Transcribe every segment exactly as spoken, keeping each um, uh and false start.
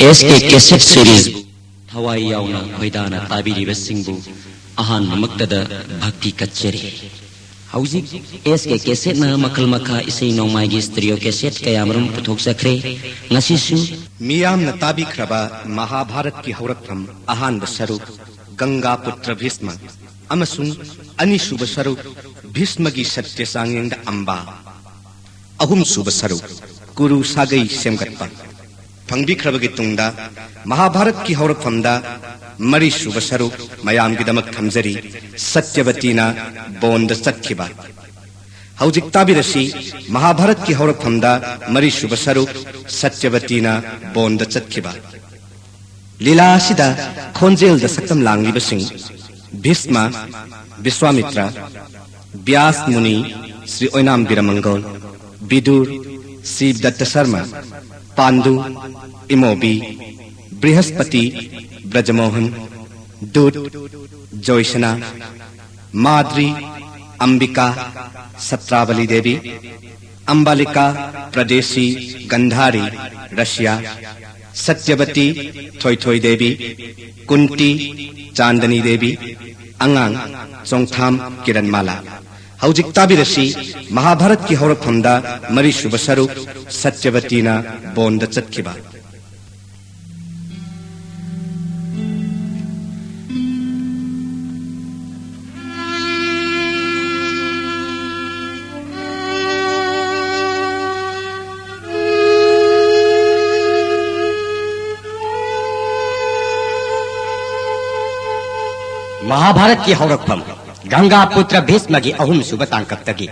ꯑꯦꯁ ꯀꯦ cassette series ꯊꯋꯥꯏ ꯌꯥꯎꯅ ꯈꯣꯏꯗꯥꯅ ꯇꯥꯕꯤꯔꯤꯕꯁꯤꯡꯕꯨ ꯑꯍꯥꯟꯕꯃꯛꯇꯗ ꯚꯛꯇꯤ ꯀꯠꯆꯔꯤ꯫ ꯍꯧꯖꯤꯛ ꯑꯦꯁ ꯀꯦ ꯀꯦꯁꯦꯠꯅ ꯃꯈꯜ ꯃꯈꯥ ꯏꯁꯩ ꯅꯣꯡꯃꯥꯏꯒꯤ ꯁ꯭ꯇꯦꯔꯤꯑꯣ ꯀꯦꯁꯦꯠ ꯀꯌꯥꯃꯔꯨꯝ ꯄꯨꯊꯣꯛꯆꯈ꯭ꯔꯦ꯫ ꯉꯁꯤꯁꯨ ꯃꯤꯌꯥꯝꯅ ꯇꯥꯕꯤꯈ꯭ꯔꯕ ꯃꯍꯥꯚꯥꯔꯠꯀꯤ ꯍꯧꯔꯛꯐꯝ ꯑꯍꯥꯟꯕ ꯁꯔꯨꯛ, ꯒꯪꯒꯥ ꯄꯨꯇ꯭ꯔ ꯚꯤꯁꯃ ꯑꯃꯁꯨꯡ ꯑꯅꯤꯁꯨꯕ ꯁꯔꯨꯛ, ꯚꯤꯁꯃꯒꯤ ꯁꯠꯌ ꯆꯥꯡꯌꯦꯡꯗ ꯑꯝꯕꯥ, ꯑꯍꯨꯝꯁꯨꯕ ꯁꯔꯨꯛ, ꯀꯨꯔꯨ ꯁꯥꯒꯩ ꯁꯦꯝꯒꯠꯄ ꯐꯪꯕꯤꯈ꯭ꯔꯕꯒꯤ ꯇꯨꯡꯗ, ꯃꯍꯥꯚꯥꯔꯠꯀꯤ ꯍꯧꯔꯛꯐꯝꯗ ꯃꯔꯤꯁꯨꯕ ꯁꯔꯨꯛ ꯃꯌꯥꯝꯒꯤꯗꯃꯛ ꯊꯝꯖꯔꯤ, ꯁꯠꯌꯕꯇꯤꯅ ꯕꯣꯟꯗ ꯆꯠꯈꯤꯕ꯫ ꯍꯧꯖꯤꯛ ꯇꯥꯕꯤꯔꯁꯤ ꯃꯍꯥꯚꯥꯔꯠꯀꯤ ꯍꯧꯔꯛꯐꯝꯗ ꯃꯔꯤꯁꯨꯕ ꯁꯔꯨꯛ, ꯁꯠꯌꯕꯇꯤꯅ ꯕꯣꯟꯗ ꯆꯠꯈꯤꯕ꯫ ꯂꯤꯂꯥ ꯑꯁꯤꯗ ꯈꯣꯟꯖꯦꯜꯗ ꯁꯛꯇꯝ ꯂꯥꯡꯂꯤꯕꯁꯤꯡ: ꯚꯤꯁꯃ, ꯕꯤꯁ꯭ꯋꯥꯃꯤꯇ꯭ꯔ, ꯕ꯭ꯌꯥꯁ ꯃꯨꯅꯤ, ꯁ꯭ꯔꯤ ꯑꯣꯏꯅꯥꯝ ꯕꯤꯔꯃꯪꯒꯣꯜ, ꯕꯤꯗꯨꯔ, ꯁꯤꯕꯗꯠꯇ ꯁꯔꯃ, ꯄꯥꯟꯗꯨ, ꯏꯃꯣꯕꯤ, ꯕ꯭ꯔꯤꯍꯁꯄꯇꯤ, ꯕ꯭ꯔꯖꯃꯣꯍꯟ, ꯗꯨꯠ, ꯖꯣꯏꯁꯅꯥ, ꯃꯥꯗ꯭ꯔꯤ, ꯑꯝꯕꯤꯀꯥ, ꯁꯇ꯭ꯔꯥꯕꯂꯤ ꯗꯦꯕꯤ, ꯑꯝꯕꯥꯂꯤꯀꯥ, ꯄ꯭ꯔꯗꯦꯁꯤ, ꯒꯟꯙꯥꯔꯤ, ꯔꯁꯤꯌꯥ, ꯁꯇ꯭ꯌꯕꯇꯤ, ꯊꯣꯏꯊꯣꯏ ꯗꯦꯕꯤ, ꯀꯨꯟꯇꯤ, ꯆꯥꯟꯗꯅꯤ ꯗꯦꯕꯤ, ꯑꯉꯥꯡ, ꯆꯣꯡꯊꯥꯝ, ꯀꯤꯔꯟꯃꯥꯂꯥ꯫ ꯍꯧꯖꯤꯛ ꯇꯥꯕꯤꯔꯁꯤ ꯃꯍꯥꯚꯥꯔꯠꯀꯤ ꯍꯧꯔꯛꯐꯝꯗ ꯃꯔꯤꯁꯨꯕ ꯁꯔꯨꯛ, ꯁꯇ꯭ꯌꯕꯇꯤꯅ ꯕꯣꯟꯗ ꯆꯠꯈꯤꯕ꯫ ꯃꯍꯥꯚꯥꯔꯠꯀꯤ ꯍꯧꯔꯛꯐꯝ, ꯒꯪꯒꯥ ꯄꯨꯇ꯭ꯔ ꯚꯤꯁꯃꯒꯤ ꯑꯍꯨꯝꯁꯨꯕ ꯇꯥꯡꯀꯛꯇꯒꯤ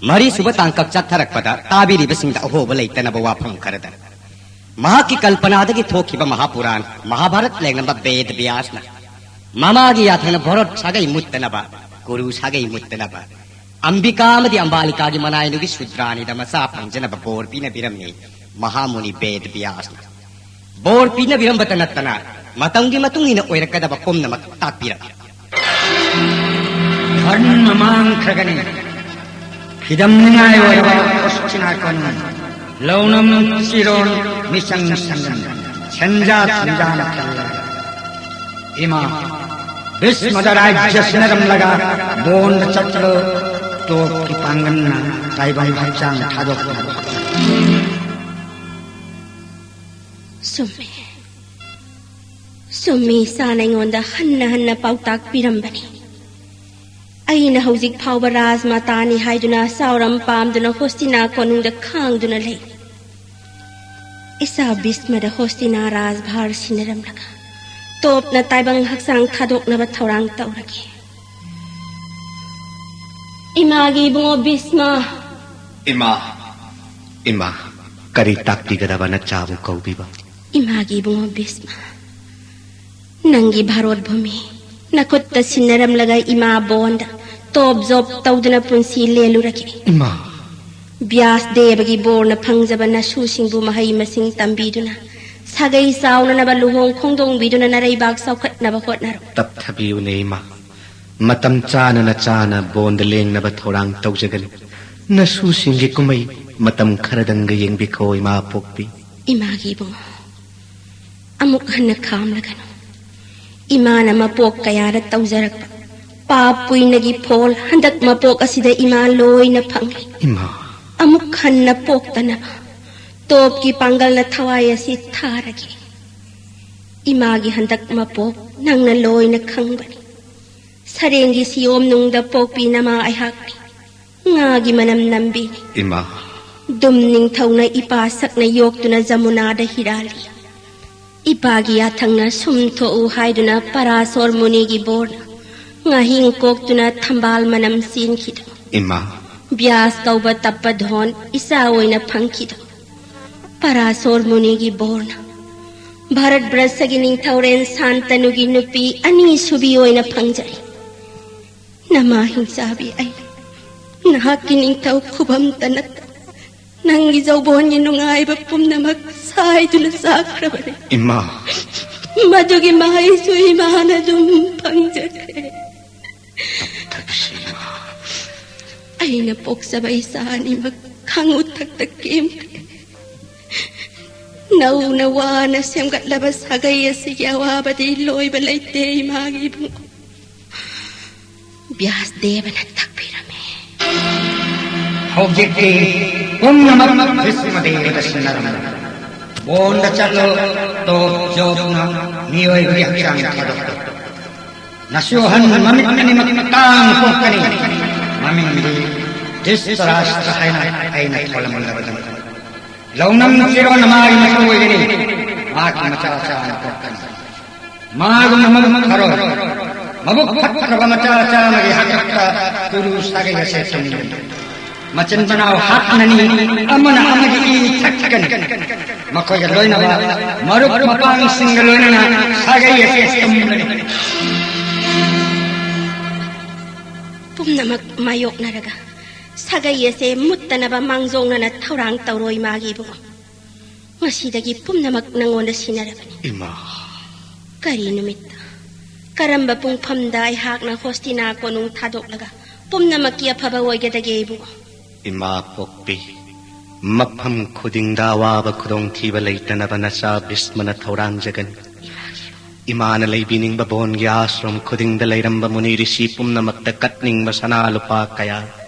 ꯃꯔꯤꯁꯨꯕ ꯇꯥꯡꯀꯛ ꯆꯠꯊꯔꯛꯄꯗ ꯇꯥꯕꯤꯔꯤꯕꯁꯤꯡꯗ ꯑꯍꯣꯕ ꯂꯩꯇꯅꯕ ꯋꯥꯐꯝ ꯈꯔꯗ꯫ ꯃꯍꯥꯛꯀꯤ ꯀꯜꯄꯅꯥꯗꯒꯤ ꯊꯣꯛꯈꯤꯕ ꯃꯍꯥꯄꯨꯔꯥꯟ ꯃꯍꯥꯚꯥꯔꯠ ꯂꯦꯡꯂꯝꯕ ꯕꯦꯗ ꯕ꯭ꯌꯥꯁꯅ ꯃꯃꯥꯒꯤ ꯌꯥꯊꯪꯅ ꯚꯥꯔꯠ ꯁꯥꯒꯩ ꯃꯨꯠꯇꯅꯕ, ꯀꯨꯔꯨ ꯁꯥꯒꯩ ꯃꯨꯠꯇꯅꯕ, ꯑꯝꯕꯤꯀꯥ ꯑꯃꯗꯤ ꯑꯝꯕꯥꯂꯤꯀꯥꯒꯤ ꯃꯅꯥꯏꯅꯨꯒꯤ ꯁꯨꯗ꯭ꯔꯥꯅꯤꯗ ꯃꯆꯥ ꯐꯪꯖꯅꯕ ꯕꯣꯔ ꯄꯤꯅꯕꯤꯔꯝꯃꯤ ꯃꯍꯥꯃꯨꯅꯤ ꯕꯦꯗ ꯕ꯭ꯌꯥꯁꯅ꯫ ꯕꯣꯔ ꯄꯤꯅꯕꯤꯔꯝꯕꯇ ꯅꯠꯇꯅ ꯃꯇꯝꯒꯤ ꯃꯇꯨꯡ ꯏꯟꯅ ꯑꯣꯏꯔꯛꯀꯗꯕ ꯄꯨꯝꯅꯃꯛ ꯇꯥꯛꯄꯤꯔꯝꯃꯤ꯫ ꯙꯔꯃ ꯃꯥꯡꯈ꯭ꯔꯒꯅꯤ꯫ ꯐꯤꯗꯝꯅꯤꯡꯉꯥꯏ ꯑꯣꯏꯔꯕ ꯈꯣꯁꯆꯤꯅꯥꯀꯣꯟ ꯂꯧꯅꯝ ꯆꯤꯔꯣꯟ ꯃꯤꯆꯪ ꯁꯪꯒꯅꯤ꯫ ꯈꯦꯟꯖꯥ ꯈꯦꯟꯖꯥꯅ ꯈꯜꯂꯦ꯫ ꯏꯃꯥ, ꯚꯤꯁꯃꯗ ꯔꯥꯖ꯭ꯌ ꯁꯤꯟꯅꯔꯝꯂꯒ ꯕꯣꯟꯗ ꯆꯠꯂꯣ, ꯇꯣꯞꯀꯤ ꯄꯥꯡꯒꯜꯅ ꯇꯥꯏꯕꯪ ꯍꯛꯆꯥꯡ ꯊꯥꯗꯣꯛꯂꯣ꯫ ꯆꯨꯝꯃꯦ꯫ ꯆꯨꯝꯃꯤ, ꯏꯆꯥꯅ ꯑꯩꯉꯣꯟꯗ ꯍꯟꯅ ꯍꯟꯅ ꯄꯥꯎꯇꯥꯛ ꯄꯤꯔꯝꯕꯅꯤ꯫ ꯑꯩꯅ ꯍꯧꯖꯤꯛ ꯐꯥꯎꯕ ꯔꯥꯖꯃꯥꯇꯥꯅꯤ ꯍꯥꯏꯗꯨꯅ ꯆꯥꯎꯔꯝ ꯄꯥꯝꯗꯨꯅ ꯍꯣꯁꯇꯤꯅꯥ ꯀꯣꯅꯨꯡꯗ ꯈꯥꯡꯗꯨꯅ ꯂꯩ꯫ ꯏꯆꯥ ꯚꯤꯁꯃꯗ ꯍꯣꯁꯇꯤꯅꯥ ꯔꯥꯖꯚꯥꯔ ꯁꯤꯟꯅꯔꯝꯂꯒ ꯇꯣꯞꯅ ꯇꯥꯏꯕꯪ ꯍꯛꯆꯥꯡ ꯊꯥꯗꯣꯛꯅꯕ ꯊꯧꯔꯥꯡ ꯇꯧꯔꯒꯦ꯫ ꯏꯃꯥꯒꯤ ꯏꯕꯨꯡꯉꯣ ꯚꯤꯁꯃ꯫ ꯏꯃꯥ, ꯏꯃꯥ, ꯀꯔꯤ ꯇꯥꯛꯄꯤꯒꯗꯕ ꯅꯆꯥꯕꯨ ꯀꯧꯕꯤꯕ? ꯏꯃꯥꯒꯤ ꯏꯕꯨꯡꯉꯣ ꯚꯤꯁꯃ, ꯅꯪꯒꯤ ꯚꯥꯔꯣꯠ ꯚꯨꯃꯤ ꯅꯈꯨꯠꯇ ꯁꯤꯟꯅꯔꯝꯂꯒ ꯏꯃꯥ ꯕꯣꯟꯗ ꯇꯣꯞ ꯖꯣꯞ ꯇꯧꯗꯨꯅ ꯄꯨꯟꯁꯤ ꯂꯦꯜꯂꯨꯔꯒꯦ꯫ ꯏꯃꯥ꯫ ꯕ꯭ꯌꯥꯁ ꯗꯦꯕꯒꯤ ꯕꯣꯔꯅ ꯐꯪꯖꯕ ꯅꯁꯨꯁꯤꯡꯕꯨ ꯃꯍꯩ ꯃꯁꯤꯡ ꯇꯝꯕꯤꯗꯨꯅ ꯁꯥꯒꯩ ꯆꯥꯎꯅꯅꯕ ꯂꯨꯍꯣꯡ ꯈꯣꯡꯗꯣꯡꯕꯤꯗꯨꯅ ꯅꯔꯩꯕꯥꯛ ꯆꯥꯎꯈꯠꯅꯕ ꯍꯣꯠꯅꯔꯣ꯫ ꯇꯞꯊꯕꯤꯌꯨꯅꯦ ꯏꯃꯥ꯫ ꯃꯇꯝ ꯆꯥꯅ ꯅꯆꯥꯅ ꯕꯣꯟꯗ ꯂꯦꯡꯅꯕ ꯊꯧꯔꯥꯡ ꯇꯧꯖꯒꯅꯤ꯫ ꯅꯁꯨꯁꯤꯡꯒꯤ ꯀꯨꯝꯍꯩ ꯃꯇꯝ ꯈꯔꯗꯪꯒ ꯌꯦꯡꯕꯤꯈꯣ ꯏꯃꯥ ꯄꯣꯛꯄꯤ꯫ ꯏꯃꯥꯒꯤ ꯏꯕꯨꯡꯉꯣ, ꯑꯃꯨꯛ ꯍꯟꯅ ꯈꯥꯝꯂꯒꯅꯨ꯫ ꯏꯃꯥꯅ ꯃꯄꯣꯛ ꯀꯌꯥꯗ ꯇꯧꯖꯔꯛꯄ ꯄꯥꯞ ꯄꯨꯏꯅꯒꯤ ꯐꯣꯜ ꯍꯟꯗꯛ ꯃꯄꯣꯛ ꯑꯁꯤꯗ ꯏꯃꯥ ꯂꯣꯏꯅ ꯐꯪꯂꯦ꯫ ꯏꯃꯥ꯫ ꯑꯃꯨꯛ ꯍꯟꯅ ꯄꯣꯛꯇꯅꯕ ꯇꯣꯞꯀꯤ ꯄꯥꯡꯒꯜꯅ ꯊꯋꯥꯏ ꯑꯁꯤ ꯊꯥꯔꯒꯦ꯫ ꯏꯃꯥꯒꯤ ꯍꯟꯗꯛ ꯃꯄꯣꯛ ꯅꯪꯅ ꯂꯣꯏꯅ ꯈꯪꯕꯅꯤ꯫ ꯁꯔꯦꯡꯒꯤ ꯁꯤꯌꯣꯝ ꯅꯨꯡꯗ ꯄꯣꯛꯄꯤ ꯅꯃꯥ ꯑꯩꯍꯥꯛꯅꯤ꯫ ꯉꯥꯒꯤ ꯃꯅꯝ ꯅꯝꯕꯤꯅꯤ꯫ ꯏꯃꯥ꯫ ꯗꯨꯝ ꯅꯤꯡꯊꯧꯅ ꯏꯄꯥ ꯁꯛꯅ ꯌꯣꯛꯇꯨꯅ ꯖꯃꯨꯅꯥꯗ ꯍꯤꯔꯥꯜꯂꯤ꯫ ꯏꯄꯥꯒꯤ ꯌꯥꯊꯪꯅ ꯁꯨꯝ ꯊꯣꯛꯎ ꯍꯥꯏꯗꯨꯅ ꯄꯔꯥꯁꯣꯔ ꯃꯨꯅꯤꯒꯤ ꯕꯣꯔꯅ ꯉꯥꯍꯤꯡ ꯀꯣꯛꯇꯨꯅ ꯊꯝꯕꯥꯜ ꯃꯅꯝ ꯆꯦꯟꯈꯤꯗꯣ꯫ ꯏꯃꯥ꯫ ꯕ꯭ꯌꯥꯁ ꯀꯧꯕ ꯇꯞꯄ ꯙꯣꯟ ꯏꯆꯥ ꯑꯣꯏꯅ ꯐꯪꯈꯤꯗꯣ꯫ ꯄꯔꯥꯁꯣꯔ ꯃꯨꯅꯤꯒꯤ ꯕꯣꯔꯅ ꯚꯥꯔꯠ ꯕ꯭ꯔꯁꯒꯤ ꯅꯤꯡꯊꯧꯔꯦꯜ ꯁꯥꯟꯇꯅꯨꯒꯤ ꯅꯨꯄꯤ ꯑꯅꯤꯁꯨꯕꯤ ꯑꯣꯏꯅ ꯐꯪꯖꯔꯦ꯫ ꯅꯃꯥ ꯍꯤꯡꯆꯥꯕꯤ ꯑꯩ ꯅꯍꯥꯛꯀꯤ ꯅꯤꯡꯊꯧ ꯈꯨꯕꯝꯇ ꯅꯠꯇꯅ ꯅꯪꯒꯤ ꯖꯧꯕꯣꯟꯒꯤ ꯅꯨꯡꯉꯥꯏꯕ ꯄꯨꯝꯅꯃꯛ ꯁꯥꯏꯗꯨꯅ ꯆꯥꯈ꯭ꯔꯕꯅꯤ꯫ ꯏꯃꯥ꯫ ꯃꯗꯨꯒꯤ ꯃꯍꯩꯁꯨ ꯏꯃꯥꯅ ꯑꯗꯨꯝ ꯐꯪꯖꯈ꯭ꯔꯦ꯫ ꯇꯞꯊꯕꯤꯁꯤ ꯏꯃꯥ꯫ ꯑꯩꯅ ꯄꯣꯛꯆꯕ ꯏꯆꯥ ꯑꯅꯤꯃꯛ ꯈꯥꯡꯎ ꯊꯛꯇ ꯀꯦꯝꯈ꯭ꯔꯦ꯫ ꯅꯧꯅ ꯋꯥꯅ ꯁꯦꯝꯒꯠꯂꯕ ꯁꯥꯒꯩ ꯑꯁꯤꯒꯤ ꯑꯋꯥꯕꯗꯤ ꯂꯣꯏꯕ ꯂꯩꯇꯦ, ꯏꯃꯥꯒꯤ ꯏꯕꯨꯡꯉꯣ꯫ ꯕ꯭ꯌꯥꯁ ꯗꯦꯕꯅ ꯇꯥꯛꯄꯤꯔꯝꯃꯤ꯫ ꯍꯧꯖꯤꯛꯇꯤ ꯄꯨꯝꯅꯃꯛ ꯚꯤꯁꯃ ꯗꯦꯕꯗ ꯁꯤꯟꯅꯔꯝꯂꯦ꯫ ꯕꯣꯟꯗ ꯆꯠꯂꯣ, ꯇꯣꯞ ꯖꯣꯞꯅ ꯃꯤꯑꯣꯏꯕꯒꯤ ꯍꯛꯆꯥꯡ ꯊꯥꯗꯣꯛꯂꯣ꯫ ꯅꯁꯨ ꯑꯍꯟ ꯃꯃꯤꯠ ꯑꯅꯤꯃꯛ ꯇꯥꯡ ꯄꯣꯛꯀꯅꯤ꯫ ꯃꯃꯤꯡꯗꯤ ꯙ꯭ꯔꯤꯇꯔꯥꯁ꯭ꯇ꯭ꯔ ꯍꯥꯏꯅ ꯑꯩꯅ ꯊꯣꯜꯂꯝꯂꯕꯗꯨꯅꯤ꯫ ꯂꯧꯅꯝ ꯐꯤꯔꯣꯟ ꯃꯥꯒꯤ ꯃꯇꯨ ꯑꯣꯏꯒꯅꯤ꯫ ꯃꯍꯥꯛꯀꯤ ꯃꯆꯥ ꯆꯥꯝꯃ ꯄꯣꯛꯀꯅꯤ꯫ ꯃꯥꯒꯨꯝꯕ ꯃꯕꯨꯛ ꯐꯔꯣꯏ, ꯃꯕꯨꯛ ꯐꯠꯇ꯭ꯔꯕ ꯃꯆꯥ ꯆꯥꯝꯃꯒꯤ ꯍꯥꯛꯇꯛꯇ ꯀꯨꯔꯨ ꯁꯥꯒꯩ ꯑꯁꯦ ꯇꯨꯝꯒꯅꯤ꯫ ꯃꯆꯤꯟ ꯃꯅꯥꯎ ꯍꯥꯠꯅꯅꯤ, ꯑꯃꯅ ꯑꯃꯒꯤ ꯏ ꯊꯛꯀꯅꯤ꯫ ꯃꯈꯣꯏꯒ ꯂꯣꯏꯅꯕ ꯃꯔꯨꯞ ꯃꯄꯥꯡꯁꯤꯡꯒ ꯂꯣꯏꯅꯅ ꯁꯥꯒꯩ ꯑꯁꯦ ꯇꯨꯝꯒꯅꯤ꯫ ꯄꯨꯝꯅꯃꯛ ꯃꯥꯌꯣꯛꯅꯔꯒ ꯁꯥꯒꯩ ꯑꯁꯦ ꯃꯨꯠꯇꯅꯕ ꯃꯥꯡꯖꯧꯅꯅ ꯊꯧꯔꯥꯡ ꯇꯧꯔꯣ, ꯏꯃꯥꯒꯤ ꯏꯕꯨꯡꯉꯣ꯫ ꯉꯁꯤꯗꯒꯤ ꯄꯨꯝꯅꯃꯛ ꯅꯪꯉꯣꯟꯗ ꯁꯤꯟꯅꯔꯕꯅꯤ꯫ ꯏꯃꯥ꯫ ꯀꯔꯤ ꯅꯨꯃꯤꯠꯇ, ꯀꯔꯝꯕ ꯄꯨꯡꯐꯝꯗ ꯑꯩꯍꯥꯛꯅ ꯍꯣꯁꯇꯤꯅꯥ ꯀꯣꯅꯨꯡ ꯊꯥꯗꯣꯛꯂꯒ ꯄꯨꯝꯅꯃꯛꯀꯤ ꯑꯐꯕ ꯑꯣꯏꯒꯗꯒꯦ, ꯏꯕꯨꯡꯉꯣ? ꯏꯃꯥ ꯄꯣꯛꯄꯤ, ꯃꯐꯝ ꯈꯨꯗꯤꯡꯗ ꯑꯋꯥꯕ ꯈꯨꯗꯣꯡꯊꯤꯕ ꯂꯩꯇꯅꯕ ꯅꯆꯥ ꯚꯤꯁꯃꯅ ꯊꯧꯔꯥꯡꯖꯒꯅꯤ꯫ ꯏꯃꯥꯅ ꯂꯩꯕꯤꯅꯤꯡꯕ ꯕꯣꯟꯒꯤ ꯑꯥꯁ꯭ꯔꯝ ꯈꯨꯗꯤꯡꯗ ꯂꯩꯔꯝꯕ ꯃꯨꯅꯤ ꯔꯤꯁꯤ ꯄꯨꯝꯅꯃꯛꯇ ꯀꯠꯅꯤꯡꯕ ꯁꯅꯥ ꯂꯨꯄꯥ ꯀꯌꯥ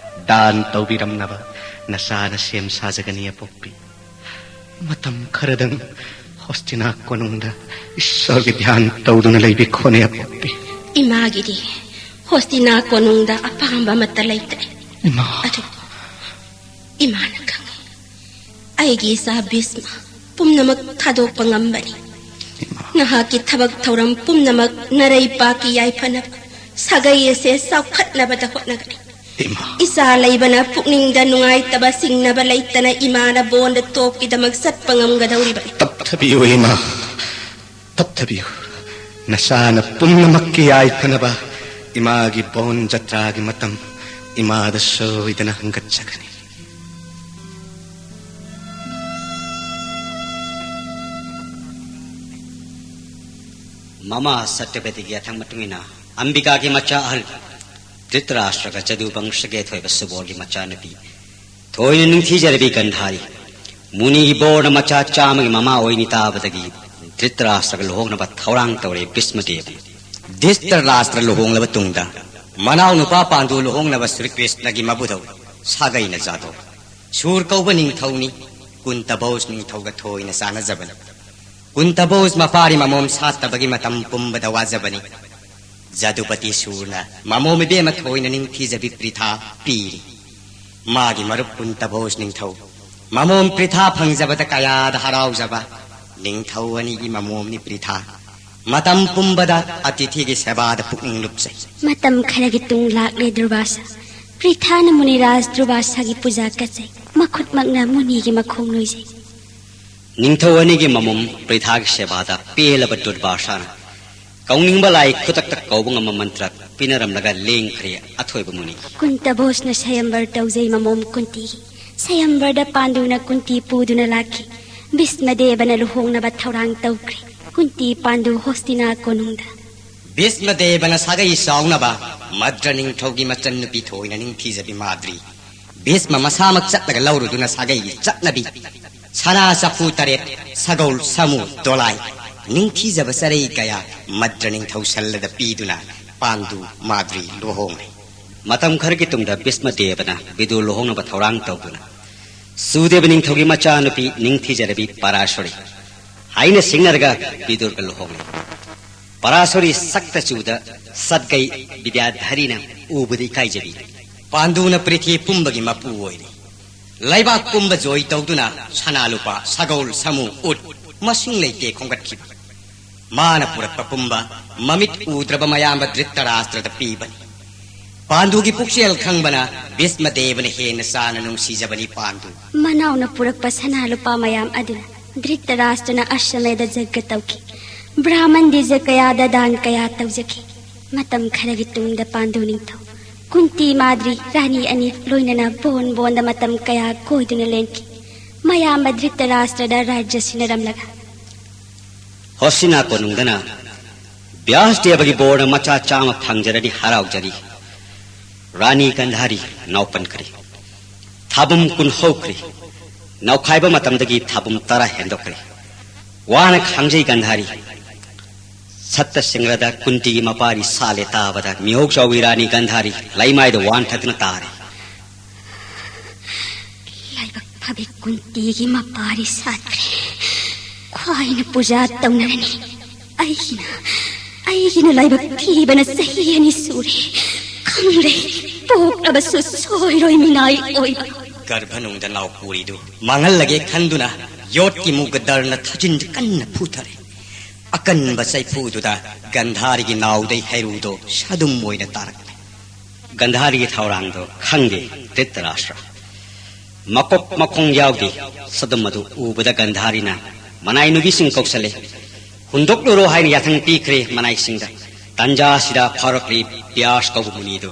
ꯗꯥꯟ ꯇꯧꯕꯤꯔꯝꯅꯕ ꯅꯆꯥꯅ ꯁꯦꯝ ꯁꯥꯖꯒꯅꯤ, ꯑꯄꯣꯛꯄꯤ꯫ ꯃꯇꯝ ꯈꯔꯗꯪ ꯍꯣꯁꯇꯤꯅꯥ ꯀꯣꯅꯨꯡꯗ ꯏꯁꯣꯔꯒꯤ ꯙ꯭ꯌꯥꯟ ꯇꯧꯗꯨꯅ ꯂꯩꯕꯤꯈꯣꯅꯦ, ꯑꯄꯣꯛꯄꯤ꯫ ꯏꯃꯥꯒꯤꯗꯤ ꯍꯣꯁꯇꯤꯅꯥ ꯀꯣꯅꯨꯡꯗ ꯑꯄꯥꯝꯕ ꯑꯃꯠꯇ ꯂꯩꯇ꯭ꯔꯦ꯫ ꯏꯃꯥ꯫ ꯑꯗꯨ ꯏꯃꯥꯅ ꯈꯪꯏ, ꯑꯩꯒꯤ ꯏꯆꯥ ꯚꯤꯁꯃ ꯄꯨꯝꯅꯃꯛ ꯊꯥꯗꯣꯛꯄ ꯉꯝꯕꯅꯤ꯫ ꯏꯃꯥ꯫ ꯅꯍꯥꯛꯀꯤ ꯊꯕꯛ ꯊꯧꯔꯝ ꯄꯨꯝꯅꯃꯛ ꯅꯔꯩ ꯄꯥꯛꯀꯤ ꯌꯥꯏꯐꯅꯕ, ꯁꯥꯒꯩ ꯑꯁꯦ ꯆꯥꯎꯈꯠꯅꯕꯗ ꯍꯣꯠꯅꯒꯅꯤ꯫ ꯏꯃꯥ꯫ ꯏꯆꯥ ꯂꯩꯕꯅ ꯄꯨꯛꯅꯤꯡꯗ ꯅꯨꯡꯉꯥꯏꯇꯕ ꯆꯤꯡꯅꯕ ꯂꯩꯇꯅ ꯏꯃꯥꯅ ꯕꯣꯟꯗ ꯇꯣꯞꯀꯤꯗꯃꯛ ꯆꯠꯄ ꯉꯝꯒꯗꯧꯔꯤꯕꯅꯤ꯫ ꯇꯞꯊꯕꯤꯌꯨ ꯏꯃꯥ, ꯇꯞꯊꯕꯤꯌꯨ꯫ ꯅꯆꯥꯅ ꯄꯨꯝꯅꯃꯛꯀꯤ ꯌꯥꯏꯐꯅꯕ ꯏꯃꯥꯒꯤ ꯕꯣꯟ ꯖꯇ꯭ꯔꯥꯒꯤ ꯃꯇꯝ ꯏꯃꯥꯗ ꯁꯣꯏꯗꯅ ꯍꯪꯒꯠꯆꯒꯅꯤ꯫ ꯃꯃꯥ ꯁꯇ꯭ꯌꯕꯇꯤꯒꯤ ꯌꯥꯊꯪ ꯃꯇꯨꯡ ꯏꯟꯅ ꯑꯝꯕꯤꯀꯥꯒꯤ ꯃꯆꯥ ꯑꯍꯜ ꯙ꯭ꯔꯤꯇꯔꯥꯁ꯭ꯇ꯭ꯔꯒ ꯖꯗꯨ ꯕꯪꯁꯒꯤ ꯑꯊꯣꯏꯕ ꯁꯨꯕꯣꯜꯒꯤ ꯃꯆꯥꯅꯨꯄꯤ ꯊꯣꯏꯅ ꯅꯤꯡꯊꯤꯖꯔꯕꯤ ꯒꯟꯙꯥꯔꯤ ꯃꯨꯅꯤꯒꯤ ꯕꯣꯔꯅ ꯃꯆꯥ ꯆꯥꯝꯃꯒꯤ ꯃꯃꯥ ꯑꯣꯏꯅꯤ ꯇꯥꯕꯗꯒꯤ ꯙ꯭ꯔꯤꯇꯔꯥꯁꯇ꯭ꯔꯒ ꯂꯨꯍꯣꯡꯅꯕ ꯊꯧꯔꯥꯡ ꯇꯧꯔꯦ ꯚꯤꯁꯃꯗꯦꯕꯅ꯫ ꯙ꯭ꯔꯤꯇꯔꯥꯁꯇ꯭ꯔ ꯂꯨꯍꯣꯡꯂꯕ ꯇꯨꯡꯗ ꯃꯅꯥꯎꯅꯨꯄꯥ ꯄꯥꯟꯗꯨ ꯂꯨꯍꯣꯡꯅꯕ ꯁ꯭ꯔꯤ ꯀ꯭ꯔꯤꯁꯅꯒꯤ ꯃꯕꯨꯙꯧ ꯁꯥꯒꯩꯅ ꯖꯥꯗꯧ ꯁꯨꯔ ꯀꯧꯕ ꯅꯤꯡꯊꯧꯅꯤ ꯀꯨꯟꯇꯚꯧꯖ ꯅꯤꯡꯊꯧꯒ ꯊꯣꯏꯅ ꯆꯥꯟꯅꯖꯕꯅꯤ꯫ ꯀꯨꯟꯇꯚꯧꯖ ꯃꯄꯥꯔꯤ ꯃꯃꯣꯝ ꯁꯥꯠꯇꯕꯒꯤ ꯃꯇꯝ ꯄꯨꯝꯕꯗ ꯋꯥꯖꯕꯅꯤ꯫ ꯖꯗꯨꯄꯇꯤ ꯁꯨꯔꯅ ꯃꯃꯣꯝ ꯏꯕꯦꯝꯃ ꯊꯣꯏꯅ ꯅꯤꯡꯊꯤꯖꯕꯤ ꯄ꯭ꯔꯤꯊꯥ ꯄꯤꯔꯤ꯫ ꯃꯥꯒꯤ ꯃꯔꯨꯞ ꯀꯨꯟꯇꯚꯧꯖ ꯅꯤꯡꯊꯧ ꯃꯃꯣꯝ ꯄ꯭ꯔꯤꯊꯥ ꯐꯪꯖꯕꯗ ꯀꯌꯥꯗ ꯍꯔꯥꯎꯖꯕ꯫ ꯅꯤꯡꯊꯧ ꯑꯅꯤꯒꯤ ꯃꯃꯣꯝꯅꯤ ꯄ꯭ꯔꯤꯊꯥ꯫ ꯃꯇꯝ ꯄꯨꯝꯕꯗ ꯑꯇꯤꯊꯤꯒꯤ ꯁꯦꯕꯥꯗ ꯄꯨꯛꯅꯤꯡ ꯂꯨꯞꯆꯩ꯫ ꯃꯇꯝ ꯈꯔꯒꯤ ꯇꯨꯡ ꯂꯥꯛꯂꯦ ꯗꯨꯔꯚꯥꯁꯥ꯫ ꯄ꯭ꯔꯤꯊꯥꯅ ꯃꯨꯅꯤꯔꯥꯖ ꯗꯨꯔꯚꯥꯁꯥꯒꯤ ꯄꯨꯖꯥ ꯀꯠꯆꯩ꯫ ꯃꯈꯨꯠꯃꯛꯅ ꯃꯨꯅꯤꯒꯤ ꯃꯈꯣꯡ ꯅꯣꯏꯖꯩ꯫ ꯅꯤꯡꯊꯧ ꯑꯅꯤꯒꯤ ꯃꯃꯣꯝ ꯄ꯭ꯔꯤꯊꯥꯒꯤ ꯁꯦꯕꯥꯗ ꯄꯦꯜꯂꯕ ꯗꯨꯔꯚꯥꯁꯥꯅ ꯀꯧꯅꯤꯡꯕ ꯂꯥꯏ ꯈꯨꯗꯛꯇ ꯀꯧꯕ ꯉꯝꯕ ꯃꯟꯇ꯭ꯔ ꯄꯤꯅꯔꯝꯂꯒ ꯂꯦꯡꯈ꯭ꯔꯦ ꯑꯊꯣꯏꯕ ꯃꯨꯅꯤ꯫ ꯀꯨꯟꯇꯚꯧꯖꯅ ꯁꯌꯝꯕꯔ ꯇꯧꯖꯩ ꯃꯃꯣꯝ ꯀꯨꯟꯇꯤꯒꯤ꯫ ꯁꯌꯝꯕꯔꯗ ꯄꯥꯟꯗꯨꯅ ꯀꯨꯟꯇꯤ ꯄꯨꯗꯨꯅ ꯂꯥꯛꯈꯤ꯫ ꯚꯤꯁꯃꯗꯦꯕꯅ ꯂꯨꯍꯣꯡꯅꯕ ꯊꯧꯔꯥꯡ ꯇꯧꯈ꯭ꯔꯦ꯫ ꯀꯨꯟꯇꯤ ꯄꯥꯟꯗꯨ ꯍꯣꯁꯇꯤꯅꯥ ꯀꯣꯅꯨꯡꯗ꯫ ꯚꯤꯁꯃꯗꯦꯕꯅ ꯁꯥꯒꯩ ꯆꯥꯎꯅꯕ ꯃꯗ꯭ꯔ ꯅꯤꯡꯊꯧꯒꯤ ꯃꯆꯟꯅꯨꯄꯤ ꯊꯣꯏꯅ ꯅꯤꯡꯊꯤꯖꯕꯤ ꯃꯥꯗ꯭ꯔꯤ ꯚꯤꯁꯃ ꯃꯁꯥꯃꯛ ꯆꯠꯂꯒ ꯂꯧꯔꯨꯗꯨꯅ ꯁꯥꯒꯩꯒꯤ ꯆꯠꯅꯕꯤ ꯁꯅꯥ ꯆꯐꯨ ꯇꯔꯦꯠ, ꯁꯒꯣꯜ, ꯁꯥꯃꯨ, ꯗꯣꯂꯥꯏ, ꯅꯤꯡꯊꯤꯖꯕ ꯆꯔꯩ ꯀꯌꯥ ꯃꯗ꯭ꯔ ꯅꯤꯡꯊꯧ ꯁꯜꯂꯗ ꯄꯤꯗꯨꯅ ꯄꯥꯟꯗꯨ ꯃꯥꯗ꯭ꯔꯤ ꯂꯨꯍꯣꯡꯂꯦ꯫ ꯃꯇꯝ ꯈꯔꯒꯤ ꯇꯨꯡꯗ ꯚꯤꯁꯃꯗꯦꯕꯅ ꯕꯤꯗꯨꯔ ꯂꯨꯍꯣꯡꯅꯕ ꯊꯧꯔꯥꯡ ꯇꯧꯗꯨꯅ ꯁꯨꯗꯦꯕ ꯅꯤꯡꯊꯧꯒꯤ ꯃꯆꯥꯅꯨꯄꯤ ꯅꯤꯡꯊꯤꯖꯔꯕꯤ ꯄꯔꯥꯁꯣꯔꯤ ꯍꯥꯏꯅ ꯁꯤꯡꯅꯔꯒ ꯕꯤꯗꯨꯔꯒ ꯂꯨꯍꯣꯡꯂꯦ꯫ ꯄꯔꯥꯁꯣꯔꯤ ꯁꯛꯇ ꯆꯨꯗ ꯁꯠꯒꯩ ꯕꯤꯗ꯭ꯌꯥꯙꯔꯤꯅ ꯎꯕꯗ ꯏꯀꯥꯏꯖꯕꯤ꯫ ꯄꯥꯟꯗꯨꯅ ꯄ꯭ꯔꯤꯊꯤ ꯄꯨꯝꯕꯒꯤ ꯃꯄꯨ ꯑꯣꯏꯔꯤ꯫ ꯂꯩꯕꯥꯛ ꯄꯨꯝꯕ ꯖꯣꯏ ꯇꯧꯗꯨꯅ ꯁꯅꯥ ꯂꯨꯄꯥ, ꯁꯒꯣꯜ, ꯁꯥꯃꯨ, ꯎꯠ ꯃꯁꯤꯡ ꯂꯩꯇꯦ ꯈꯣꯝꯒꯠꯈꯤꯕ꯫ ꯃꯥꯅ ꯄꯨꯔꯛꯄ ꯄꯨꯝꯕ ꯃꯃꯤꯠ ꯎꯗ꯭ꯔꯕ ꯃꯌꯥꯝꯕ ꯙ꯭ꯔꯤꯇꯔꯥꯁꯇ꯭ꯔꯗ ꯄꯤꯕꯅꯤ꯫ ꯄꯥꯟꯗꯨꯒꯤ ꯄꯨꯛꯆꯦꯜ ꯈꯪꯕꯅ ꯚꯤꯁꯃꯗꯦꯕꯅ ꯍꯦꯟꯅ ꯆꯥꯅ ꯅꯨꯡꯁꯤꯖꯕꯅꯤ ꯄꯥꯟꯗꯨ꯫ ꯃꯅꯥꯎꯅ ꯄꯨꯔꯛꯄ ꯁꯅꯥ ꯂꯨꯄꯥ ꯃꯌꯥꯝ ꯑꯗꯨꯅ ꯙ꯭ꯔꯤꯇꯔꯥꯁꯇ꯭ꯔꯅ ꯑꯁ꯭ꯋꯃꯦꯙ ꯖꯒ ꯇꯧꯈꯤ꯫ ꯕ꯭ꯔꯥꯍꯃꯟ ꯗꯤꯖ ꯀꯌꯥꯗ ꯗꯥꯟ ꯀꯌꯥ ꯇꯧꯖꯈꯤ꯫ ꯃꯇꯝ ꯈꯔꯒꯤ ꯇꯨꯡꯗ ꯄꯥꯟꯗꯨ ꯅꯤꯡꯊꯧ ꯀꯨꯟꯇꯤ ꯃꯥꯗ꯭ꯔꯤ ꯔꯥꯅꯤ ꯑꯅꯤ ꯂꯣꯏꯅꯅ ꯕꯣꯟ ꯕꯣꯟꯗ ꯃꯇꯝ ꯀꯌꯥ ꯀꯣꯏꯗꯨꯅ ꯂꯦꯟꯈꯤ꯫ ꯃꯌꯥꯝꯕ ꯙ꯭ꯔꯤꯇꯔꯥꯁꯇ꯭ꯔꯗ ꯔꯥꯖ꯭ꯌ ꯁꯤꯟꯅꯔꯝꯂꯒ ꯍꯣꯁꯤꯅꯥ ꯀꯣꯅꯨꯡꯗꯅ ꯕ꯭ꯌꯥꯁꯗꯦꯕꯒꯤ ꯕꯣꯔꯅ ꯃꯆꯥ ꯆꯥꯝꯃ ꯐꯪꯖꯔꯅꯤ ꯍꯔꯥꯎꯖꯔꯤ꯫ ꯔꯥꯅꯤ ꯒꯟꯙꯥꯔꯤ ꯅꯥꯎꯄꯟꯈ꯭ꯔꯦ꯫ ꯊꯥꯕꯨꯝ ꯀꯨꯟ ꯍꯧꯈ꯭ꯔꯦ꯫ ꯅꯧꯈꯥꯏꯕ ꯃꯇꯝꯗꯒꯤ ꯊꯥꯕꯨꯝ ꯇꯔꯥ ꯍꯦꯟꯗꯣꯛꯈ꯭ꯔꯦ꯫ ꯋꯥꯅ ꯈꯥꯡꯖꯩ ꯒꯟꯙꯥꯔꯤ꯫ ꯁꯠꯇ ꯁꯤꯡꯔꯗ ꯀꯨꯟꯇꯤꯒꯤ ꯃꯄꯥꯔꯤ ꯁꯥꯠꯂꯦ ꯇꯥꯕꯗ ꯃꯤꯍꯧ ꯆꯥꯎꯕꯤ ꯔꯥꯅꯤ ꯒꯟꯙꯥꯔꯤ ꯂꯩꯃꯥꯏꯗ ꯋꯥꯟꯊꯗꯨꯅ ꯇꯥꯔꯦ꯫ ꯂꯥꯏꯕꯛ ꯐꯕꯤ ꯀꯨꯟꯇꯤꯒꯤ ꯃꯄꯥꯔꯤ ꯁꯥꯠꯈ꯭ꯔꯦ꯫ ꯈ꯭ꯋꯥꯏꯅ ꯄꯨꯖꯥ ꯇꯧꯅꯔꯅꯤ꯫ ꯑꯩꯒꯤꯅ ꯑꯩꯒꯤꯅ ꯂꯥꯏꯕꯛ ꯊꯤꯕꯅ ꯆꯍꯤ ꯑꯅꯤ ꯁꯨꯔꯦ꯫ ꯈꯪꯂꯦ, ꯄꯣꯛꯂꯕꯁꯨ ꯁꯣꯏꯔꯣꯏ ꯃꯤꯅꯥꯏ ꯑꯣꯏꯕ꯫ ꯒꯔꯚꯅꯨꯡꯗ ꯅꯥꯎ ꯄꯨꯔꯤꯗꯨ ꯃꯥꯡꯍꯜꯂꯒꯦ ꯈꯟꯗꯨꯅ ꯌꯣꯠꯀꯤ ꯃꯨꯒ ꯗꯔꯅ ꯊꯥꯖꯤꯟꯗ ꯀꯟꯅ ꯐꯨꯊꯔꯦ꯫ ꯑꯀꯟꯕ ꯆꯩꯐꯨꯗꯨꯗ ꯒꯟꯙꯥꯔꯤꯒꯤ ꯅꯥꯎꯗꯩ ꯍꯩꯔꯨꯗꯣ ꯁꯥꯗꯨꯝ ꯑꯣꯏꯅ ꯇꯥꯔꯛꯂꯦ꯫ ꯒꯟꯙꯥꯔꯤꯒꯤ ꯊꯧꯔꯥꯡꯗꯣ ꯈꯪꯗꯦ ꯙ꯭ꯔꯤꯇꯔꯥꯁ꯭ꯇ꯭ꯔ꯫ ꯃꯀꯣꯛ ꯃꯈꯣꯡ ꯌꯥꯎꯗꯦ꯫ ꯁꯥꯗꯨꯝ ꯑꯗꯨ ꯎꯕꯗ ꯒꯟꯙꯥꯔꯤꯅ ꯃꯅꯥꯏ ꯅꯨꯄꯤꯁꯤꯡ ꯀꯧꯁꯜꯂꯦ꯫ ꯍꯨꯟꯗꯣꯛꯂꯨꯔꯣ ꯍꯥꯏꯅ ꯌꯥꯊꯪ ꯄꯤꯈ꯭ꯔꯦ ꯃꯅꯥꯏꯁꯤꯡꯗ꯫ ꯇꯥꯟꯖꯥ ꯑꯁꯤꯗ ꯐꯥꯎꯔꯛꯂꯤ ꯕ꯭ꯌꯥꯁ ꯀꯧꯕ ꯃꯨꯅꯤꯗꯨ꯫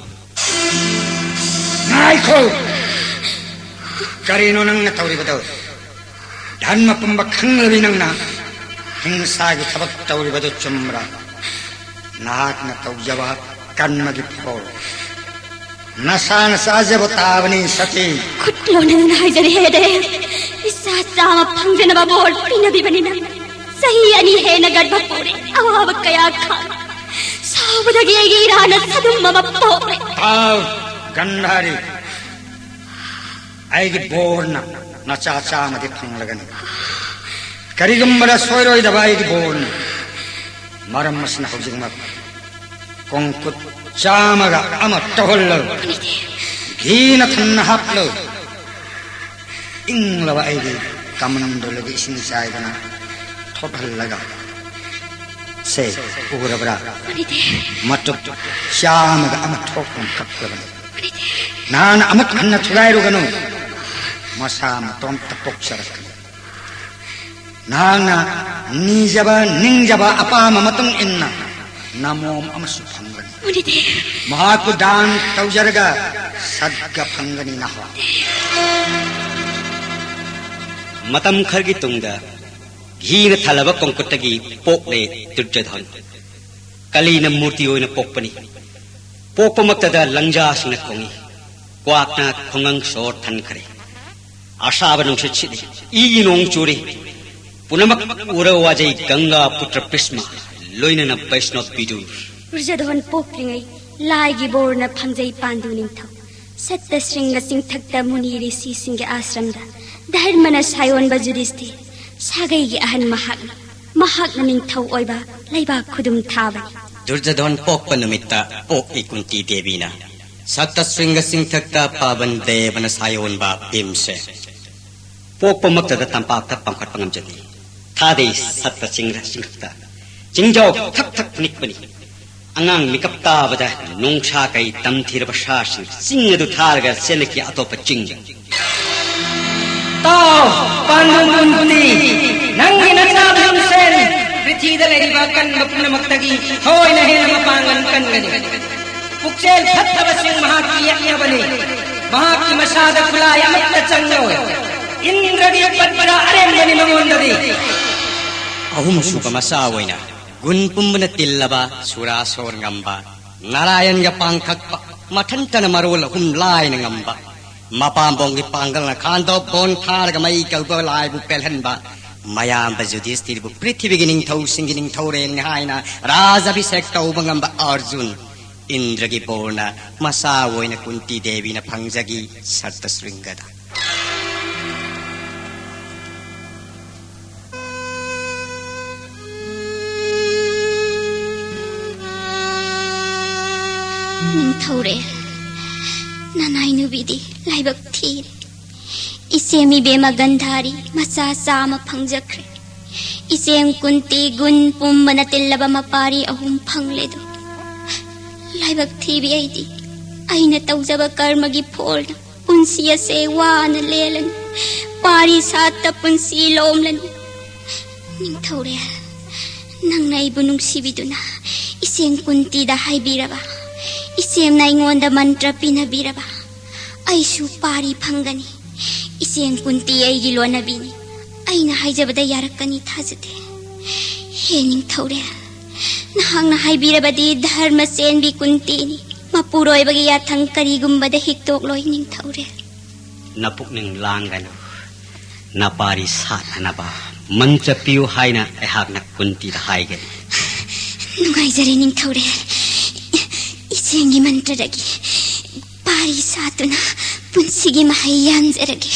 ꯉꯥꯏꯈꯣ! ꯀꯔꯤꯅꯣ ꯅꯪꯅ ꯇꯧꯔꯤꯕꯗꯣ? ꯙꯔꯃ ꯄꯨꯝꯕ ꯈꯪꯂꯕꯤ ꯅꯪꯅ ꯍꯤꯡꯁꯥꯒꯤ ꯊꯕꯛ ꯇꯧꯔꯤꯕꯗꯨ ꯆꯨꯝꯕ꯭ꯔꯥ? ꯅꯍꯥꯛꯅ ꯇꯧꯖꯕ ꯀꯔꯃꯒꯤ ꯐꯧ ꯅꯁꯥꯅ ꯆꯥꯖꯕ ꯇꯥꯕꯅꯤ, ꯁꯇꯤ꯫ ꯈꯨꯠ ꯂꯣꯟꯅꯗꯨꯅ ꯍꯥꯏꯖꯔꯤ ꯍꯦ ꯗꯦꯕ, ꯏꯆꯥ ꯆꯥꯝꯃ ꯐꯪꯖꯅꯕ ꯕꯣꯔ ꯄꯤꯅꯕꯤꯕꯅꯤ ꯅꯪ꯫ ꯆꯍꯤ ꯑꯅꯤ ꯍꯦꯟꯅ ꯒꯔꯚ ꯄꯨꯔꯦ, ꯑꯋꯥꯕ ꯀꯌꯥ ꯈꯥꯡ꯫ ꯁꯥꯎꯕꯗꯒꯤ ꯑꯩꯒꯤ ꯏꯔꯥꯅ ꯁꯥꯗꯨꯝ ꯑꯃ ꯄꯣꯛꯂꯦ꯫ ꯇꯥꯎ, ꯒꯟꯙꯥꯔꯤ꯫ ꯑꯩꯒꯤ ꯕꯣꯔꯅ ꯅꯆꯥ ꯆꯥꯝꯃꯗꯤ ꯐꯪꯂꯒꯅꯤ꯫ ꯀꯔꯤꯒꯨꯝꯕꯗ ꯁꯣꯏꯔꯣꯏꯗꯕ ꯑꯩꯒꯤ ꯕꯣꯔꯅ꯫ ꯃꯔꯝ ꯑꯁꯤꯅ ꯍꯧꯖꯤꯛꯃꯛ ꯀꯣꯡꯀꯨꯠ ꯆꯥꯝꯃꯒ ꯑꯃ ꯇꯧꯍꯜꯂꯨ꯫ ꯘꯤꯅ ꯊꯟꯅ ꯍꯥꯞꯂꯨ꯫ ꯏꯪꯂꯕ ꯑꯩꯒꯤ ꯀꯃꯟꯗꯣꯂꯒꯤ ꯏꯁꯤꯡ ꯆꯥꯏꯗꯅ ꯊꯣꯠꯍꯜꯂꯒ ꯁꯦ, ꯎꯔꯕ꯭ꯔꯥ? ꯃꯇꯨꯞ ꯆꯥꯝꯃꯒ ꯑꯃ ꯊꯣꯛꯄ ꯀꯛꯂꯕꯅꯤ꯫ ꯅꯍꯥꯛꯅ ꯑꯃꯨꯛ ꯍꯟꯅ ꯊꯨꯒꯥꯏꯔꯨꯒꯅꯨ꯫ ꯃꯁꯥ ꯃꯇꯣꯝꯇ ꯄꯣꯛꯆꯔꯛꯀꯅꯤ꯫ ꯅꯍꯥꯛꯅ ꯅꯤꯖꯕ, ꯅꯤꯡꯖꯕ ꯑꯄꯥꯝꯕ ꯃꯇꯨꯡ ꯏꯟꯅ ꯅꯃꯣꯝ ꯑꯃꯁꯨ ꯐꯪꯒꯅꯤ꯫ ꯃꯨꯅꯤꯗꯦꯕ꯫ ꯃꯍꯥꯛꯄꯨ ꯗꯥꯟ ꯇꯧꯖꯔꯒ ꯁꯠꯒ ꯐꯪꯒꯅꯤ ꯅꯍꯥꯛ꯫ ꯃꯇꯝ ꯈꯔꯒꯤ ꯇꯨꯡꯗ ꯘꯤꯅ ꯊꯜꯂꯕ ꯀꯣꯡꯀꯨꯠꯇꯒꯤ ꯄꯣꯛꯂꯦ ꯗꯨꯔꯖꯣꯙꯟ꯫ ꯀꯂꯤꯅ ꯃꯨꯔꯇꯤ ꯑꯣꯏꯅ ꯄꯣꯛꯄꯅꯤ꯫ ꯄꯣꯛꯄꯃꯛꯇꯗ ꯂꯪꯖꯥꯁꯤꯡꯅ ꯈꯣꯡꯏ꯫ ꯀ꯭ꯋꯥꯛꯅ ꯈꯨꯡꯒꯪ ꯁꯣꯔ ꯊꯟꯈ꯭ꯔꯦ꯫ ꯑꯁꯥꯕ ꯅꯨꯡꯁꯤꯠ ꯁꯤꯠꯂꯤ, ꯏꯒꯤ ꯅꯣꯡ ꯆꯨꯔꯤ꯫ ꯄꯨꯝꯅꯃꯛ ꯎꯔ ꯋꯥꯖꯩ ꯒꯪꯒꯥ ꯄꯨꯇ꯭ꯔ ꯚꯤꯁꯃ, ꯂꯣꯏꯅꯅ ꯕꯩꯁꯅꯣꯞ ꯕꯤꯗꯨꯔ꯫ ꯗꯨꯔꯖꯣꯙꯣꯟ ꯄꯣꯛꯇ꯭ꯔꯤꯉꯩ ꯂꯥꯏꯒꯤ ꯕꯣꯔꯅ ꯐꯪꯖꯩ ꯄꯥꯟꯗꯨ ꯅꯤꯡꯊꯧ꯫ ꯁꯠꯇ ꯁ꯭ꯔꯤꯡꯒ ꯆꯤꯡꯊꯛꯇ ꯃꯨꯅꯤ ꯔꯤꯁꯤꯁꯤꯡꯒꯤ ꯑꯥꯁ꯭ꯔꯝꯗ ꯙꯔꯃꯅ ꯁꯥꯌꯣꯟꯕ ꯖꯨꯙꯤꯁꯊꯤꯔ, ꯁꯥꯒꯩꯒꯤ ꯑꯍꯟ ꯃꯍꯥꯛꯅꯤ꯫ ꯃꯍꯥꯛꯅ ꯅꯤꯡꯊꯧ ꯑꯣꯏꯕ ꯂꯩꯕꯥꯛ ꯈꯨꯗꯨꯝ ꯊꯥꯕꯅꯤ꯫ ꯗꯨꯔꯖꯣꯙꯣꯟ ꯄꯣꯛꯄ ꯅꯨꯃꯤꯠꯇ ꯄꯣꯛꯏ ꯀꯨꯟꯇꯤ ꯗꯦꯕꯤꯅ꯫ ꯁꯠꯇ ꯁ꯭ꯔꯤꯡꯒ ꯆꯤꯡꯊꯛꯇ ꯄꯥꯕꯟ ꯗꯦꯕꯅ ꯁꯥꯌꯣꯟꯕ ꯚꯤꯝꯁꯦ꯫ ꯄꯣꯛꯄꯃꯛꯇꯗ ꯇꯝꯄꯥꯛꯇ ꯄꯥꯡꯈꯠꯄ ꯉꯝꯖꯗꯦ꯫ ꯊꯥꯗꯩ ꯁꯠꯇ ꯆꯤꯡ ꯆꯤꯡꯊꯛꯇ ꯆꯤꯡꯖꯥꯎ ꯊꯛ ꯊꯛ ꯅꯤꯛꯄꯅꯤ꯫ ꯑꯉꯥꯡ ꯃꯤꯀꯞ ꯇꯥꯕꯗ ꯅꯣꯡꯁꯥ ꯀꯩ ꯇꯝꯊꯤꯔꯕ ꯁꯥꯁꯤꯡ ꯆꯤꯡ ꯑꯗꯨ ꯊꯥꯔꯒ ꯆꯦꯜꯂꯛꯈꯤ ꯑꯇꯣꯞꯄ ꯆꯤꯡꯗ꯫ ꯇꯥꯎ, ꯄꯥꯟꯗꯨ ꯀꯨꯟꯇꯤ, ꯅꯪꯒꯤ ꯅꯆꯥ ꯚꯤꯝꯁꯦꯟ ꯄ꯭ꯔꯤꯊꯤꯗ ꯂꯩꯔꯤꯕ ꯑꯀꯟꯕ ꯄꯨꯝꯅꯃꯛꯇꯒꯤ ꯊꯣꯏꯅ ꯍꯦꯟꯅ ꯃꯄꯥꯡꯒꯜ ꯀꯟꯒꯅꯤ꯫ ꯄꯨꯛꯆꯦꯜ ꯐꯠꯇꯕꯁꯤꯡ ꯃꯍꯥꯛꯀꯤ ꯌꯦꯛꯅꯕꯅꯤ꯫ ꯃꯍꯥꯛꯀꯤ ꯃꯁꯥꯗ ꯈꯨꯠꯂꯥꯏ ꯑꯃꯠꯇ ꯆꯪꯂꯣꯏ꯫ ꯏꯟꯗ꯭ꯔꯒꯤ ꯄꯠꯄꯗ ꯑꯔꯦꯝꯕꯅꯤ ꯃꯉꯣꯟꯗꯗꯤ꯫ ꯑꯍꯨꯝꯁꯨꯕ ꯃꯆꯥ ꯑꯣꯏꯅ ꯒꯨꯟ ꯄꯨꯝꯕꯅ ꯇꯤꯜꯂꯕ ꯁꯨꯔꯥꯁꯣꯔ ꯉꯝꯕ ꯅꯥꯔꯥꯌꯟꯒ ꯄꯥꯡꯊꯛꯄ, ꯃꯊꯟꯇꯅ ꯃꯔꯣꯜ ꯑꯍꯨꯝ ꯂꯥꯏꯅ ꯉꯝꯕ, ꯃꯄꯥꯝꯕꯣꯝꯒꯤ ꯄꯥꯡꯒꯜꯅ ꯈꯥꯟꯗꯣꯛ ꯕꯣꯟ ꯊꯥꯔꯒ ꯃꯩ ꯀꯧꯕ ꯂꯥꯏꯕꯨ ꯄꯦꯜꯍꯟꯕ, ꯃꯌꯥꯝꯕ ꯖꯨꯙꯤꯁꯊꯤꯔꯕꯨ ꯄ꯭ꯔꯤꯊꯤꯕꯤꯒꯤ ꯅꯤꯡꯊꯧꯁꯤꯡꯒꯤ ꯅꯤꯡꯊꯧꯔꯦꯜꯅꯤ ꯍꯥꯏꯅ ꯔꯥꯖ ꯑꯚꯤꯁꯦꯛ ꯇꯧꯕ ꯉꯝꯕ ꯑꯔꯖꯨꯟ, ꯏꯟꯗ꯭ꯔꯒꯤ ꯕꯣꯔꯅ ꯃꯆꯥ ꯑꯣꯏꯅ ꯀꯨꯟꯇꯤ ꯗꯦꯕꯤꯅ ꯐꯪꯖꯈꯤ ꯁꯠꯇ ꯁ꯭ꯔꯤꯡꯒꯗ꯫ ꯅꯤꯡꯊꯧꯔꯦꯜ, ꯅꯅꯥꯏ ꯅꯨꯕꯤꯗꯤ ꯂꯥꯏꯕꯛ ꯊꯤꯔꯦ꯫ ꯏꯆꯦꯝ ꯏꯕꯦꯝꯃ ꯒꯟꯙꯥꯔꯤ ꯃꯆꯥ ꯆꯥꯝꯃ ꯐꯪꯖꯈ꯭ꯔꯦ꯫ ꯏꯆꯦꯝ ꯀꯨꯟꯇꯤ ꯒꯨꯟ ꯄꯨꯝꯕꯅ ꯇꯤꯜꯂꯕ ꯃꯄꯥꯔꯤ ꯑꯍꯨꯝ ꯐꯪꯂꯦꯗꯣ꯫ ꯂꯥꯏꯕꯛ ꯊꯤꯕꯤ ꯑꯩꯗꯤ ꯑꯩꯅ ꯇꯧꯖꯕ ꯀꯔꯃꯒꯤ ꯐꯣꯜꯅ ꯄꯨꯟꯁꯤ ꯑꯁꯦ ꯋꯥꯅ ꯂꯦꯜꯂꯅꯤ꯫ ꯄꯥꯔꯤ ꯁꯥꯠꯇ ꯄꯨꯟꯁꯤ ꯂꯣꯝꯂꯅꯤ꯫ ꯅꯤꯡꯊꯧꯔꯦꯜ, ꯅꯪꯅ ꯑꯩꯕꯨ ꯅꯨꯡꯁꯤꯕꯤꯗꯨꯅ ꯏꯆꯦꯝ ꯀꯨꯟꯇꯤꯗ ꯍꯥꯏꯕꯤꯔꯕ, ꯏꯆꯦꯝꯅ ꯑꯩꯉꯣꯟꯗ ꯃꯟꯇ꯭ꯔ ꯄꯤꯅꯕꯤꯔꯕ, ꯑꯩꯁꯨ ꯄꯥꯔꯤ ꯐꯪꯒꯅꯤ꯫ ꯏꯆꯦꯝ ꯀꯨꯟꯇꯤ ꯑꯩꯒꯤ ꯂꯣꯟꯅꯕꯤꯅꯤ꯫ ꯑꯩꯅ ꯍꯥꯏꯖꯕꯗ ꯌꯥꯔꯛꯀꯅꯤ ꯊꯥꯖꯗꯦ꯫ ꯍꯦ ꯅꯤꯡꯊꯧꯔꯦꯜ, ꯅꯍꯥꯛꯅ ꯍꯥꯏꯕꯤꯔꯕꯗꯤ ꯙꯔꯃ ꯆꯦꯟꯕꯤ ꯀꯨꯟꯇꯤꯅꯤ꯫ ꯃꯄꯨꯔꯣꯏꯕꯒꯤ ꯌꯥꯊꯪ ꯀꯔꯤꯒꯨꯝꯕꯗ ꯍꯤꯛꯇꯣꯛꯂꯣꯏ ꯅꯤꯡꯊꯧꯔꯦꯜ꯫ ꯅꯄꯨꯛꯅꯤꯡ ꯂꯥꯡꯒꯅꯨ꯫ ꯅꯄꯥꯔꯤ ꯁꯥꯠꯅꯅꯕ ꯃꯟꯇ꯭ꯔ ꯄꯤꯌꯨ ꯍꯥꯏꯅ ꯑꯩꯍꯥꯛꯅ ꯀꯨꯟꯇꯤꯗ ꯍꯥꯏꯒꯅꯤ꯫ ꯅꯨꯡꯉꯥꯏꯖꯔꯦ ꯅꯤꯡꯊꯧꯔꯦꯜ꯫ ꯏꯆꯦꯝꯒꯤ ꯃꯟꯇ꯭ꯔꯗꯒꯤ ꯄꯥꯔꯤ ꯁꯥꯠꯇꯨꯅ ꯄꯨꯟꯁꯤꯒꯤ ꯃꯍꯩ ꯌꯥꯟꯖꯔꯒꯦ꯫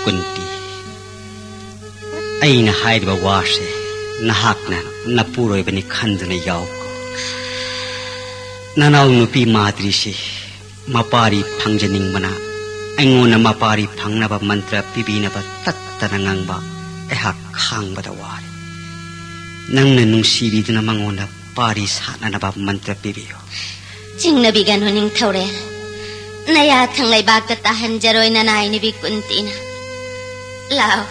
ꯀꯨꯟꯇꯤ, ꯑꯩꯅ ꯍꯥꯏꯔꯤꯕ ꯋꯥꯁꯦ ꯅꯍꯥꯛꯅ ꯅꯄꯨꯔꯣꯏꯕꯅꯤ ꯈꯟꯗꯨꯅ ꯌꯥꯎꯀꯣ꯫ ꯅꯅꯥꯎ ꯅꯨꯄꯤ ꯃꯥꯗ꯭ꯔꯤꯁꯤ ꯃꯄꯥꯔꯤ ꯐꯪꯖꯅꯤꯡꯕꯅ ꯑꯩꯉꯣꯟꯗ ꯃꯄꯥꯔꯤ ꯐꯪꯅꯕ ꯃꯟꯇ꯭ꯔ ꯄꯤꯕꯤꯅꯕ ꯇꯠꯇꯅ ꯉꯪꯕ ꯑꯩꯍꯥꯛ ꯈꯥꯡꯕꯗ ꯋꯥꯔꯦ꯫ ꯅꯪꯅ ꯅꯨꯡꯁꯤꯕꯤꯗꯨꯅ ꯃꯉꯣꯟꯗ ꯄꯥꯔꯤ ꯁꯥꯠꯅꯅꯕ ꯃꯟꯇ꯭ꯔ ꯄꯤꯕꯤꯌꯨ꯫ ꯆꯤꯡꯅꯕꯤꯒꯅꯨ ꯅꯤꯡꯊꯧꯔꯦꯜ꯫ ꯅꯌꯥ ꯊꯪ ꯂꯩꯕꯥꯛꯇ ꯇꯥꯍꯟꯖꯔꯣꯏ ꯅꯅꯥꯏ ꯅꯨꯄꯤ ꯀꯨꯟꯇꯤꯅ꯫ ꯂꯥꯎ,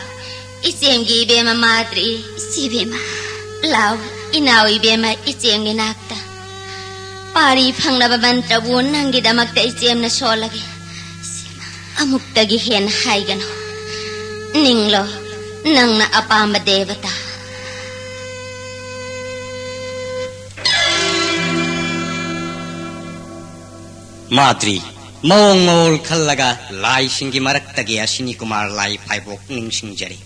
ꯏꯆꯦꯝꯒꯤ ꯏꯕꯦꯝꯃ ꯃꯥꯗ꯭ꯔꯤ꯫ ꯏꯆꯦ ꯏꯕꯦꯝꯃ꯫ ꯂꯥꯎ, ꯏꯅꯥꯎ ꯏꯕꯦꯝꯃ ꯏꯆꯦꯝꯒꯤ ꯅꯥꯛꯇ꯫ ꯄꯥꯔꯤ ꯐꯪꯅꯕ ꯃꯟꯇ꯭ꯔꯕꯨ ꯅꯪꯒꯤꯗꯃꯛꯇ ꯏꯆꯦꯝꯅ ꯁꯣꯜꯂꯒꯦ꯫ ꯏꯆꯦꯃ꯫ ꯑꯃꯨꯛꯇꯒꯤ ꯍꯦꯟꯅ ꯍꯥꯏꯒꯅꯨ꯫ ꯅꯤꯡꯂꯣ, ꯅꯪꯅ ꯑꯄꯥꯝꯕ ꯗꯦꯕꯇꯥ꯫ ꯃꯥꯗ꯭ꯔꯤ, ꯃꯑꯣꯡ ꯃꯑꯣꯜ ꯈꯜꯂꯒ ꯂꯥꯏꯁꯤꯡꯒꯤ ꯃꯔꯛꯇꯒꯤ ꯑꯁꯤꯅꯤ ꯀꯨꯃꯥꯔ ꯂꯥꯏ ꯐꯥꯏꯕꯣꯛ ꯅꯤꯡꯁꯤꯡꯖꯔꯤ꯫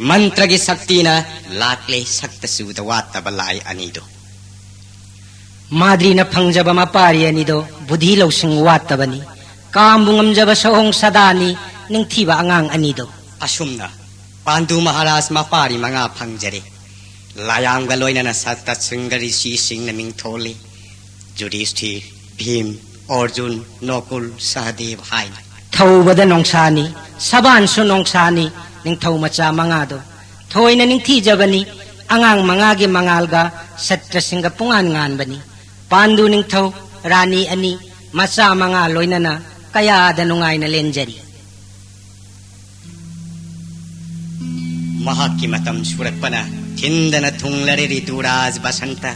ꯃꯟꯇ꯭ꯔꯒꯤ ꯁꯛꯇꯤꯅ ꯂꯥꯛꯂꯦ ꯁꯛꯇ ꯆꯨꯗ ꯋꯥꯠꯇꯕ ꯂꯥꯏ ꯑꯅꯤꯗꯨ꯫ ꯃꯥꯗ꯭ꯔꯤꯅ ꯐꯪꯖꯕ ꯃꯄꯥꯔꯤ ꯑꯅꯤꯗꯣ ꯕꯨꯙꯤ ꯂꯧꯁꯤꯡ ꯋꯥꯠꯇꯕꯅꯤ, ꯀꯥꯝꯕꯨ ꯉꯝꯖꯕ ꯁꯑꯣꯡ ꯁꯥꯗꯥꯅꯤ, ꯅꯤꯡꯊꯤꯕ ꯑꯉꯥꯡ ꯑꯅꯤꯗꯣ꯫ ꯑꯁꯨꯝꯅ ꯄꯥꯟꯗꯨ ꯃꯍꯥꯔꯥꯖ ꯃꯄꯥꯔꯤ ꯃꯉꯥ ꯐꯪꯖꯔꯦ꯫ ꯂꯥꯌꯥꯝꯒ ꯂꯣꯏꯅꯅ ꯁꯠꯇ ꯁꯤꯡꯒ ꯔꯤꯁꯤꯁꯤꯡꯅ ꯃꯤꯡꯊꯣꯜꯂꯤ꯫ ꯖꯨꯙꯤꯁꯊꯤꯔ, ꯚꯤꯝ, ꯑꯔꯖꯨꯟ, ꯅꯣꯀꯨꯜ, ꯁꯍꯗꯦꯕ ꯍꯥꯏꯅ꯫ ꯊꯧꯕꯗ ꯅꯣꯡꯁꯥꯅꯤ, ꯁꯕꯥꯟꯁꯨ ꯅꯣꯡꯁꯥꯅꯤ, ꯅꯤꯡꯊꯧ ꯃꯆꯥ ꯃꯉꯥꯗꯣ꯫ ꯊꯣꯏꯅ ꯅꯤꯡꯊꯤꯖꯕꯅꯤ, ꯑꯉꯥꯡ ꯃꯉꯥꯒꯤ ꯃꯉꯥꯜꯒ ꯁꯠꯇ꯭ꯔꯁꯤꯡꯒ ꯄꯨꯡꯉꯥꯟ ꯉꯥꯟꯕꯅꯤ꯫ ꯄꯥꯟꯗꯨ ꯅꯤꯡꯊꯧ, ꯔꯥꯅꯤ ꯑꯅꯤ, ꯃꯆꯥ ꯃꯉꯥ ꯂꯣꯏꯅꯅ ꯀꯌꯥꯗ ꯅꯨꯡꯉꯥꯏꯅ ꯂꯦꯟꯖꯔꯤ꯫ ꯃꯍꯥꯛꯀꯤ ꯃꯇꯝ ꯁꯨꯔꯛꯄꯅ ꯊꯤꯟꯗꯅ ꯊꯨꯡꯂꯔꯦ ꯔꯤꯇꯨꯔꯥꯖ ꯕꯁꯟꯇ꯫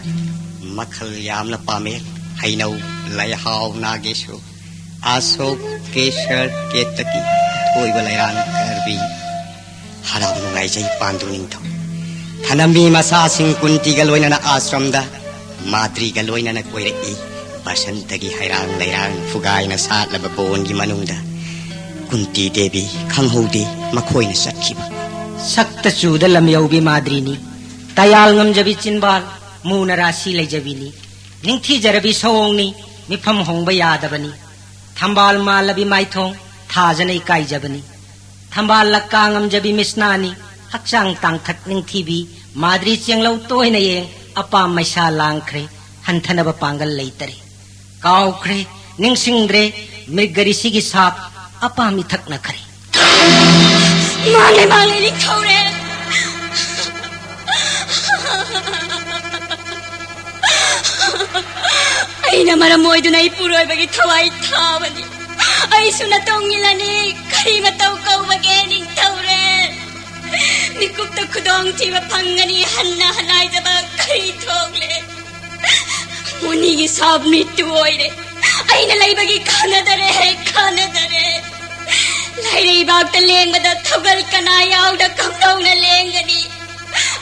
ꯃꯈꯜ ꯌꯥꯝꯅ ꯄꯥꯝꯃꯦ ꯍꯩꯅꯧ, ꯂꯩꯍꯥꯎ, ꯅꯥꯒꯦꯁꯨ, ꯑꯁꯣꯛ, ꯀꯦꯁꯔ, ꯀꯦꯇꯀꯤ, ꯊꯣꯏꯕ ꯂꯩꯔꯥꯡ, ꯀꯔꯕꯤ꯫ ꯍꯔꯥꯎ ꯅꯨꯡꯉꯥꯏꯖꯩ ꯄꯥꯟꯗꯨ ꯅꯤꯡꯊꯧ꯫ ꯊꯅꯝꯃꯤ ꯃꯆꯥꯁꯤꯡ ꯀꯨꯟꯇꯤꯒ ꯂꯣꯏꯅꯅ ꯑꯥꯁ꯭ꯔꯝꯗ ꯃꯥꯗ꯭ꯔꯤꯒ ꯂꯣꯏꯅꯅ ꯀꯣꯏꯔꯛꯏ꯫ ꯕꯁꯟꯇꯒꯤ ꯍꯩꯔꯥꯡ ꯂꯩꯔꯥꯡ ꯐꯨꯒꯥꯏꯅ ꯁꯥꯠꯂꯕ ꯕꯣꯟꯒꯤ ꯃꯅꯨꯡꯗ ꯀꯨꯟꯇꯤ ꯗꯦꯕꯤ ꯈꯪꯍꯧꯗꯦ ꯃꯈꯣꯏꯅ ꯆꯠꯈꯤꯕ꯫ ꯁꯛꯇ ꯆꯨꯗ ꯂꯝꯌꯧꯕꯤ ꯃꯥꯗ꯭ꯔꯤꯅꯤ꯫ ꯇꯌꯥꯜ ꯉꯝꯖꯕꯤ ꯆꯤꯟꯕꯥꯜ, ꯃꯨꯅ ꯔꯥꯁꯤ ꯂꯩꯖꯕꯤꯅꯤ꯫ ꯅꯤꯡꯊꯤꯖꯔꯕꯤ ꯁꯑꯣꯡꯅꯤ, ꯃꯤꯐꯝ ꯍꯣꯡꯕ ꯌꯥꯗꯕꯅꯤ꯫ ꯊꯝꯕꯥꯜ ꯃꯥꯜꯂꯕꯤ ꯃꯥꯏꯊꯣꯡ, ꯊꯥꯖꯅ ꯏꯀꯥꯏꯖꯕꯅꯤ꯫ ꯊꯝꯕꯥꯜ ꯂꯛꯀꯥ ꯉꯝꯖꯕꯤ ꯃꯤꯁꯅꯥꯅꯤ, ꯍꯛꯆꯥꯡ ꯇꯥꯡꯊꯛ ꯅꯤꯡꯊꯤꯕꯤ꯫ ꯃꯥꯗ꯭ꯔꯤ ꯆꯦꯡꯂꯧ ꯇꯣꯏꯅ ꯌꯦꯡ, ꯑꯄꯥꯝ ꯃꯩꯁꯥ ꯂꯥꯡꯈ꯭ꯔꯦ, ꯍꯟꯊꯅꯕ ꯄꯥꯡꯒꯜ ꯂꯩꯇꯔꯦ꯫ ꯀꯥꯎꯈ꯭ꯔꯦ, ꯅꯤꯡꯁꯤꯡꯗ꯭ꯔꯦ, ꯃꯤꯔꯒꯔꯤꯁꯤꯒꯤ ꯁꯥꯞ ꯑꯄꯥꯝ ꯏꯊꯛꯅꯈ꯭ꯔꯦ꯫ ꯃꯥꯡꯂꯦ, ꯃꯥꯡꯂꯦ, ꯅꯤꯡꯊꯧꯔꯦꯜ꯫ ꯑꯩꯅ ꯃꯔꯝ ꯑꯣꯏꯗꯨꯅ ꯏꯄꯨꯔꯣꯏꯕꯒꯤ ꯊꯋꯥꯏ ꯊꯥꯕꯅꯤ꯫ ꯑꯩꯁꯨ ꯅꯇꯧ ꯏꯜꯂꯅꯤ꯫ ꯀꯔꯤ ꯃꯇꯧ ꯀꯧꯕꯒꯦ, ꯅꯤꯡꯊꯧꯔꯦꯜ? ꯃꯤꯀꯨꯞꯇ ꯈꯨꯗꯣꯡꯊꯤꯕ ꯐꯪꯒꯅꯤ ꯍꯟꯅ ꯍꯟꯅꯥꯏꯗꯕ ꯀꯔꯤ ꯊꯣꯛꯂꯦ? ꯃꯨꯅꯤꯒꯤ ꯁꯥꯞ ꯃꯤꯠꯇꯨ ꯑꯣꯏꯔꯦ꯫ ꯑꯩꯅ ꯂꯩꯕꯒꯤ ꯀꯥꯟꯅꯗꯔꯦ, ꯀꯥꯟꯅꯗꯔꯦ꯫ ꯂꯥꯏꯔꯩꯕꯥꯛꯇ ꯂꯦꯡꯕꯗ ꯊꯧꯒꯜ ꯀꯅꯥ ꯌꯥꯎꯗ ꯀꯝꯗꯧꯅ ꯂꯦꯡꯒꯅꯤ?